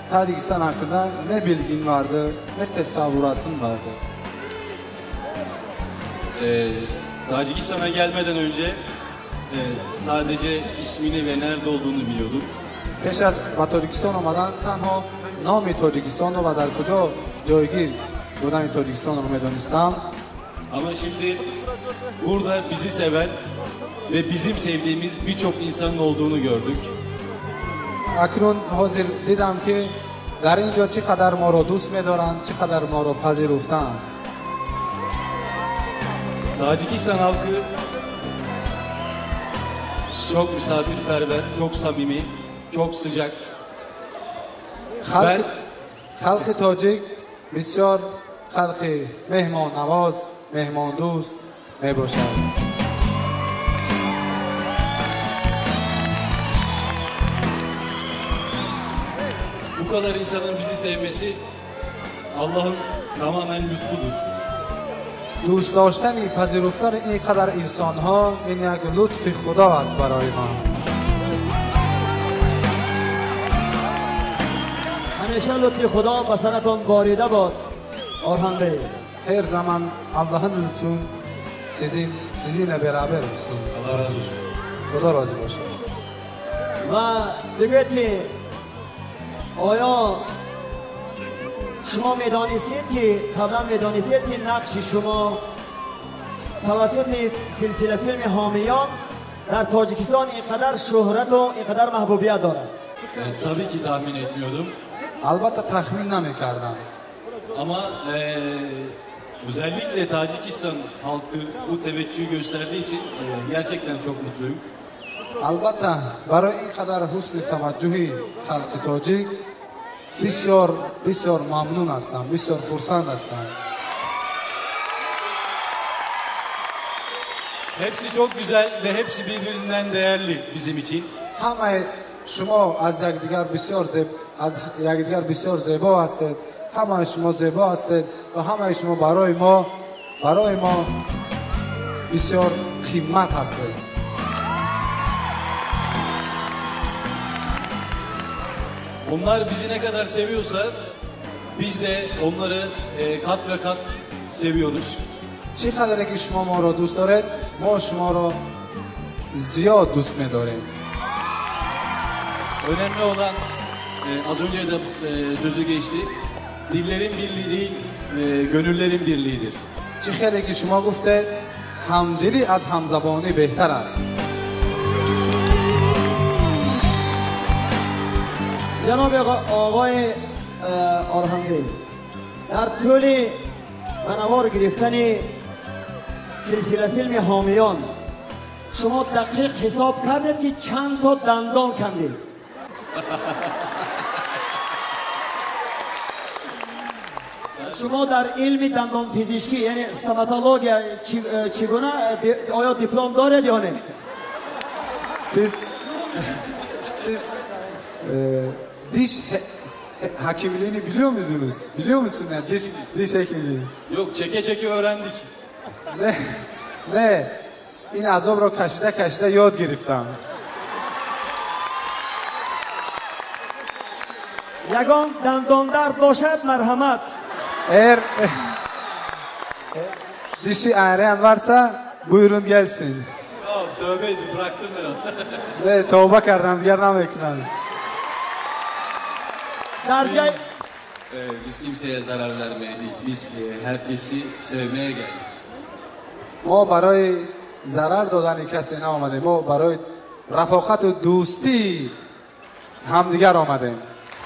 Tacikistan hakkında ne bilgin vardı, ne tasavvuratın vardı? Tacikistan'a gelmeden önce sadece ismini ve nerede olduğunu biliyordum. Пеш аз ба Тоҷикистон омадан танҳо номи Тоҷикистонро ва дар куҷо ҷойгир будани Тоҷикистонро медонистам. Ama şimdi burada bizi seven ve bizim sevdiğimiz birçok insanın olduğunu gördük. Акнун ҳозир дидам, ки дар ин ҷо чӣ қадар моро дӯст медоранд, чӣ қадар моро пазируфтаанд. Tacikistan halkı çok misafirperver, çok samimi, çok sıcak. Халқи халқи тоҷик бисёр халқи меҳмоннавоз, меҳмондӯст мебошад. Bu kadar insanın bizi sevmesi Allah'ın tamamen lütfudur. Дӯст доштани, пазируфтани ин қадар инсонҳо ин як лутфи Худо аст барои мо. Ҳамеша лутфи Худо ба саратон борида бод, Orhan Bey. Her zaman Allah'ın lütfu sizinle beraber olsun. Allah razı olsun. Худо розӣ бошад. Ва бигӯед, ки оё шумо медонистед, ки қаблан медонистед, ки нақши шумо тавассути силсила филми Ҳомиён дар Тоҷикистон ин қадар шӯҳрату ин қадар маҳбубият дорад? Tabii ki tahmin etmiyordum. Албатта, тахмин намекардам. Ama özellikle Tacikistan halkı bu teveccühü gösterdiği için gerçekten çok mutluyum. Албатта, барои ин қадар ҳусни таваҷҷӯҳи халқи тоҷик бисёр бисёр мамнун ҳастам, бисёр хурсанд ҳастам. Hepsi çok güzel ve hepsi birbirinden değerli bizim için. Ҳамаи шумо аз якдигар бисёр зеб аз якдигар бисёр зебо ҳастед, ҳамаи шумо зебо ҳастед ва ҳамаи шумо барои мо бисёр қимат ҳастед. Onlar bizi ne kadar seviyorsa biz de onları kat ve kat seviyoruz. Чӣ қадаре ки шумо моро дӯст доред, мо шуморо зиёд дӯст медорем. Önemli olan az önce de sözü geçti. Dillerin birliği değil, gönüllerin birliğidir. Чӣ хеле ки шумо гуфтед, ҳамдилӣ аз ҳамзабонӣ беҳтар аст. Ҷаноби оғои Орҳан бей, дар тӯли ба навор гирифтани силсила филми Ҳомиён шумо дақиқ ҳисоб кардед, ки чанд то дандон кандед? Шумо дар илми дандонпизишкӣ, яъне стоматология, чӣ гуна, оё диплом доред ё не? Siz diş hekimliğini biliyor muydunuz? Biliyor musun yani diş hekimliği? Yok, çeke çeke öğrendik. Не, не, ин азобро кашида кашида ёд гирифтам. Ягон дандондард бошад, марҳамат. Eğer dişi ağrıyan varsa buyurun gelsin. Yok, tövbe bıraktım ben onu. Не, тавба кардам, дигар намекунам. Дар ҷай Biz kimseye zarar vermeye değil, biz herkesi sevmeye geldik. Мо барои зарар додани касе наомадем, мо барои рафоқату дӯстии ҳамдигар омадем.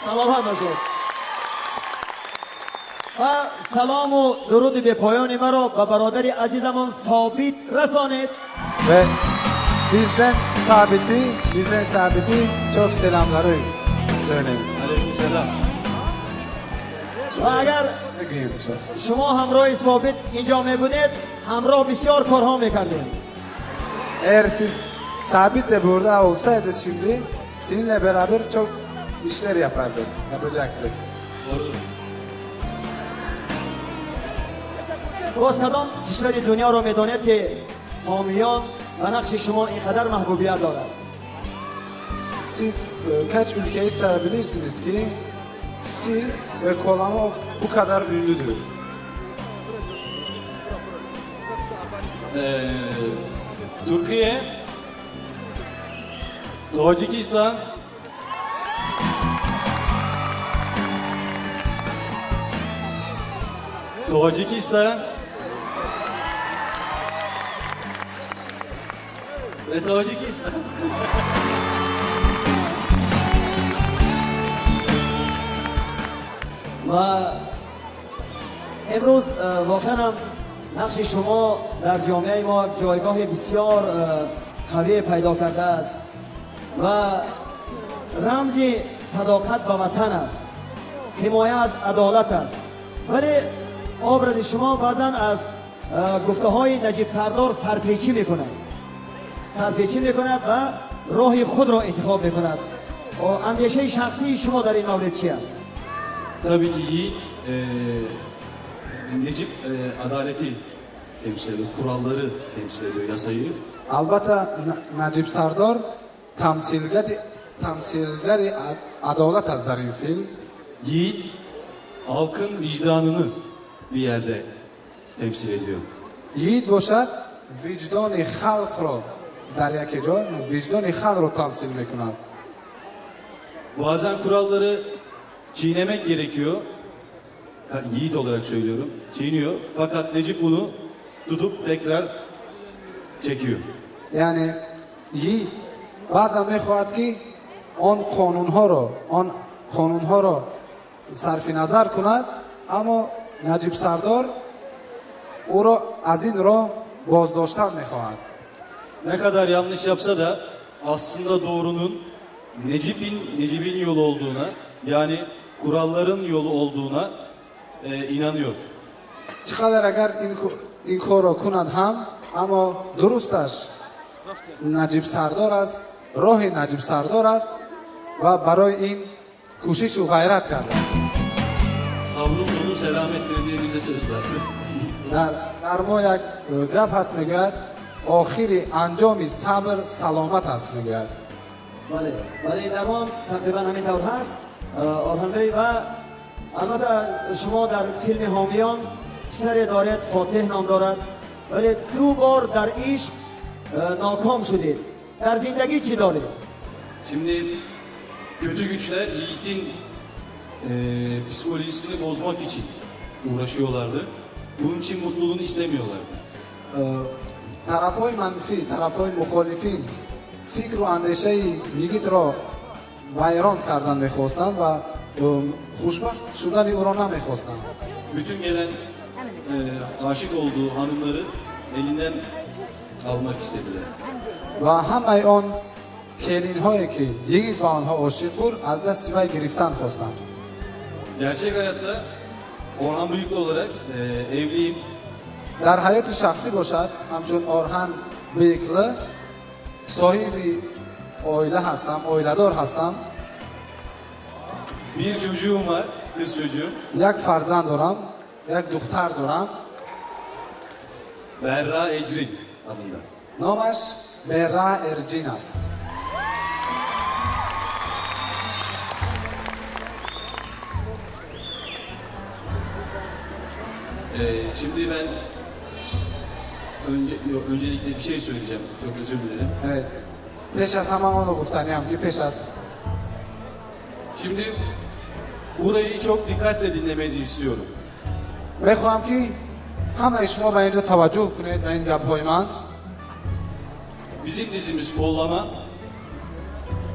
Саломат бошед ва салому дуруди бепоёни маро ба бародари азизамон Собит расонед. Ve bizden Sabit'i çok selamları söyleyin. Aleykümselam. Ва агар шумо ҳамроҳи Собит инҷо мебудед, ҳамроҳ бисёр корҳо мекардем. Eğer siz Sabit de burada olsaydı şimdi Seninle beraber çok işler yapardık, yapacaktık. Doğrudur. باز کدام کشور دنیا رو میداند که حامیان و نقش شما اینقدر محبوبیت دارد؟ Siz kaç ülkeyi sayabilirsiniz ki siz ve Kollama bu kadar ünlüdür? Türkiye, Tacikistan, Tacikistan ve Tacikistan. و امروز واقعا هم نقش شما در جامعه ما جایگاه بسیار قوی پیدا کرده است و رمز صداقت به وطن است، حمایه از عدالت است. ولی آبرد شما بعضا از گفته های نجیب سردار سرپیچی میکند، سرپیچی میکند و راه خود را انتخاب میکند. اندیشه شخصی شما در این مورد چی است؟ Tabii ki Yiğit, Necip adaleti temsil ediyor, kuralları temsil ediyor, yasayı. Albatta Necip Sardar temsilgari adalet az در این film. Yiğit halkın vicdanını bir yerde temsil ediyor. Yiğit باشد vicdan xalq را در یک جای vicdan xalq را temsil میکند. Bazen kuralları çiğnemek gerekiyor. Yiğit olarak söylüyorum. Çiğniyor. Fakat Necip bunu tutup tekrar çekiyor. Yani Yiğit bazen میخواهد که آن قانونها را صرف نظر کند، اما نجیب سردار او را از این راه بازداشتن میخواهد. Ne kadar yanlış yapsa da aslında doğrunun Necip'in yolu olduğuna, yani kuralların yolu olduğuna inanıyor. چقدر اگر این کار را کنند هم، اما درستش نجیب سردار است، راه نجیب سردار است و برای این کوشش و غیرت کرده است. Sabrın sonu selamettir diye bize söz verdi. در ما یک گپ هست میگوید آخری انجام صبر سلامت است میگوید. بله، ولی در ما تقریبا همین طور هست. آرهان بی، و البته شما در فیلم حامیان پسر دارد، فاتح نام دارد، ولی دو بار در عشق ناکام شدید. در زندگی چی دارید؟ Şimdi kötü güçler Yiğit'in psikolojisini bozmak için uğraşıyorlardı. Bunun için mutluluğunu istemiyorlardı. Tarafهای منفی، tarafهای مخالفین فکر و اندیشه Yiğit را ویران کردن میخواستند و خوشبخت شدن او را نمیخواستند. Bütün gelen aşık olduğu hanımları elinden almak istediler. و همه آن کلین هایی که Yiğit به آنها عاشق بود از دست وی گرفتن خواستند. Gerçek hayatta Orhan Bıyıklı olarak evliyim. در حیات شخصی باشد همچون Orhan Bıyıklı صاحب aile هستم، ailedar هستم. Bir çocuğum var, kız çocuğum. یک فرزند دارم, یک دختر دارم. Berra Ecrin adında. نامش Berra Ercin است. Şimdi ben öncelikle bir şey söyleyeceğim. Çok özür dilerim. Evet. Peş az hemen onu گفتنیم که peş az. Şimdi burayı çok dikkatle dinlemenizi istiyorum. میخوام که همه شما به اینجا توجه کنید به این گپ‌های من. Bizim dizimiz Kollama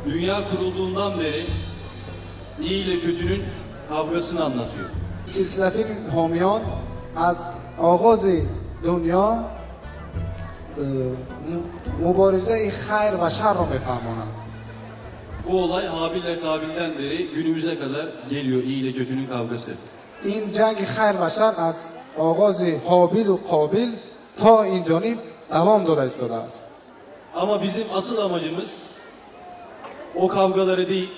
dünya kurulduğundan beri iyi ile kötünün kavgasını anlatıyor. سلسله فیلم حامیان از آغاز دنیا مبارزه خیر و شر را میفهمانند. Bu olay Habil ile Kabil'den beri günümüze kadar geliyor, iyi ile kötünün kavgası. این جنگ خیر و شر از آغاز هابیل و قابیل تا این جانب دوام داده ایستاده است. Ama bizim asıl amacımız o kavgaları değil,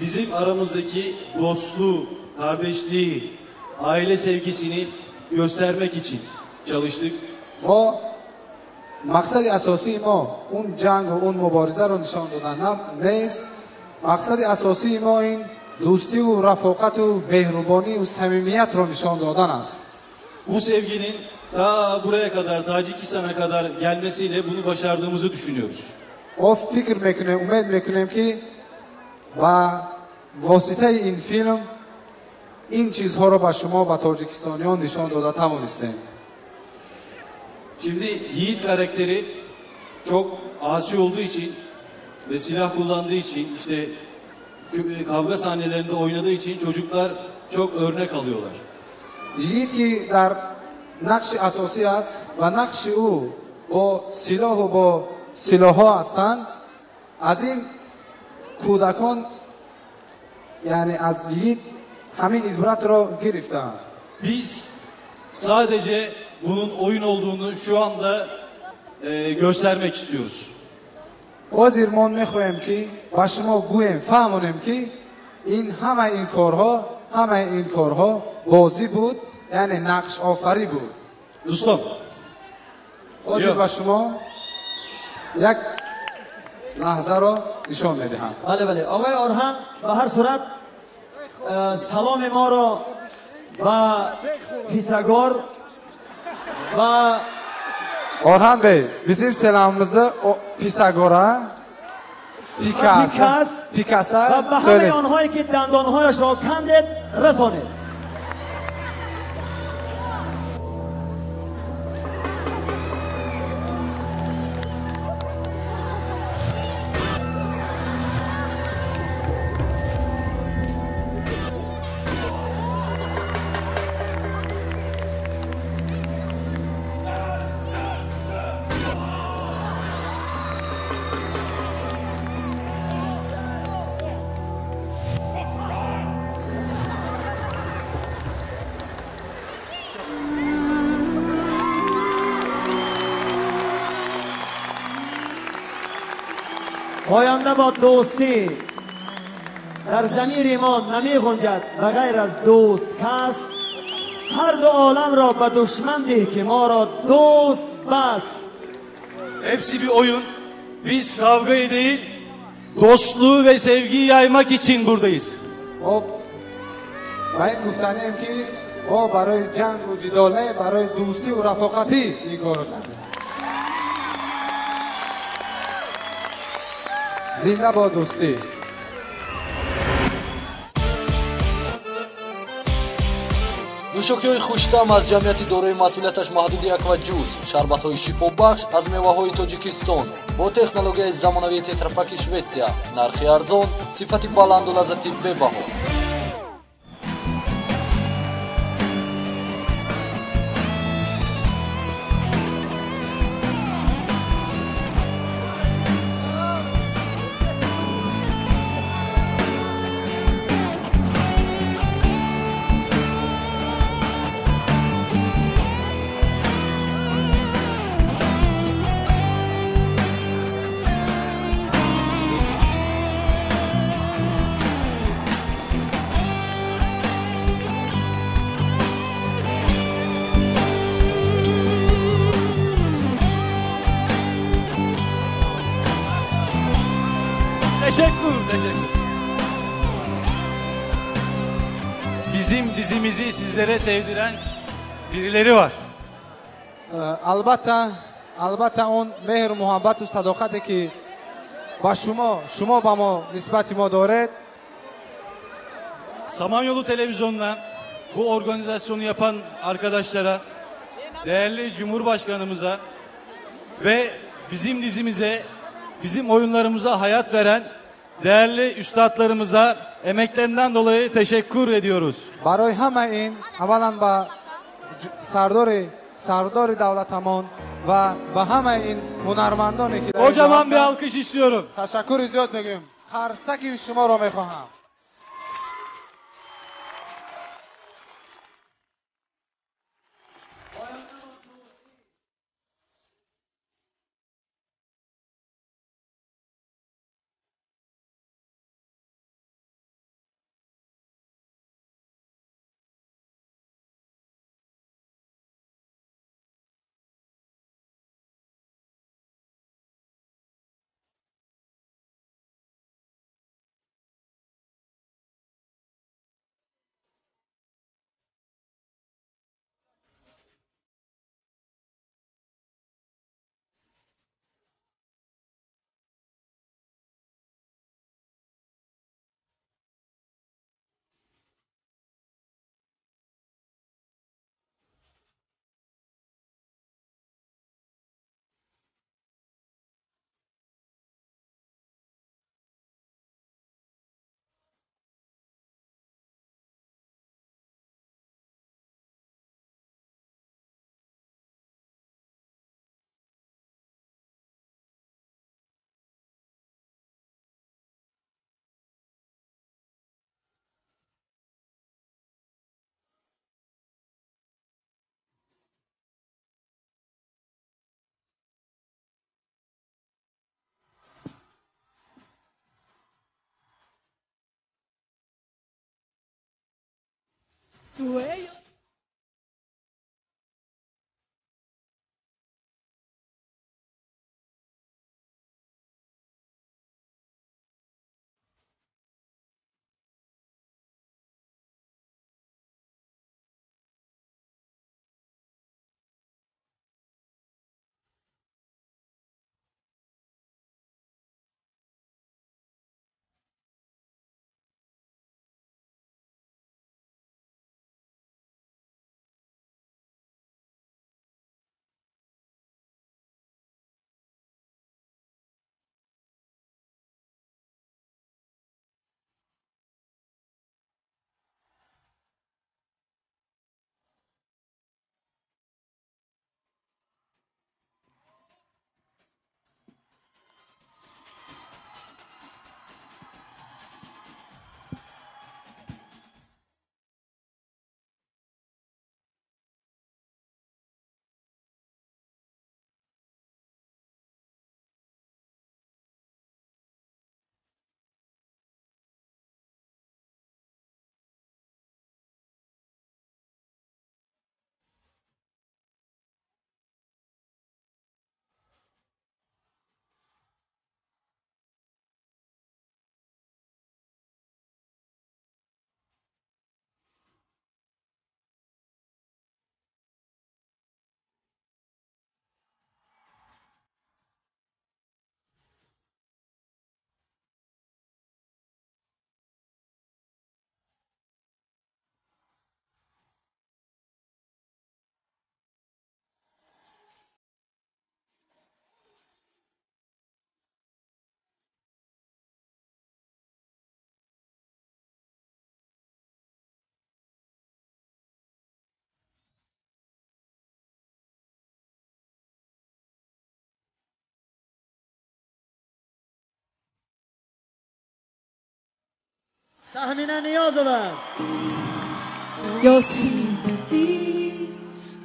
bizim aramızdaki dostluğu, kardeşliği, aile sevgisini göstermek için çalıştık. ما مقصد اساسی ما اون جنگ و اون مبارزه رو نشان دادن نیست. مقصد اساسی ما این دوستی و رفاقت و مهربانی و صمیمیت رو نشان دادن است. Bu sevginin ta buraya kadar, Tacikistan'a kadar gelmesiyle bunu başardığımızı düşünüyoruz. ما فکر میکنیم، امید میکنیم که با واسطه این فیلم این چیزها رو به شما و تاجیکستانیان نشان داده توانستیم. Şimdi Yiğit karakteri çok asi olduğu için ve silah kullandığı için, işte kavga sahnelerinde oynadığı için çocuklar çok örnek alıyorlar. Yiğit ki در نقش اساسی است و نقش او با سلاح و با سلاح‌ها هستند، از این کودکان یعنی از Yiğit همین عبرت را گرفتند. Biz sadece bunun oyun olduğunu şu anda göstermek istiyoruz. حاضر ما میخواهیم که با شما گوییم، فهمونیم که این همه این کارها بازی بود، یعنی نقش آفری بود. دوستان حاضر با شما یک لحظه را نشان میدهم. بله بله آقای آرهان، به هر صورت سلام ما را به پیساگور و Orhan Bey, bizim selamımızı o Pisagor'a, Picas'a و به همه آنهایی که دندانهایش را کندید رسانید. پاینده با دوستی در ضمیر ما نمی گنجد به غیر از دوست کس. هر دو عالم را به دشمن ده که ما را دوست بس. Hepsi bir oyun. Biz kavgayı değil, dostluğu ve sevgiyi yaymak için buradayız. و این گفتنیم که ما برای جنگ و جدال نه، برای دوستی و رفاقتی این کارو کردیم. زنده با دوستی. нӯшокиҳои хуштаъм аз ҷамъияти дорои масъулияташ маҳдуди Акваҷус, шарбатҳои шифобахш аз меваҳои Тоҷикистон бо технологияи замонавии тетрапаки Шветсия, нархи арзон, сифати баланду лаззати бебаҳо. Teşekkür. Bizim dizimizi sizlere sevdiren birileri var. Albatta on mehr, muhabbet و صداقتی که با شما با ما نسبت ما دارد. Samanyolu Televizyon'la bu organizasyonu yapan arkadaşlara, değerli Cumhurbaşkanımıza ve bizim dizimize, bizim oyunlarımıza hayat veren değerli üstadlarımıza emeklerinden dolayı teşekkür ediyoruz. برای همه این اولا با سردار دولتمان و به همه این هنرمندانی که kocaman bir alkış istiyorum. تشکر زیاد میگیم. خرسکی شما را میخواهم. Tahmina Niyozova. Your sympathy,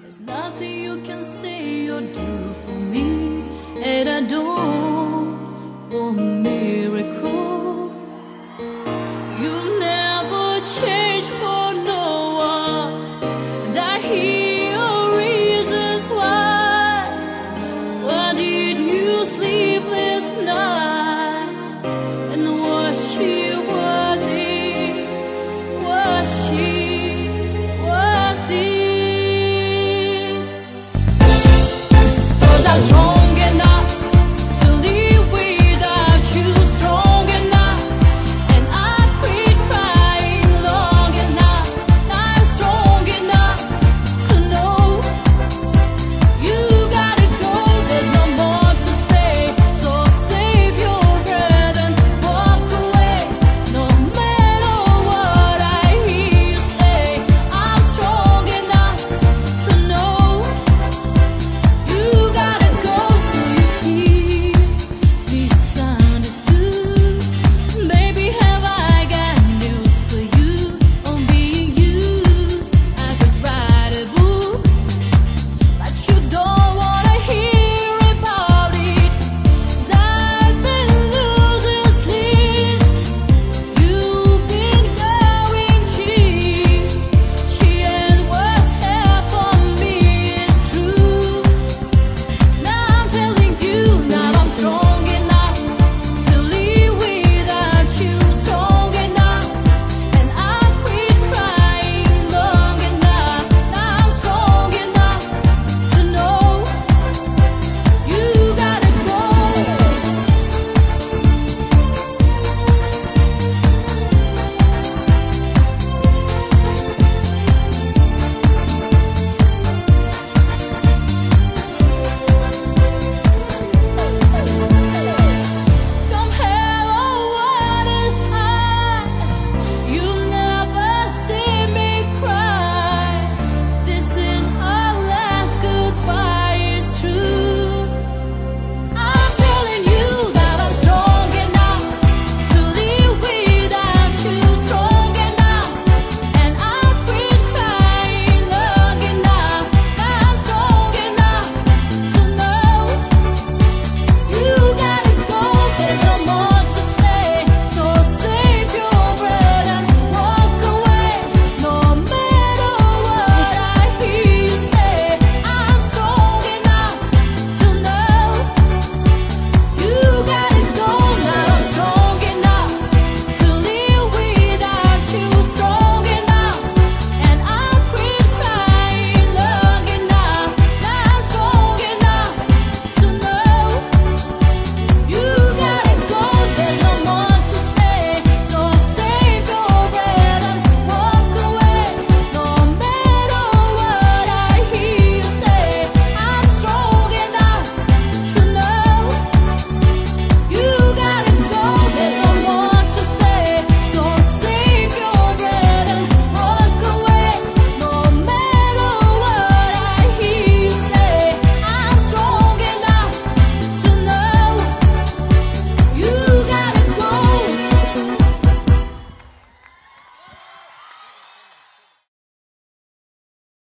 there's nothing you can say or do for me, and I don't.